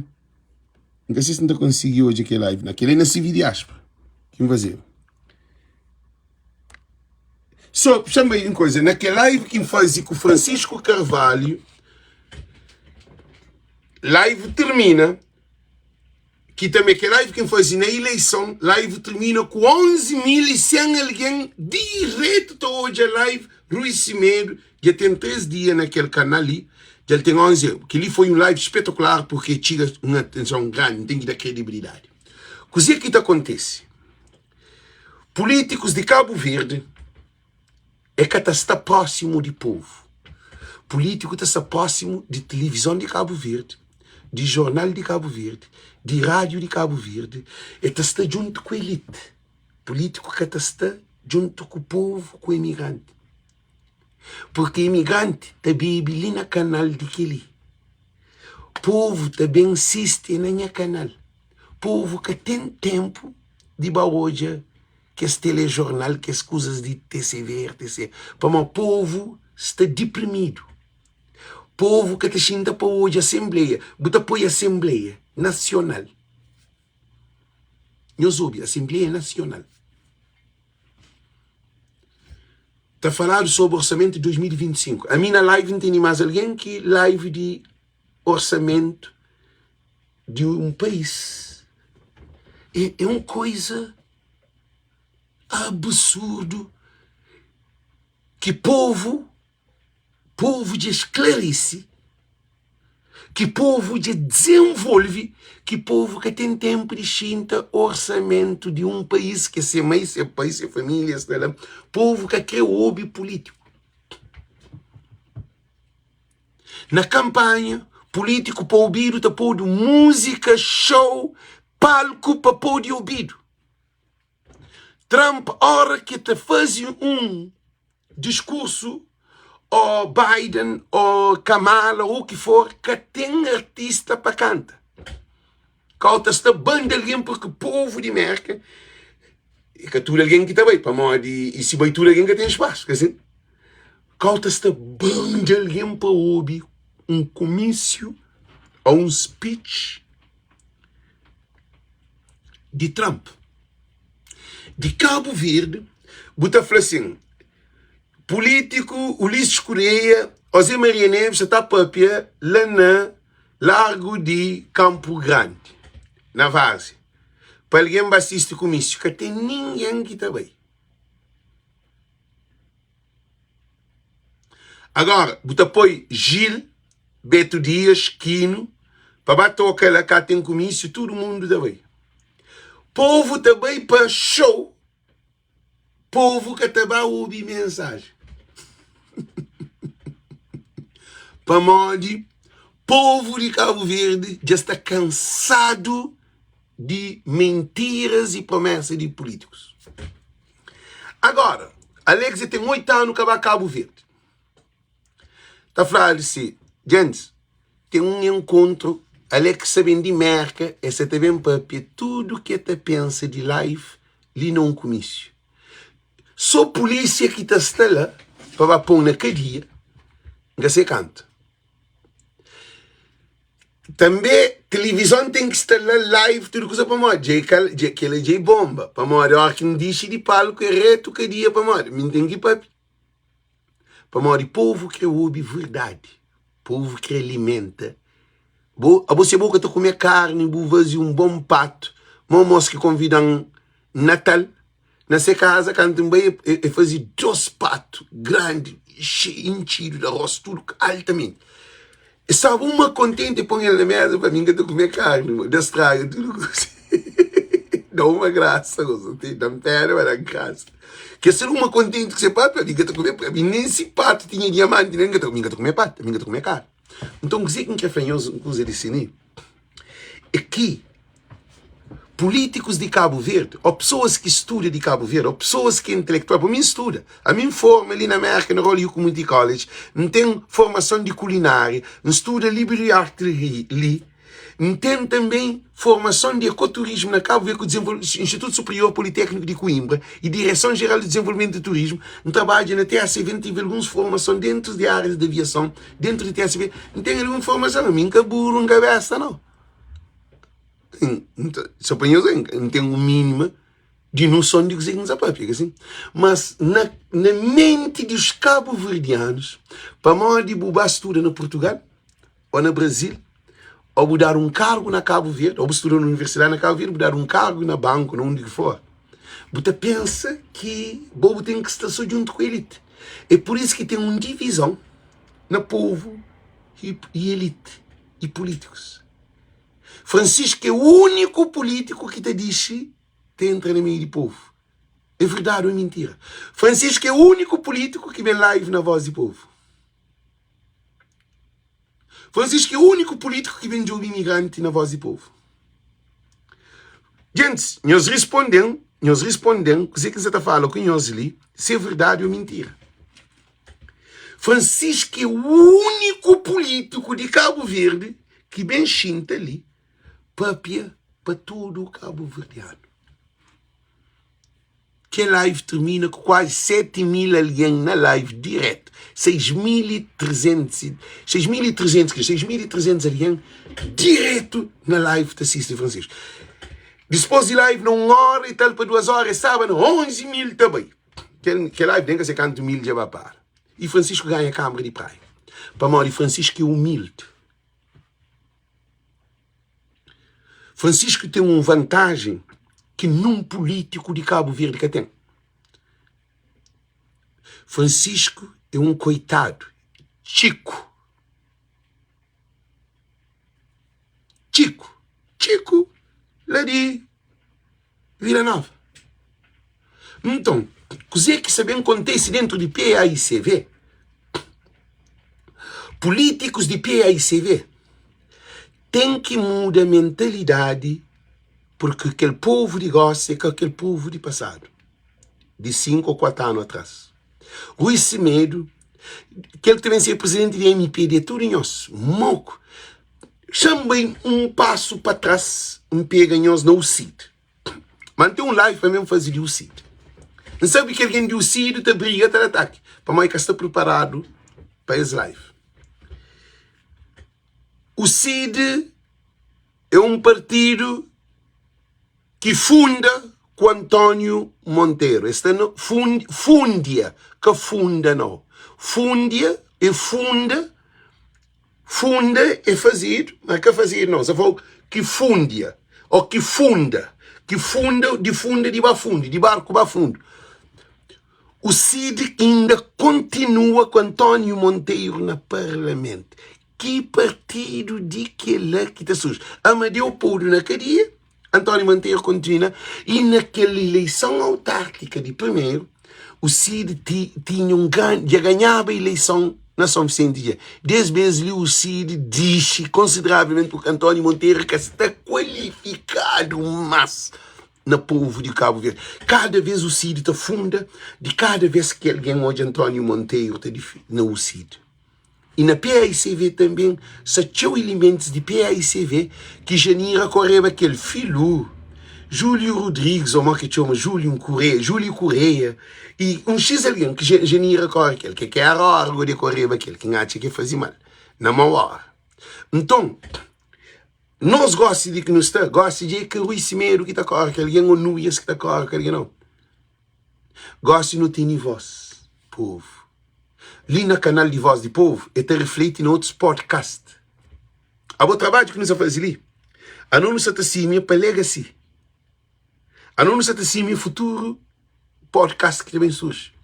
N ka si si N ta konsigi odja kel live na, kel-li é na CV Diáspora ki N fazeba. So, xa-m bai un koza, na kel live ki N faze ku Francisco Carvalho, live termina, ki tanbe kel live ki N faze na ileison, live termina ku 11.100 algen diretu ta odja live Rui Semedo, dja ten 3 dia na kel kanal li, dja el ten 11, kel-li foi un live spetakular purke txiga un atenson grandi, N ten ki da kredibilidadi. Kuzê ki ta kontese? Pulítikus di Kabu Verdi é ka ta sta prósimu di povu. Pulítiku ta sta prósimu di tilivizon di Kabu Verdi, di jornal di Kabu Verdi, di rádiu di Kabu Verdi. El ta sta djuntu ku elite. Pulítiku ka ta sta djuntu ku povu, ku imigranti. Purki imigranti ta bebe li na kanal di kel-li. Povu ta ben sisti na nha kanal. Povu ka ten ténpu di ba odja kes telejornal, kes kuzas di TCV, RTC, pamodi povu sta diprimidu. Povu ka ta xinta pa odja asenbleia. Bu ta poi asenbleia nasional. Nhos obi, asenbleia nasional. Ta faladu sobri orsamentu di 2025. Ami na live N tene más algen ki live di orsamentu di un país. É, é un koiza absurdu ki povu, povu dja esklarise, ki povu dja dizenvolve, ki povu ka ten tenpu di xinta orsamentu di un país, ki é se mai, se pai, se família, sta la. Povu ka kre obi pulítiku. Na kanpanha, pulítiku pa obidu ta podu múzika, xou. Palku pa pode obidu. Trump ora ki ta faze un diskursu o Biden o Kamala o ki for ka ten artista pa kanta. Kau ta sta banda algen porque povu di Merka e ka tudu algen ki ta bai pamodi e si bai tudu algen ka ten spasu ka sin? Kau ta sta banda algen pa obi un kumísiu o un speech di Trump. Di Cabo Verde, bu ta fla sin, pulítiku Ulisses Correia, José Maria Neves sa ta papia la na Largu di Campo Grande, na Várzea, pa algen ba sisti kumísiu. Ka ten ningen ki ta bai. Agora, bu ta poi Gil, Beto Dias, Kino, pa ba toka la, ka ten kumísiu, tudu mundu ta bai. Povu ta bai pa show, povu ka ta ba obi mensajen. Pamodi povu di Kabu Verdi dja sta kansadu di mentiras i promesa di pulítikus. Agora, Alex dja ten 8 anu ka ba Kabu Verdi. Ta fladu si, Gentis, ten un enkontru, Alex sa ben di Merka, el sa ta ben papia tudu ki el ta pensa di life li na un kumísiu. So pulísia ki ta sta la pa ba pô-u na kadia, N ka se kantu. Tanbe tilivizon ten ki sta la live tudu kuza pamodi dja e kal dja kela dja e bonba pamodi ora ki N dixi di palku e retu kadia pamodi mi N ten ki papia pamodi povu kre obi verdadi povu kre alimenta bo abo se bo ka ta kume karni bu faze un bon patu mo mos ki konvidan natal Na se kaza, kantu N bai, e faze dos patu grandi, intxidu di arroz, tudu altamenti. E staba uma kontenti, e pon el na meza, pa mi N ka ta kume karni, ma da straga tudu kuza. Da uma grasa, gosi, da-m pena, ma da-m grasa. Ke ser uma kontenti ku se patu, ami N ka ta kume, ami nen si patu tinha diamanti, nen N ka ta, mi N ka ta kume patu, ami N ka ta kume karni. Nton, kuzê ki N kre fla nhos un kuza di si li, é ki Pulítikus di Kabu Verdi, ô pesoas ki studa di Kabu Verdi, ô pesoas ki é intelektual, pa mi N studa, ami N forma li na Mérka, na Royal Community College, N ten formason di kulinária, N studa Liberty Art li, N ten tanben formason di ekoturismu na Kabu Verdi ku Institutu Superior Politékniku di Coimbra y Direson Jeral di Dezenvolvimentu di Turismu, N trabadja na TSV, N tive alguns formason dentu di árias di aviason, dentu di TSV, N ten algun formason, ami N ka buru, N ka besta nau. Só pa nhos N ten un mínima di noson di kuzê ki N sa papia, ka sin? Mas na, na menti di os kabuverdianus, pamodi bu ba studa na Portugal ô na Brasil, ô bu dadu un kargu na Kabu Verdi, ô bu studa na universidadi na Kabu Verdi, bu dadu un kargu na banku, na undi ki for, bu ta pensa ki bo bu ten ki sta sô djuntu ku elite. É pur isu ki ten un divizon na povu i elite i pulítikus. Francisco é úniku pulítiku ki ta dixi ta entra na meiu di povu. É verdadi ou é mintira? Francisco é úniku pulítiku ki ben live na Voz di Povu. Francisco é úniku pulítiku ki ben djobe imigranti na Voz di Povu. Gentis, nhos risponde-m, nhos risponde-m kuzê ki N sa ta fala ku nhos li, si é verdadi ou mintira. Francisco é úniku pulítiku di Kabu Verdi ki ben xinta li papia pa tudu kabuverdianu. Kel live termina ku kuazi 7 mil algen na live diretu. 6.300, 6.300, 6.300 algen diretu na live ta sisti Francisco. Dispôs di live na 1 óra i tal pa 2 óra, e staba na 11 mil ta bai. Kel, kel live den ka se kantu mil dja ba para. I Francisco ganha Câmara di Praia. Pamodi Francisco é humilde. Francisco ten un vantajen ki nun pulítiku di Kabu Verdi ka ten. Francisco é un koitadu, txiku. Txiku, txiku la di Vila Nova. Nton, kuzê ki sta ben kontise dentu di PAICV? Pulítikus di PAICV ten ki muda mentalidadi. Purki kel povu di gósi é ka kel povu di pasadu, di 5 ô 4 anu atrás. Rui Semedo, kel ki ta ben ser prizidenti di MPD, tudu nhos, moku, xa-m bai un pasu pa tras, N pega nhos na UCID. Ma N ten un live pa mi N faze di UCID. N sabe ki algen di UCID ta briga, ta da ataki, pamodi ka sta priparadu pa es live. UCID é un partidu ki funda ku António Monteiro. Es sta na fundia, ka funda nau. Fundia é funda, funda é fazedu, ma ka fazedu nau. Sa fla ki fundia ô ki funda, ki funda, di funda di ba fundu, di barku ba fundu. O Cid inda kontinua ku António Monteiro na parlamentu. Ki partidu di kela ki ta surji? Amadeu podu na kadia, António Monteiro kontinua i na kel ileison autárkika di primeru, o Cid tinha un grandi, dja ganhaba ileison na São Vicente dja. Des bes li o Cid dixi konsideravelmenti purki António Monteiro ka sta kualifikadu mas. na povu di Kabu Verdi. Kada vez UCID ta funda, di kada vez ki algen odja António Monteiro ta na UCID. I na PAICV tanben sa txeu ilimentus di PAICV ki Janira koreba kel filu, Júlio Rodrigues, ô mo ki txoma Júlio Correia, Júlio Correia, i un xis algen ki Janira kore kel, ke ke era ora go de koreba kel, ki N atxa ke faze mal, na mau ora. Nton, Nos gosi di ki nu sta gosi dja é ka Rui Simedo ki ta kore ku algen ô Nuias ki ta kore ku algen nau. Gosi nu tene vós povu. Li na kanal di Vós di Povu e ta rifleti na otus podcast. Abo trabadju ki nu sta faze li, ano nu sta ta simia pa legacy. Ano nu sta ta simia futuru podcast ki ta ben surji.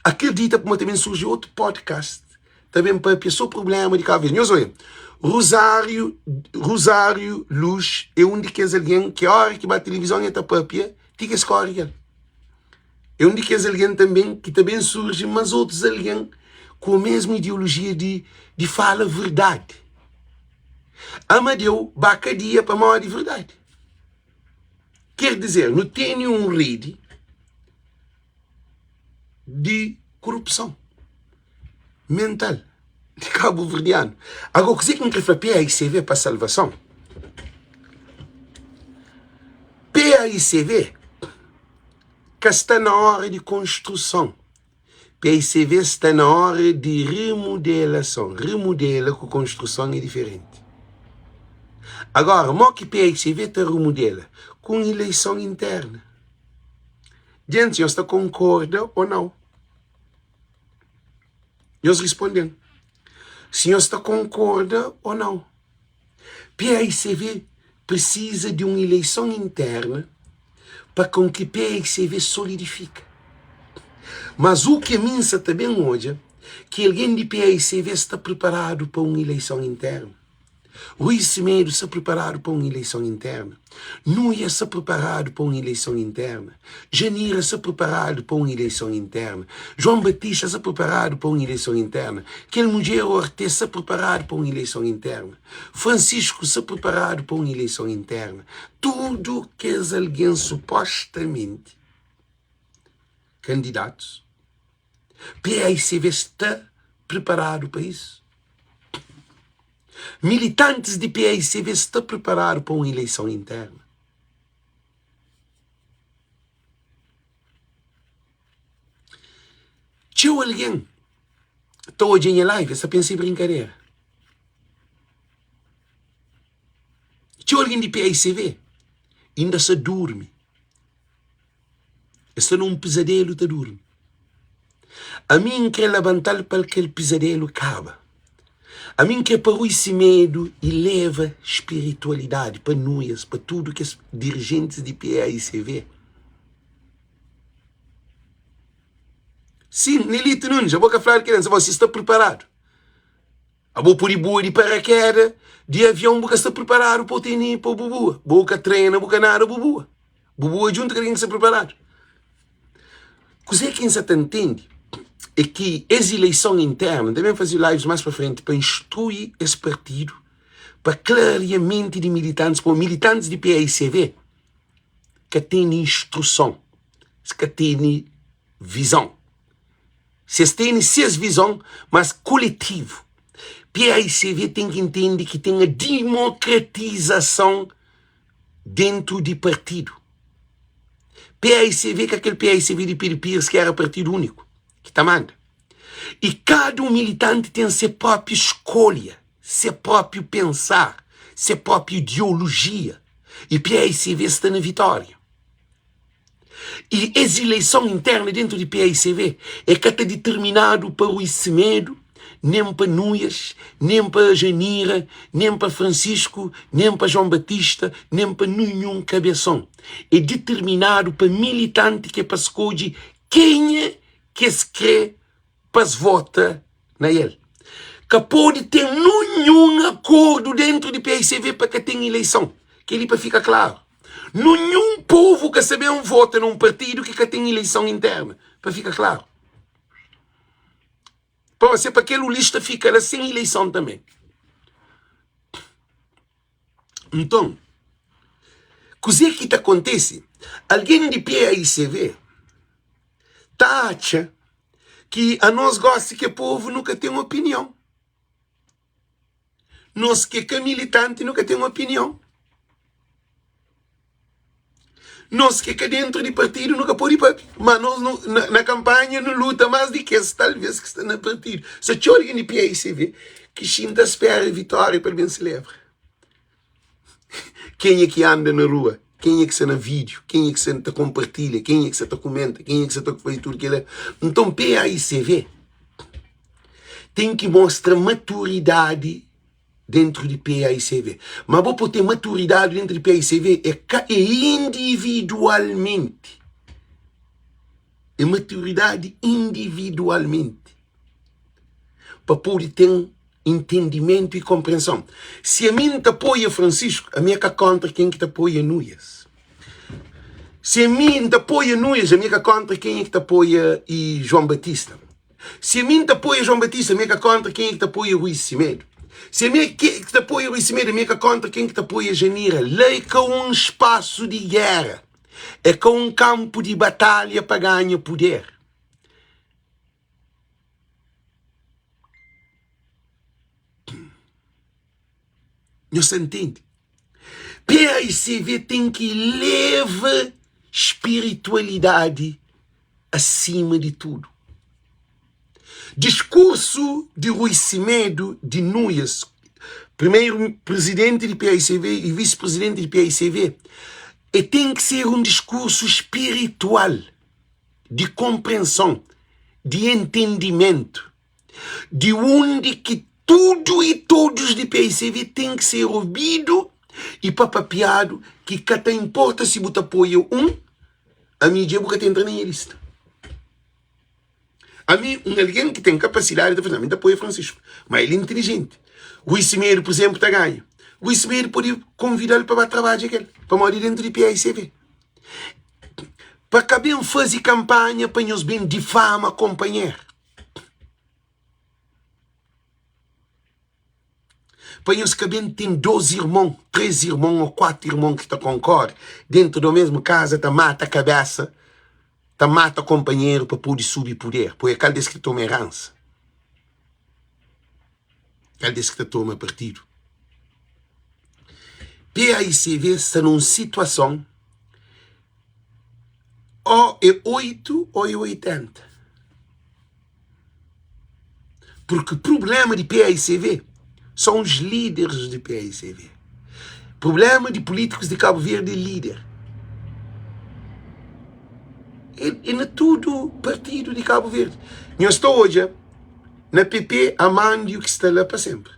Akredita kuma ta ben surji otu podcast ta ben papia so problema di Cabo Verde. Nhos oia, Rosário, Rosário Luz é un di kes algen ki ora ki ba televizon e ta papia ti ki es kore kel. É un di kes algen tanben ki ta ben surji mas otus algen ku mesmu ideolojia di di fala verdadi. Amadeu ba kadia pamodi verdadi. Ker dizer, nu tene un redi di korupson mental di kabuverdianu. Agora, kuzê ki N kre fla PAICV pa salvason? PAICV ka sta na óra di konstruson. PICV sta na óra di rimodelason. Rimodela ku konstruson é diferenti. Agora, mo ki PICV ta rimodela? Ku un ileison interna. Gentis, nhos ta konkorda ô nau? Nhos risponde-m si nhos ta konkorda ô nau. PICV prisiza di un ileison interna pa kon ki PICV solidifika. Mas u ki ami N sa ta ben odja ki algen di PICV sta priparadu pa un ileison interna. Rui Semedo sta priparadu pa un ileison interna. Nuia sta priparadu pa un ileison interna. Janira sta priparadu pa un ileison interna. João Batista sta priparadu pa un ileison interna. Kel mudjer Orte sta priparadu pa un ileison interna. Francisco sta priparadu pa un ileison interna. Tudu kes algen supostamenti kandidatus, PAICV sta priparadu pa isu. Militantis di PAICV sta priparadu pa un ileison interna. Txeu algen ta odja nha live es ta pensa é brinkadera. Txeu algen di PICV inda sa durmi. Es sta na un pizadelu ta durmi. Ami N kre labanta-l pa kel pizadelu kaba. Ami N kre pa Rui Semedo i leva spiritualidadi pa Nuias, pa tudu kes dirijentis di PAICV. Sin, Nelito Nunes, abo ka fladu kel-la, N sa fla si sta priparadu. Abo pudi bua di parakeda di avion, bu ka sta priparadu pa bu tene pa bu bua. Bu ka trena, bu ka nada, bu bua. Bu bua djuntu ku algen ki sta priparadu. Kuzê ki N sa ta ntende é ki es ileison internu, N ta ben faze lives más pa frenti pa instrui es partidu, pa klaria menti di militantis, pamodi militantis di PAICV. ka tene instruson, es ka tene vizon. Si es tene ses vizon, mas koletivu. PAICV ten ki intende ki ten a dimokratizason dentu di partidu. PAICV ka kel PAICV di Piri Pires ki era partidu uniku ki ta manda. I kada un militanti ten se propi skolha, se propi pensar, se propi ideolojia. I PAICV sta na vitória. I es ileison interna dentu di paicv e ka ta diterminadu pa Rui Semedo, nen pa Nuias, nen pa Janira, nen pa Francisco, nen pa João Batista, nen pa ninhun kabeson. E diterminadu pa militanti ki e pa skodje kenha ki es kre pa-s vota na el. Ka pode ten nunhun akordu dentru di paicv pa ka ten ileison. Kel-li pa fika klaru. Nunhun povu ka sa ben vota na un partidu ki ka ten ileison interna. Pa fika klaru. Pa se pa kel lista fika la sen ileison tanbe. Nton, kuzê ki ta kontise? Algen di PAICV ta atxa ki anos gósi ki é povu nu ka ten opinion. Nos ki é ka militanti nu ka ten opinion. Nos ki é ka dentru di partidu nu ka pode papia. Má nos nu, na, na kanpanha nu luta más di kes talvês ki sta na partidu. Sa txeu algen di PAICV ki xinta spera vitória pa el ben selebra. Kenha ki anda na rua, kenha ki sta na vídiu, kenha ki sta ta konpartilha, kenha ki sta ta kumenta, kenha ki sta ta faze tudu kel-la. Nton PAICV ten ki mostra maturidadi dentru di PAICV. Ma bo pode ten maturidadi dentru di PAICV é ka é individualmenti. É maturidadi individualmenti pa pode ten entendimentu i konprenson. Si ami N ta apoia Francisco, ami é ka kontra ken ki ta apoia Nuias. Si ami N ta apoia Nuias, ami é ka kontra ken ki ta apoia i João Batista. Si ami N ta apoia João Batista, ami é ka kontra ken ki ta apoia Rui Semedo. Si ami é ki ta apoia Rui Semedo, ami é ka kontra ken ki ta apoia Janira. La é ka un spasu di géra, é ka un kanpu di batalha pa ganha puder. Nhos ta ntende? PAICV ten ki leva spiritualidadi asima di tudu. Diskursu di Rui Semedo di Nuias, primeru prizidenti di PAICV i visi-prizidenti di PAICV, e ten ki ser un diskursu spiritual, di konprenson, di entendimentu. Di undi ki tudu i todos di PICV ten ki ser obidu i pa papiadu ki ka ta inporta si bu ta apoia un, ami dja bu ka ta entra na nha lista. Ami, un algen ki ten kapasidadi ta fla, ami ta apoia Francisco, ma el é intilijenti. Rui Semedo, por izenplu, ta ganha. Rui Semedo pode konvida-l pa ba trabadja ku el, pamodi é dentu di PICV. Pa ka ben faze kanpanha pa nhos ben difama konpanheru. Pa nhos ka ben ten dos irmon, tres irmon ô kuatu irmon ki ta konkore dentu di omesmu kaza ta mata kabesa, ta mata konpanheru pa pode subi puder. Poi é kal des ki ta toma eransa? Kal des ki ta toma partidu? PAICV sta na un situason Ó é 8 ó é 80. Porque problema de PAICV são os líderes de PAICV. Problema de políticos de Cabo Verde é líder. É, é na tudo partido de Cabo Verde. Nós está hoje na PP Amândio que está lá para sempre.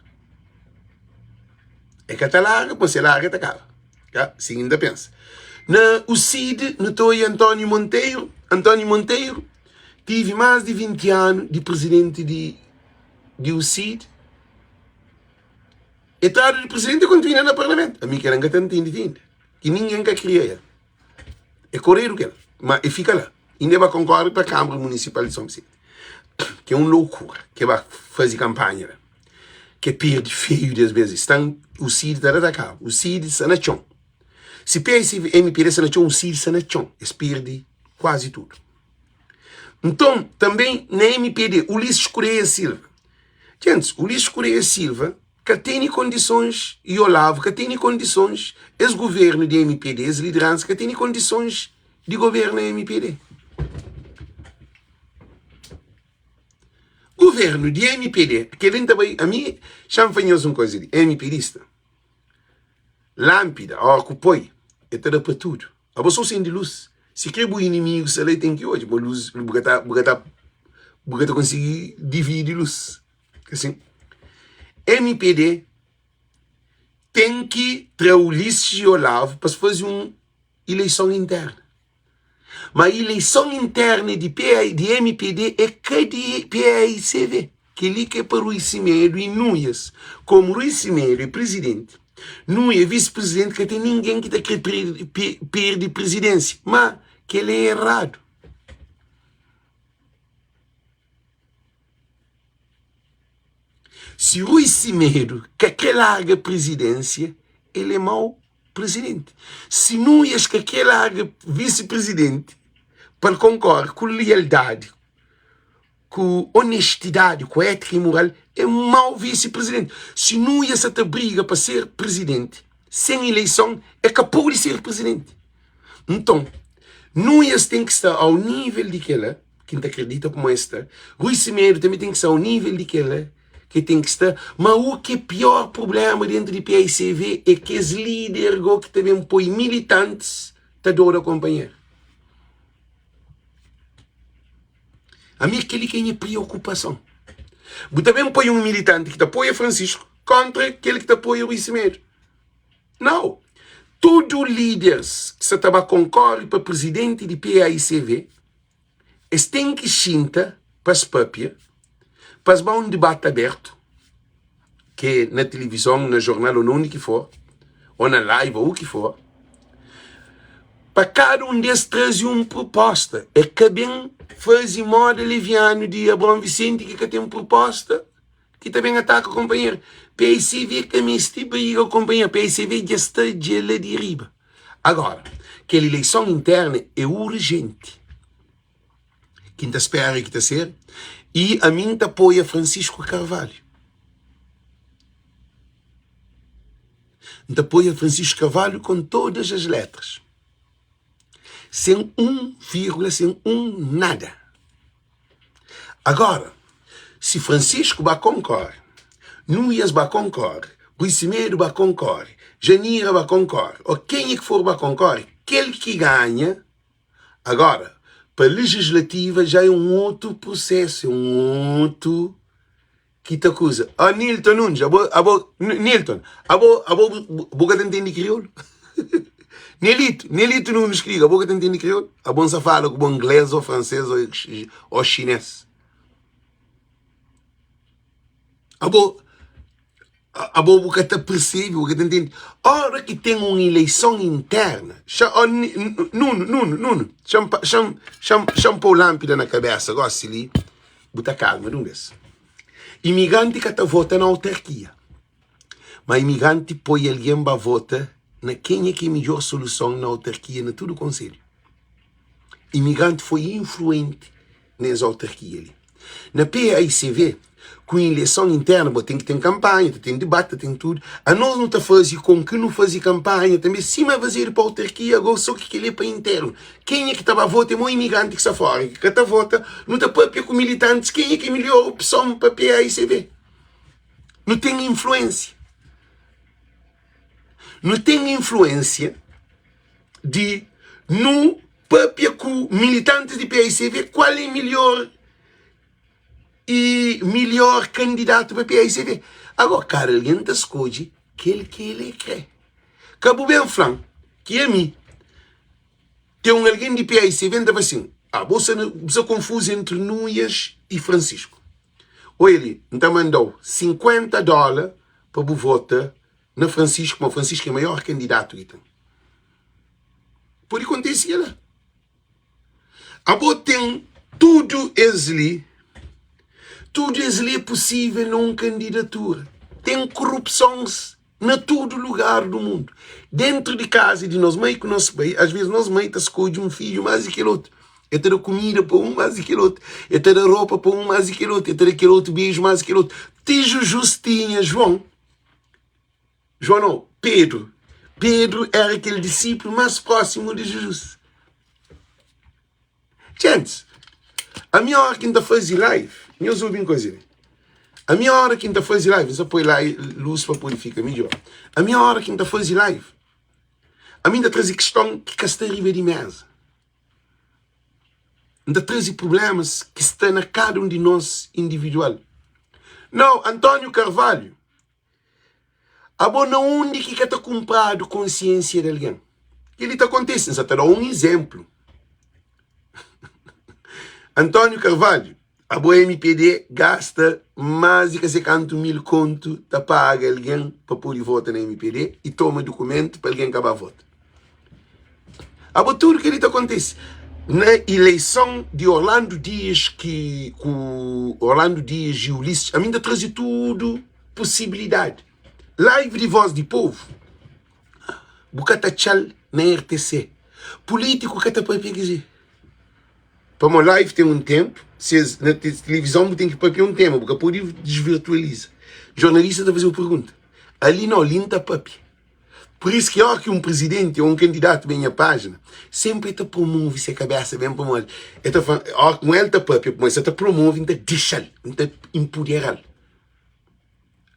É ka ta larga, pô, se larga ta kaba. Ka? Sin inda pensa. Na UCID, nu ta oia António Monteiro. António Monteiro tive más di 20 anu di presidenti di, di UCID. E tradu di presidenti e kontinua na parlamentu. Ami kel-la N ka ta ntende ti inda. Ki ningen ka kria el. E koredu kel, ma e fika la. Inda e ba konkore pa Kâmara Munisipal di São Vicente. Ki é un loucura. Ki e ba faze kanpanha la. Ke perde feio des bes. Stan u Cid ta da ta kaba. U Cid sta na txon. Si PAICV MPD sta na txon, UCID sta na txon. Es perde kuazi tudu. Nton, tanbe na MPD, Ulisses Correia Silva. Gentis, Ulisses Correia Silva ka tene kondisons i Olavo ka tene kondisons, es guvernu di MPD, es lideransa ka tene kondisons di governa MPD. Guvernu di MPD, kel-li N ta bai, ami, xa-m fla nhos un koza li, MPDista, lánpida, óra ku poi, e ta da pa tudu. Abo so sendi lus, si kre bu inimigu sta la, e ten ki odja ma lus, bu ka ta, bu ka ta, bu ka ta konsigi dividi lus. Asin, MPD ten ki tra Ulisses i Olavo pa es faze un ileison interna. Ma ileison interna di PA, di MPD é ka di PAICV. Kel-li ki é pa Rui Semedo i Nuias. Komu Rui Semedo é prizidenti, Nuia é visi-prizidenti, ka ten ningen ki ta kre perde prizidénsia. Ma kel-li é eradu. Si Rui Semedo ka kre larga prizidénsia, el é mau Presidenti. Si Nuias ka kre larga visi-presidenti pa el konkore ku lialdadi, ku onestidadi, ku étika i moral, é mau visi-presidenti. Si Nuias sa ta briga pa ser presidenti sen ileison, el ka pode ser presidenti. Nton, Nuias ten ki sta au nível di kela, ki N ta kridita kuma el sta. Rui Semedo tanbe ten ki sta au nível di kela. ki ten ki sta, ma u ki é pior prublema dentu di paicv é kes lider go ki ta ben poi militantis ta doda konpanheru. Ami keli ki é nha priokupason. Bu ta ben poi un militanti ki ta apoia Francisco kontra kel ki ta apoia Rui Semedo. Nau. Tudu liders ki sa ta ba konkore pa prizidenti di paicv Es ten ki xinta pa es papia, pa es ba un dibati abertu, ke na tilivizon, na jornal ô na undi ki for, ô na live ô u ki for, pa kada un di es traze un pruposta. E ka ben faze moda levianu di Abraon Visenti ki ka ten pruposta, ki ta ben ataka konpanheru. PICV ka meste briga ku konpanheru, PICV dja sta dja la di riba. Agora, kel ileison interna é urjenti, ki N ta spera ki ta ser, i ami N ta apoia Francisco Carvalho. N ta apoia Francisco Carvalho com todas as letras, sem um vírgula, sem um nada. Agora, si Francisco ba konkore, Nuias ba konkore, Rui Semedo ba konkore, Janira ba konkore, ô kenha ki for ba konkore, kel ki ganha, agora, pa legislativa já é un otu prusesu, é un otu ki ta kuza. Ó Nilton Nunes, abo, abo, Nilton, abo, abo bu ka ta ntende kriolu? Nelito, Nelito Nunes ki diga, abo ka ta ntende kriolu? Abo N sa fala ku bo inglês ou francês ou, ou chinês. Abo, abo bu ka ta percebe, bu ka ta ntende. Ora ki ten un ileison interna, xa, ó, Nuno, Nuno, Nuno, xa-m, xa-m, xa-m, xa-m pô lâmpida na kabesa gosi li, bu ta kalma di un bês. Imigranti ka ta vota na autarkia, ma imigranti poi algen ba vota na kenha ki é midjor soluson na autarkia na tudu konselhu. Imigranti foi influenti nes autarkia li. Na PAICV, ku ileson interna, bo ten ki ten kanpanha, ta ten dibati, ta ten tudu. Anos nu ta faze kon ki nu faze kanpanha tanbe sima fazedu pa autarkia, ago so ki kel-li é pa internu. Kenha ki ta ba vota é mo imigranti ki sta fora ki ka ta vota. Nu ta papia ku militantis kenha ki é melhor opson pa PAICV. Nu ten influensia. Nu ten influensia di nu papia ku militantis di PAICV kual é melhor e melhor kandidatu pa PAICV. Agora, kada algen ta skodje kel ki el kre. Ka bu ben fla-m ki ami Ten un algen di PAICV N ta fla sin, ah, bo sta bu sta konfuzu entri Nuias i Francisco. Oia li, N ta manda-u 50 dóla pa bu vota na Francisco, ma Francisco é maior kandidatu ki ten. Pode kontise kel-la. Abo ten tudu es li, tudu es li é posível na un kandidatura. Ten korupsons. Na tudu lugar du mundu. Dentru di kaza di nos mai ku nos pai, as ves nos mai ta skodje un fidju más di kel otu. El ta da kumida pa un más di kel otu, el ta da ropa pa un más di kel otu, el ta da kel otu beju más di kel otu. Ti Jujus tinha João, João não, Pedru. Pedru éra kel disiplu más prósimu di Jizus. Gentis, ami óra ki N ta faze live, nhos obi un kuza li. Ami óra ki N ta faze live, N sa poi lus pa pode fika midjór. Ami óra ki N ta faze live, ami N ta traze kiston ki ka sta riba di méza. N ta traze prublémas ki sta na kada un di nos individual. Nau, António Carvalho, abo na undi ki ka ta kunpradu konsiénsia di algen? Kel-li ta kontise, N sa ta da un izénplu. António Carvalho, abo mpd gasta más di ka se kantu mil kontu ta paga algen pa pode vota na mpd i toma dukumentu pa algen ka ba vota. Abo tudu kel-li ta kontise na ileison di Orlando Dias ki ku Orlando Dias i Ulisses, ami N ta traze tudu posibilidadi. Live di Voz di Povo bu ka ta atxa-l na RTC. Pulítiku ka ta papia ki Pamo live ten un tenpu, si es na tilivizon bu ten ki papia un tema, bu ka pode desvirtualiza. Jornalista ta faze-u pergunta. Ali nau, li N ta papia. Pur isu ki óki un prizidenti ô un kandidatu ben nha pájina, sénpri el ta promove se kabésa ben pamodi el ta fla, óki un el ta papia pamodi el sa ta promove, N ta dexa-l, N ta inpudera-l.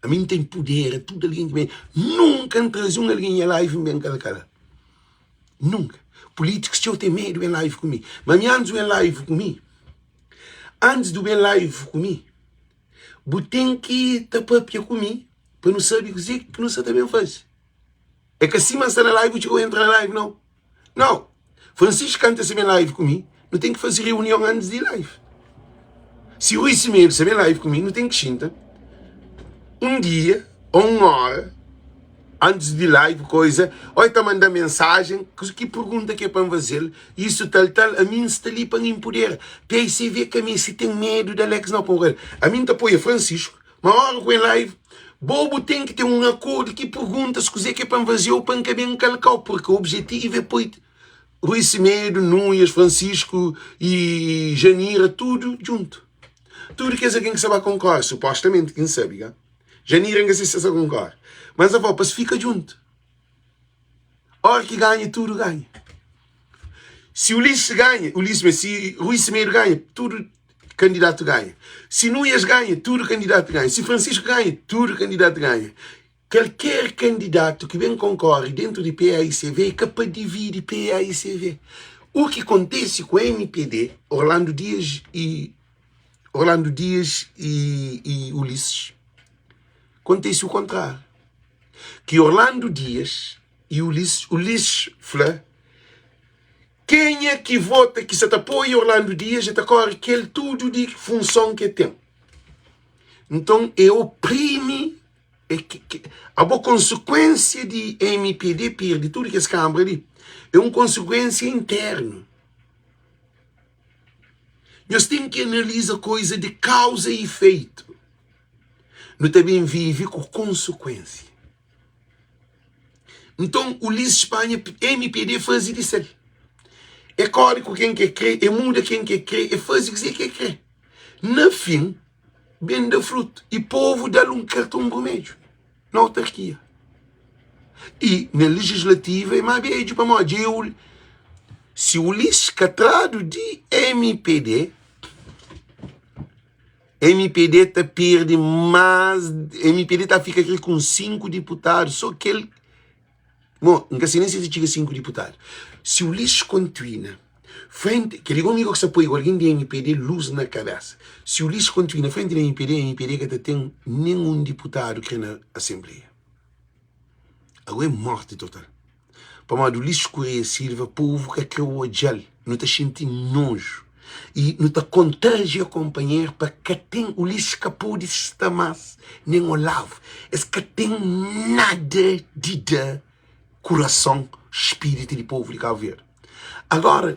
Ami N ta inpudera tudu algen ki ben. Nunka N traze un algen nha live N ben kalka-l. Nunka. Pulítikus txeu ten medu ben live ku mi. Ma mi antis ben live ku mi, antis di ben live ku mi, bu ten ki ta papia ku mi pa nu sabe kuzê ki nu sta ta ben faze. É ka sima N sta na live bu txiga bu entra na live, nau. Nau. Francisco kantu el sta ben live ku mi, nu ten ki faze reunion antis di live. Si Rui Semedo sta ben live ku mi, nu ten ki xinta un dia ô un óra antis di live koiza, ô el ta manda mensajen, ki pergunta ki é pa N faze-l, isu tal tal, ami N sta li pa N inpudera. PICV ka meste ten medu di Alex nau, pamodi ami N ta apoia Francisco, Ma ora ku en live, bo bu ten ki ten un akordu ki perguntas kuzê ki é pa N faze-u pa N ka ben kalka-u, purki objetivu é poi Rui Semedo, Nunes, Francisco y Janira tudu djuntu. Tudu kes algen ki sta ba konkore, supostamenti ki N sabe ka. Janira N ka se si sa konkore, ma N sa fla pa es fika djuntu. Ora ki ganha, tudu ganha. Si Ulisses ganha, Ulisses mesmo, si Rui Semedo ganha, tudu kandidatu ganha. Si Nunes ganha, tudu kandidatu ganha. Si Francisco ganha, tudu kandidatu ganha. Kalker kandidatu ki ben konkore dentu di PAICV é ka pa dividi PAICV. U ki kontese ku mpd, Orlando Dias y Orlando Dias y, y Ulisses, kontese u kontráriu. Ki Orlando Dias y Ulisses, Ulisses fla Kenha ki vota ki sa ta apoia Orlando Dias e ta kore kel tudu di funson ki e ten. Nton e oprimi e ki, ki, abo konsekuensia di mpd pirdi tudu kes kanbra li e un konsekuensia internu. Nhos ten ki analiza koiza di kauza i efeitu. Nu ta ben vive ku konsekuensia. Nton Ulisses panha mpd faze di sel. E kore ku ken ke kre, e muda ken ke kre, e faze kuze ke kre. Na fin, ben da frutu i povu da-l un karton brumedju na autarkia. I na legislativa e ma bedju pamodi dja si Ulisses ka tradu di mpd, Mpd ta perde más mpd ta fika kre ku uns 5 diputadu so kel bon N ka sei nen si ta txiga 5 diputadu si Ulisses kontuina frenti kel li gomi ki sta poi algen di mpd lus na kabesa si Ulisses kontuina frenti di mpd mpd ka ta ten nen un diputadu kre na asenbleia ago é morti total. Pamodi Ulisses Correia Silva povu ka kre odjal, nu ta xinti noju y nu ta kontagia konpanheru pa ka ten Ulisses ka pode sta mas nen Olavo, es ka ten nada di da kurason, spiritu di povu di Kabu Verdi. Agora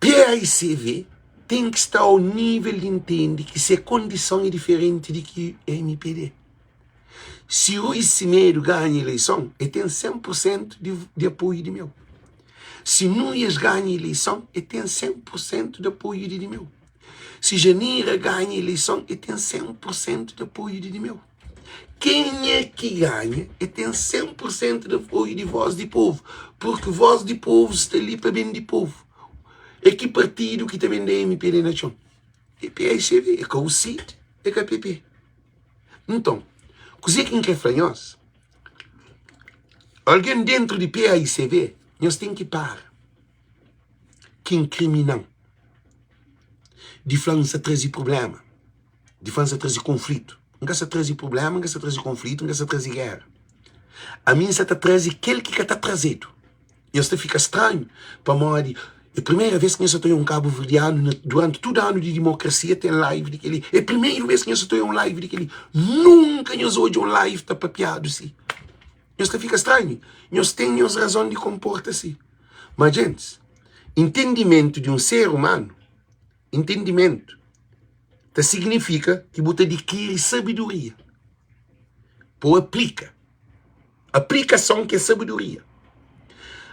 PAICV ten ki sta au nivel di ntende ki se kondison é diferenti di ki mpd. Si Rui Semedo ganha ileison, e ten 100 pur sentu di apoiu di meu. Si Nunes ganha ileison, e ten 100 pur sentu di apoiu di di meu. Si Janira ganha ileison, e ten 100 pur sentu di apoiu di di meu. Kenha ki ganha, e ten 100 pur sentu di apoiu di voz di povu, purki voz di povu sta li pa ben di povu. É ki partidu ki ta ben da MPD na txon? É PSDB, é ka UCID, é ka PP. Nton, kuzê ki N krê fla nhos? Algen déntu di PAICV, nhos ten ki para ki inkrimina-m di fla N sta traze prubléma, di fla N sta traze konflitu. N ka sta traze prubléma, N ka sta traze konflitu, N ka sta traze géra. Ami N sta ta traze kel ki ka ta trazedu. Nhos ta fika stranhu pamodi é primeira vez ki nhos sa ta oia un kabuverdianu na duranti tudu anu di dimokrasia ten live di kel-li. É primeru vez ki nhos sa ta oia un live di kel-li. Nunka nhos odja un live ta papiadu si. Nhos ta fika stranhu. Nhos ten nhos razon di konporta si. Ma djentis, intendimentu di un ser umanu, intendimentu ta signifika ki bu ta dikiri sabedoria pa bu aplika. Aplikason ki é sabedoria.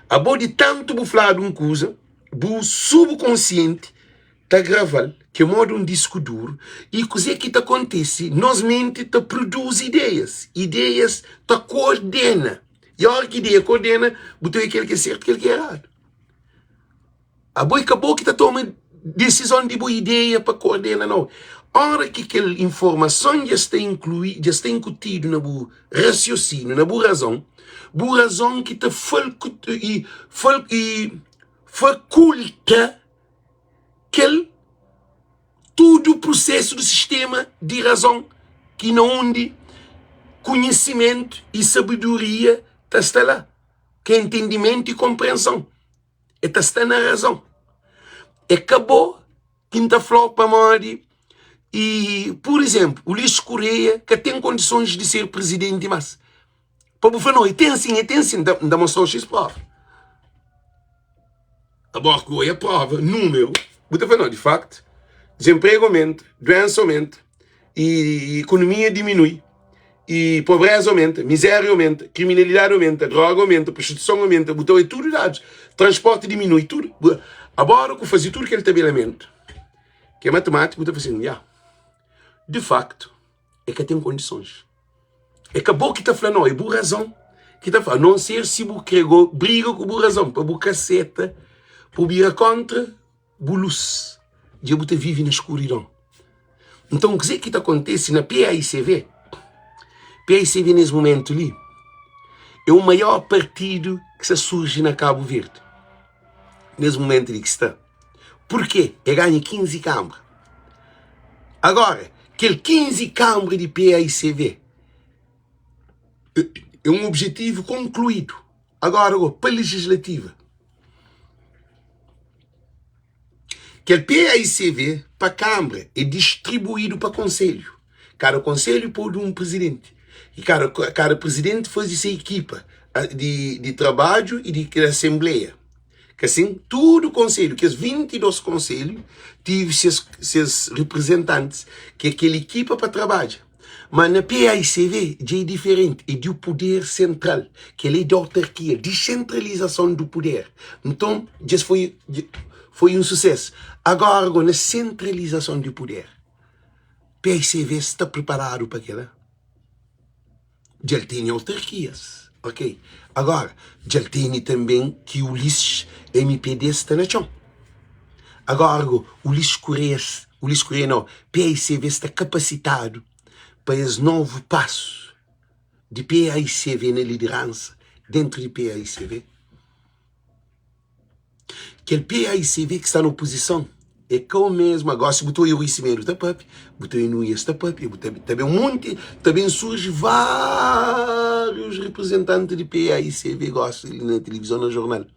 Abo di tantu bu fladu un kuza, bu subkonsienti ta grava-l, ki é moda un disku duru, i kuzê ki ta kontise? Nos menti ta produzi ideias, ideias ta kordena, i óra ki ideia kordena, bu ta obi kel ki é sertu, kel ki é eradu. Abo é ka bo ki ta toma disizon di bo ideia pa kordena nau. Ora ki kel informason dja sta inklui, dja sta inkutidu na bu rasiosiniu, na bu razon, bu razon ki ta i i fakulta kel tudu prusesu di sistema di razon ki na undi kunhisimentu i sabedoria ta sta la, ki é entendimentu i konprenson. E ta sta na razon. É ka bo ki N ta fla-u pamodi i, pur izénplu, Ulisses Correia ka ten kondisons di ser prizidenti más. Pa bu fla, no, e ten sin, e ten sin, N ta mostra-u xis prova. Agora ku oia prova, númeru, bu ta fla, no, di faktu, dizenpregu aumenta, duensa aumenta, i ikonomia diminui. i pobreza aumenta, miséria aumenta, kriminalidadi aumenta, droga aumenta, prostituison aumenta, bu ta oi tudu dadus, transporti diminui, tudu. Agora ku faze tudu kel tabelamentu, ki é matemátiku, bu ta fla sin, ya, di faktu, e ka ten kondisons. É ka bo ki ta fla no, é bu razon ki ta fla, a non ser si bu kre go briga ku bu razon, pa bu ka seta, pa bu bira kontra bu lus, dja bu ta vive na skuridon. Nton, kuzê ki ta kontise na PAICV? PAICV nes mumentu li é o maior partidu ki sta surji na Kabu Verdi nes mumentu li ki sta. Purkê? É ganha 15 kanbra. Agora, kel 15 kanbra di PAICV é un objetivu konkluídu. Agora, pa legislativa. Kel PAICV pa Kanbra é distribuídu pa konselhu. Kada konselhu podu un prizidenti y kada kada prizidenti faze se ekipa di di trabadju y di kel asenbleia. Ka sin, tudu konselhu, kes 22 konselhu tive ses ses riprizentantis ki é kel ekipa pa trabadja. Ma na PAICV dja é diferenti, é di puder sentral, kel é di autarkia, disentralizason du puder. Nton, dja es foi foi un susesu. Agora go, na sentralizason di puder, PAICV sta priparadu pa kela? Dja el tene autarkias, ok. Agora, dja el tene tanben ki Ulisses MPD sta na txon. Agora go, Ulisses Correia, Ulisses Correia nau, PAICV sta kapasitadu pa es novu pasu di PAICV na lideransa dentru di PAICV. Kel PAICV ki sta na opozison é ka o mesmu. Agora si bu ta oia Rui Semedo ta papia, bu ta oia Nunes ta papia, bu ta ta ben monti, ta ben surji várius reprezentanti di PAICV gosi li na tilivizon, na jornal.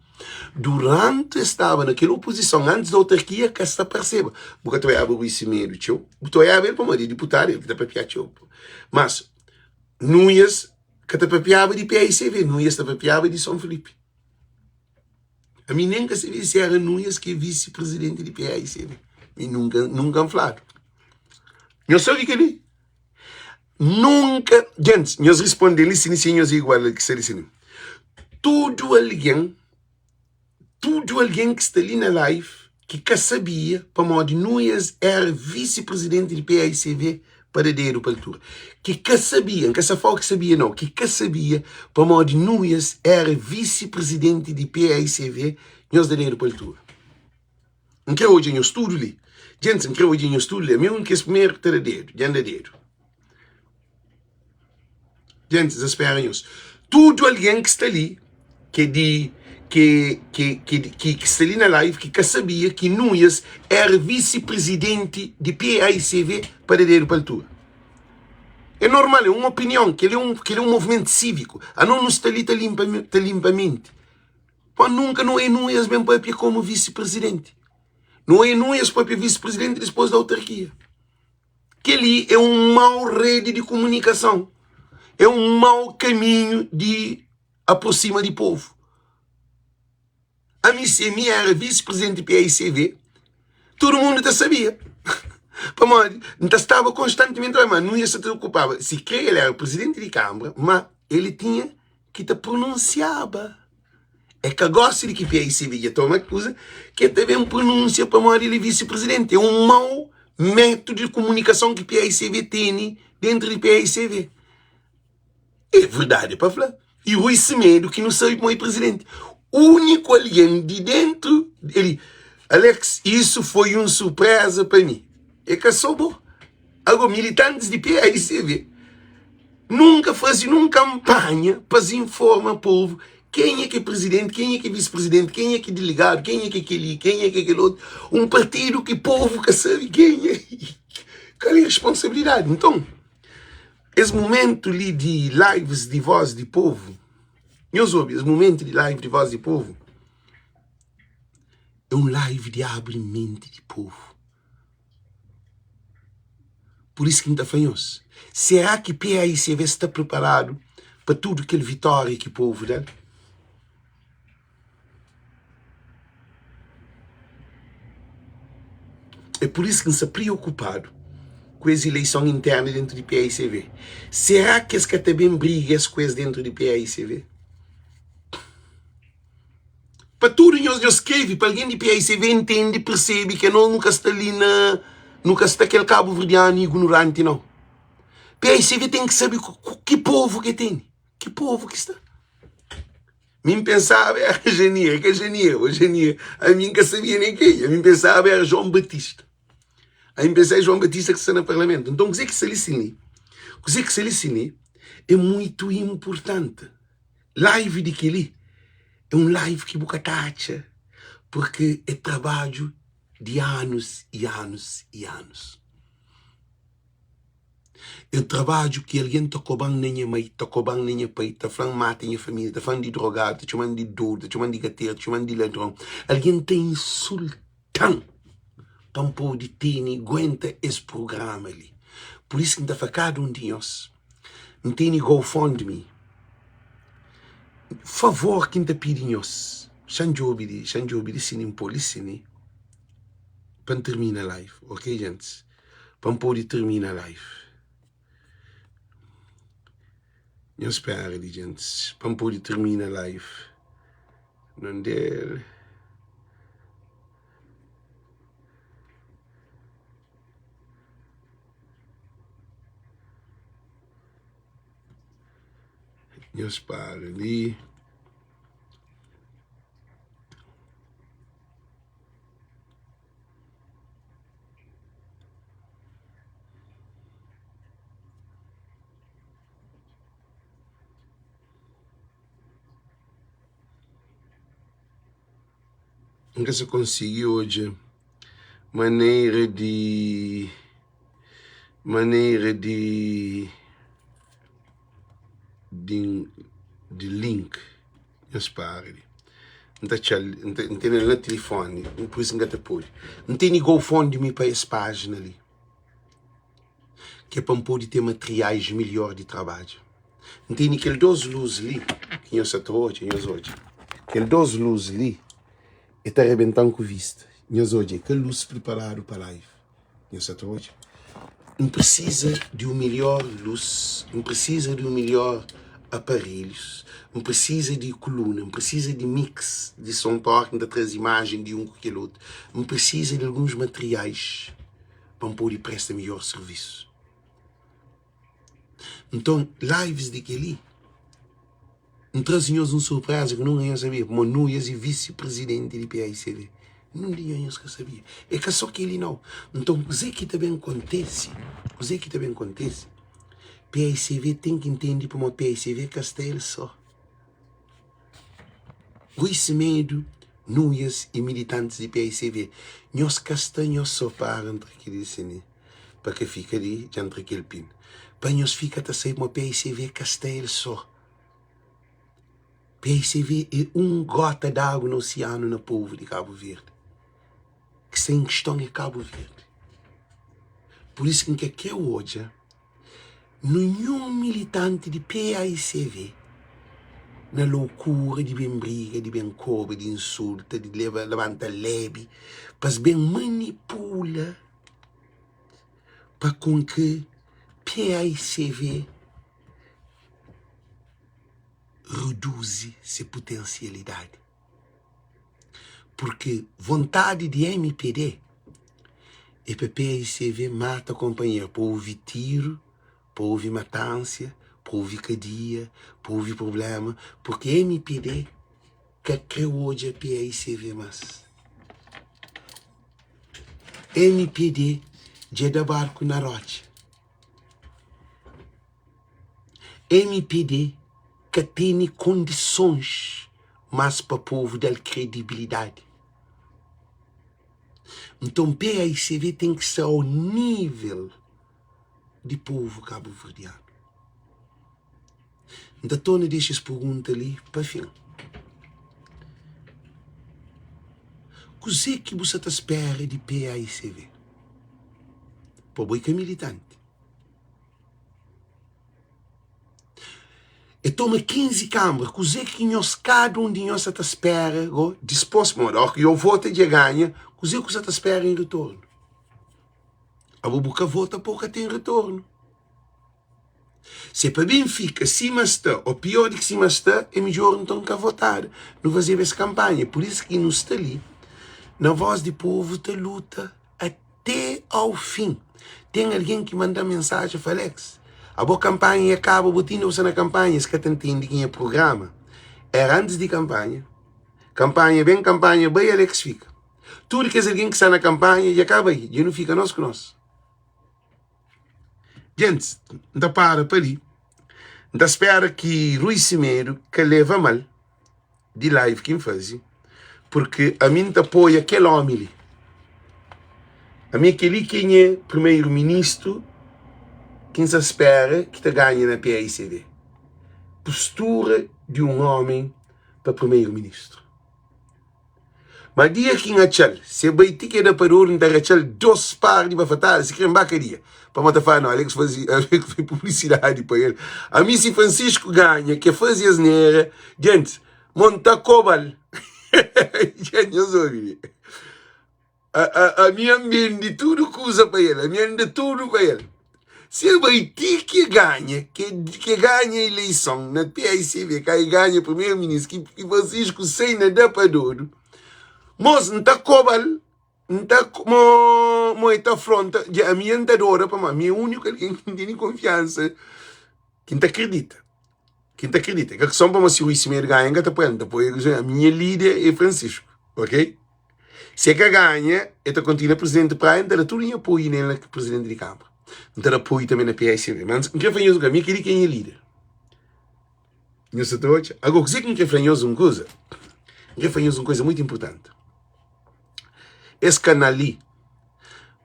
Duranti es staba na kel opozison, antis di autarkia, ka sta parseba. Bu ka ta oiaba Rui Semedo txeu, bu ta oiaba el pamodi é diputadu, el ki ta papia txeu. Mas Nunes ka ta papiaba di PAICV, Nunes ta papiaba di Son Filipe. Ami nen ka sabia si era Nunes ki é visi prizidenti di PAICV. Mi nunka, nunka N fladu. Nhos sabe kel-li? Nunka, gentis, nhos risponde li si si nhos é igual ki sta li si. Tudu algen, tudu algen ki sta li na live ki ka sabia pamodi Nuias éra visi-prizidenti di PAICV pa da dedu pa altura. Ki ka sabia, N ka sta fla ki sabia nau, ki ka sabia pamodi Nuias éra visi-prizidenti di PAICV, nhos da dedu pa altura. N kre odja nhos tudu li. Gentis, N kre odja nhos tudu li. Ami é un di kes primeru ki ta da dedu. Dja N da dedu. Gentis, N spera nhos. Tudu algen ki sta li, ki é di, ki, ki, ki, ki, ki sta li na live, ki ka sabia ki Nuias éra visi-prizidenti di PAICV, pa da dedu pa altura. É normal, é un opinion. Kel-li é un, kel-li é un movimentu síviku. Anos nu sta li ta linpa, ta linpa menti. Pa nunka Noé Nunes ben papia komu visi-prizidenti. Noé Nunes papia visi-prizidenti dispôs di autarkia. Kel-li é un mau redi di kumunikason. É un mau kaminhu di aprosima di povu. Ami si mi éra visi-prizidenti PAICV, tudu mundu ta sabia. Pamodi N ta staba konstantimenti la, ma Nunes sa ta okupaba. Si kre el éra prizidenti di kanbra, ma el tinha ki ta pronunsiaba. É ka gosi di ki PICB dja toma kuza ki el ta ben pronunsia pamodi el é visi-prizidenti. É un mau métodu di komunikason ki PICB tene dentru di PICB. É verdadi pa fla. I Rui Semedo ki nu sabe pamodi é prizidenti. Úniku algen di dentru el Alex, isu foi un surpreza pa mi. É ka so bo. Ago, militantis di PICB nunka faze nun kanpanha pa es informa povu kenha ki é prizidenti, kenha ki é visi-prizidenti, kenha ki é diligadu, kenha ki é kel-li, kenha ki é kel otu. Un partidu ki povu ka sabe kenha é. Kal é responsabilidadi? Nton, es mumentu li di lives di Voz di Povu, nhos obi, es mumentu di live di Voz di Povu é un live di abri menti di povu. Pur isu ki N ta fla nhos, será ki PAICV sta priparadu pa tudu kel vitória ki povu da-l? É pur isu ki N sta priokupadu ku es ileison internu dentu di PAICV. Será ki es ka ta ben briga es ku es dentu di PAICV? Pa tudu nhos, nhos skrebe pa algen di PAICV ntende, persebe ke nos nu ka sta li na, nu ka sta kel kabuverdianu ignoranti nau. PAICV ten ki sabe ki povu ke tene, ki povu ki sta. Mi N pensaba era Janira, ka Janira, o Janira, ami N ka sabia nen kenha, ami N pensaba era João Batista. Ami N pensaba é João Batista ki sta na parlamentu. Nton kuzê ki sta li sin li? Kuzê ki sta li sin li é muitu inpurtanti. Live di kel-li é un live ki bu ka ta atxa purki é trabadju di anus i anus i anus. É un trabadju ki algen ta koba-m na nha mai, ta koba-m na nha pai, ta fla-m mata nha família, ta fla-m di drogadu, ta txoma-m di dodu, ta txoma-m di gateru, ta txoma-m di ladron. Algen ta insulta-m pa N pode tene, guenta es prugrama li. Pur isu ki N ta fla kada un di nhos, N tene GoFundMe. Favor ki N ta pidi nhos, xa N djobe li, xa N djobe li si N pô li si N, pa N tirmina live, ok gentis? Pa N pode tirmina live. Nhos spera li gentis, pa N pode tirmina live. Nonde el? Nhos para li. N ka sa konsigi odja manera di manera di di di link nhos para li N ta atxa-l N ta N tene-l na tilifoni pur isu N ka ta pode N tene GoFundMe pa es pájina li ki é pa N pode ten materiais melhor di trabadja. N tene kel dos lus li ki nhos sa ta odja, nhos odja. Kel dos lus li e ta rebenta-m ku vista. Nhos odja, é ka lus priparadu pa live. Nhos sa ta odja. N presiza di un melhor lus, N presiza di un melhor aparelhus, N presiza di kuluna, N presiza di mix di son pa óra ki N ta traze imajen di un ku kel otu, N presiza di alguns materiais pa N pode presta midjór sirvisu. Nton, lives di kel-li, N traze nhos un surpreza ki nunka nhos sabia, pamodi Nuias é visi-prizidenti di PAICV. Nun di nhos nhos ka sabia. É ka sô kel-li nau. Nton, kuzê ki ta ben kontise? Kuzê ki ta ben kontise? PAICV ten ki ntende pamodi PAICV ka sta el sô. Rui Semedo, Nuias y militantis di PAICV, nhos ka sta nhos sô. Para, N tra kel-li di si. Pa ka fika di dja ntra kel pin Pa nhos fika ta sabe ma PICV ka sta el so PICV é un gota d'agu na osianu na povu di Kabu Verdi Ki sta en kiston é Kabu Verdi Pur isu ki N ka kre odja Ninhun militanti di PAICV na loukura di ben briga, di ben koba, di insulta, di leba labanta lebi pa es ben manipula pa kon ki PAICV reduzi se putensialidadi. Purki vontadi di mpd é pa PAICV mata konpanheru, pa ovi tiru, pa ovi matansia, pa ovi kadia, pa ovi prubléma, purki mpd ka kre odja PAICV más. Mpd dja da barku na rótxa. Mpd ka tene kondisons más pa povu da-l kredibilidadi. Nton PAICV ten ki sta au nível di povu kabuverdianu. N ta torna dexa es pergunta li pa fin. Kuzê ki bu sa ta spera di PAICV? Pa bo é ka militanti. E toma 15 kambra, kuzê ki nhos kada un di nhos sa ta spera go dispos pamodi óki yo vota dja ganha, kuzê ku sa ta spera en ritornu? Abo bu ka vota pa bu ka ten ritornu. Se pa ben fika sima sta ô pior di ki sima sta, é midjór nton ka votadu. Nu fazeba es kanpanha, pur isu ki nu sta li na Voz di Povu ta luta Te au fim. Ten algen ki manda-m mensajen fla, Alex, abo kanpanha ya kaba, bo ti inda bu sta na kanpanha? Es ka ta ntende ki nha prugrama éra antis di kanpanha. Kanpanha ben, kanpanha bai, Alex fika. Tudu kes algen ki sta na kanpanha dja ka bai, dja nu fika nos ku nos. Gentis, N ta para pa li. N ta spera ki Rui Semedo ka leva mal. di live ki N faze, purki ami N ta apoia kel ómi li. Ami é kel-li ki é nha primeru ministru ki N sa spera ki ta ganha na paicv. Postura di un ómi pa primeru ministru. Ma dia ki N atxa-l, si e bai ti ki e da pa dor, N ta ratxa-l dos par di bafatada, si kre N ba kadia. Pamodi ta fla, no, Alex faze, Alex faze publisidadi pa el. Ami si Francisco ganha, ke faze asnera, gentis, mo N ta koba-l. Dja nhos obi li. A, a, ami N bende tudu kuza pa el, ami N da tudu pa el. Si e bai ti ki e ganha, ki e ganha ileison na PICV, ka e ganha primeru ministru, ki Francisco sai na da pa dodu, mos N ta koba-l, N ta mo, mo e ta afronta, dja ami N ta dora pamodi ami é úniku algen ki N tene konfiansa, ki N ta kridita, ki N ta kridita. É ka kison pamodi si Rui Semedo ganha N ka ta poi-l, N ta poi ami nha líder é Francisco, ok? Si e ka ganha, e ta kontinua presidenti di Praia, N ta da tudu nha apoiu nel na presidenti di Kanbra. N ta da apoiu tanbe na PSB. Ma N kre fla nhos un kuza, mi kel-li ki é nha lider. Nhos sa ta odja? Agora, kuzê ki N kre fla nhos un kuza? N kre fla nhos un kuza mutu inpurtanti. Es kanal li,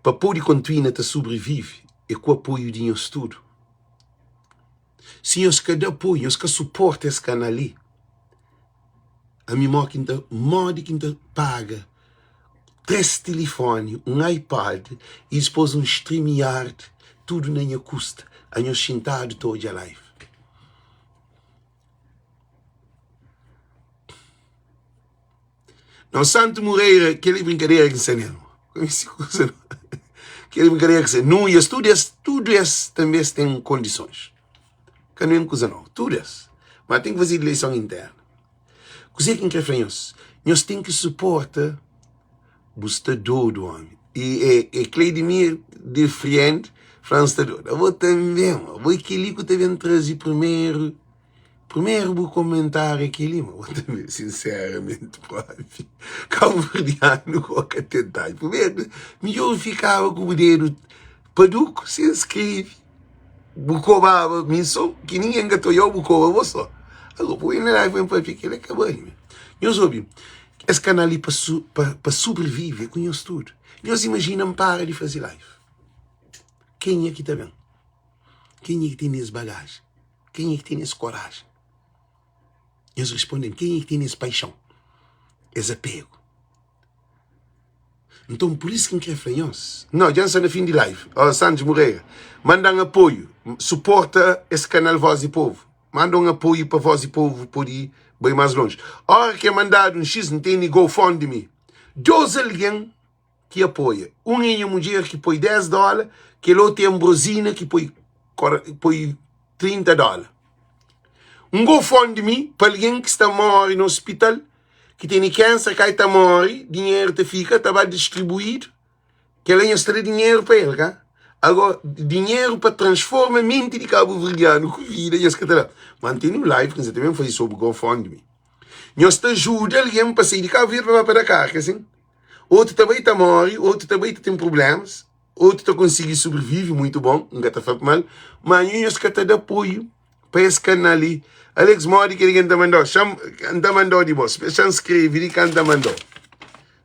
pa pode kontinua ta sobrivive, é ku apoiu di nhos tudu. Si nhos ka da apoiu, nhos ka suporta es kanal li, Ami mo ki nta modi ki nta paga 3 tilifoni, un iPod y dipôs un StreamYard tudu na nha kusta anhos xintadu ta odja live. Não Santo Moreira, kel-li brinkadera ki N sta nel. Kel-li brinkadera ki N sta. Nuias, tudu es, tudu. Tudu es tanbe es ten kondisons. Ka nu en kuza novu, tudu es. Ma ten ki fazedu ileison interna. Kuzê ki N kre fla nhos? Nhos ten ki suporta Bu sta dodu omi. E e e Cleidemir de Friend fla N sta dodu. Abo tanbe ma. Abo é keli ku ta ben traze primeru primeru bu komentariu é keli ma. Abo tanbe sinseramenti propi kabuverdianu ku ka ten tadju. Primeru midjor fikaba ku bu dedu paduku sen skrebe. Bu kobaba mi so ki ningen ka ta odjau bu koba bo so. Ago bu na live ben papia kela ka bali mi. Nhos obi es kanal li pa pa sobrevive ku nhos tudu. Nhos imajina N para di faze live kenha ki ta ben? Kenha ki tene es bagaji? Kenha ki tene es koraji? Nhos responde-m kenha ki tene es paixon? Es apegu? Nton, pur isu ki N krê fla nhos. No, dja N sta na fin di live. Oh, Santos Moreira, manda-m apoiu. Suporta es kanal Voz di Povu. Manda un apoiu pa Voz di Povu pode bai más lonji. Óra ki é mandadu un X, N tene GoFundMe. Dôs algen ki apoia. Un é nha mudjer ki poi 10 dóla, kel otu é Ambrosina ki poi poi 30 dóla. Un GoFundMe pa algen ki sta móre na ospital. ki tene kenser kai ta mori, dinheru ta fika ta ba distribuidu, kela nhos ta da dinheru pa el ka? Agora, dinheru pa transforma menti di kabuverdianu ku vida nhos ka ta da. Ma N tene un live ki N sa ta ben faze sobri GoFundMe. Nhos ta ajuda algen pa sai di Kabu Verdi pa ba pa Dakar, ka sin? Otu ta bai ta mori, otu ta bai ta ten prublemas, otu ta konsigi sobrevive, muitu bon, N ka ta fla mal, ma nhos ka ta da apoiu pa es kanal li. Alex modi kel ki N ta mandau? Xa-m, N ta mandau di bo. Xa-m skrebe li ka N ta mandau.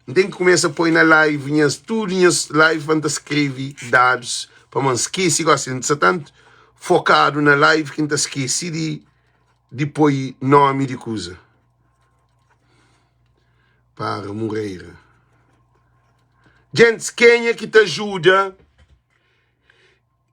N ten ki kumesa poi na live nhas, tudu nhas live pa N ta skrebe dadus pamodi N skese gosi. N sta tantu fokadu na live ki N ta skese di di poi nomi di kuza. Para Moreira. Gentis, kenha ki ta ajuda?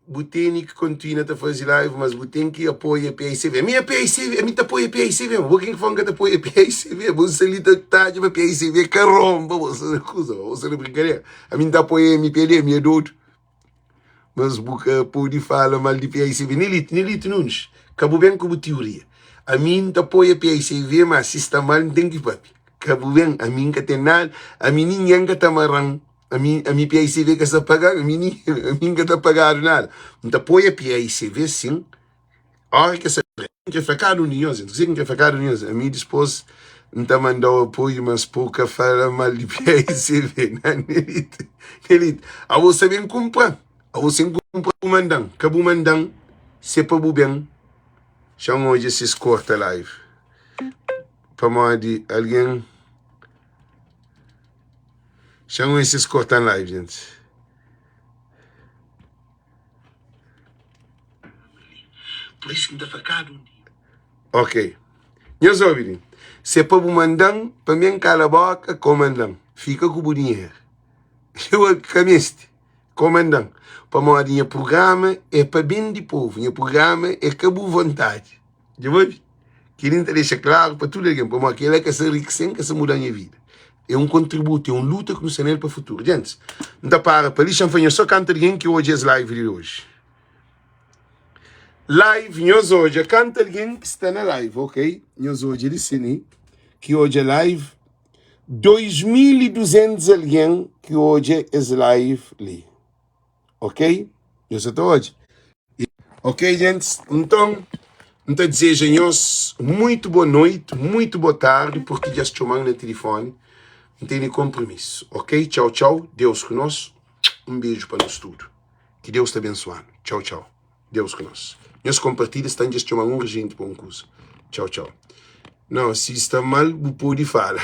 Bu teni ki kontinua ta fazi live mas bu ten ki apoia PICV. Mi é PICV, mi ta apoia PICV. Bo ken ki fla nka ta apoia PICV? Bo sta li ta tadja pa PICV ka romba, bo sta na kuza, bo sta na brinkadera. Ami nta apoia MPD, mi é dodu. Mas bu ka pudi fala mal di PICV. Nilito, Nilito Nunes, ka bu ben ku bu tioria. Ami nta apoia PICV, mas si sta mal nten ki papia. Ka bu ben, ami nka ten nada, ami ningen ka ta maran. Ami, ami PICV ka sta paga, ami ni, ami nka ta pagadu nada. N ta apoia PICV sim, ora ke sa N kre fla kada un di nhos, kuzê ki N kre fla kada un di nhos, ami dispôs N ta mandau apoiu, mas pa bu ka fala mal di PICV, na Nelita, Nelita, abo sa ben kunpra-m, abo sen kunpra bu manda-m, ka bu manda-m se pa bu ben, xa-m odja si es korta live, pamodi algen. Xa-m wê si es korta-m live, gente. Ok. Nhos obi li. Se pa bu manda-m, pa mi N kala boka, ko manda-m. Fika ku bu dinheru. Eu ka meste. Ko manda-m. Pamodi nha prugrama é pa ben di povu. Nha prugrama é ka bu vontadi. Dja bu obi? Kel-li N ta dexa klaru pa tudu algen, pamodi kel-la ka sta rikisen, ka sta muda nha vida. É un kontributu, é un luta ki nu sta nel pa futuru. Gentis, N ta para pa li, xa-m fla nhos so kantu algen ki odja es live li oji. Live, nhos odja kantu algen ki sta na live, ok? Nhos odja li si li, ki odja live, 2200 algen ki odja es live li. Ok? Nhos sa ta odja? Ok, gentis, nton, N ta dizeja nhos muitu bo noiti, muitu bo tardi, purki dja es txoma-m na tilifoni, N tene konpromisu, ok? Txau, txau, Deus ku nos, un beju pa nos tudu, ki Deus ta bensua-nu, txau, txau, Deus ku nos. Nhos konpartilha, sta dja es txoma-m urjenti pa un kuza, txau, txau. Não, si sta mal bu pode fala.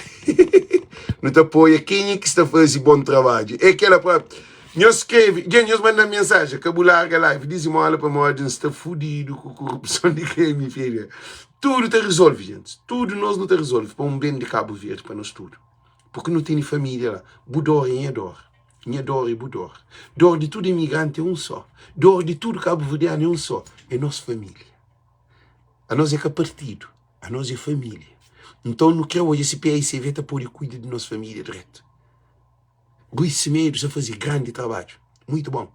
Nu ta apoia kenha ki sta faze bom trabadju. É kela próprio. Nhos skrebe, dja nhos manda mensagem, ka bu larga live, dizimola pamodi N sta fudidu ku korupson di KMF. Tudu ta resolve, gente. Tudu nos nu ta resolve pa un ben di Cabo Verde pa nos tudu. Porque nu tene família la. Bu dor é nha dor. Nha dor é bu dor. Dor di tudu imigranti é un só. Dor di tudu kabuverdianu é un só. É nos família. Anos é ka partidu, anos é família. Nton nu krê odja si PAICV ta pode kuida di nos família dretu. Rui Semedo sta faze grandi trabadju, muitu bon.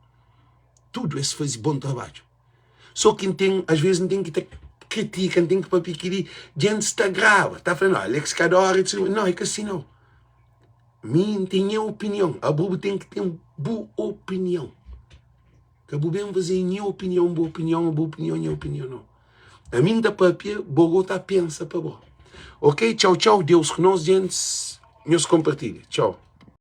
Tudu es faze bon trabadju. So ki N ten, as vezes N ten ki ta kritika, N ten ki papia kili, djentis ta graba, ta fla, no, Alex kada ora, no, é ka si nau. Mi N ten nha opinion, abo bu ten ki ten bu opinion. Ka bu ben faze nha opinion bu opinion, bu opinion nha opinion, no. Ami N ta papia, bo go ta pensa pa bo. Ok, txau txau, Deus ku nos, djentis, nhos konpartilha. Txau.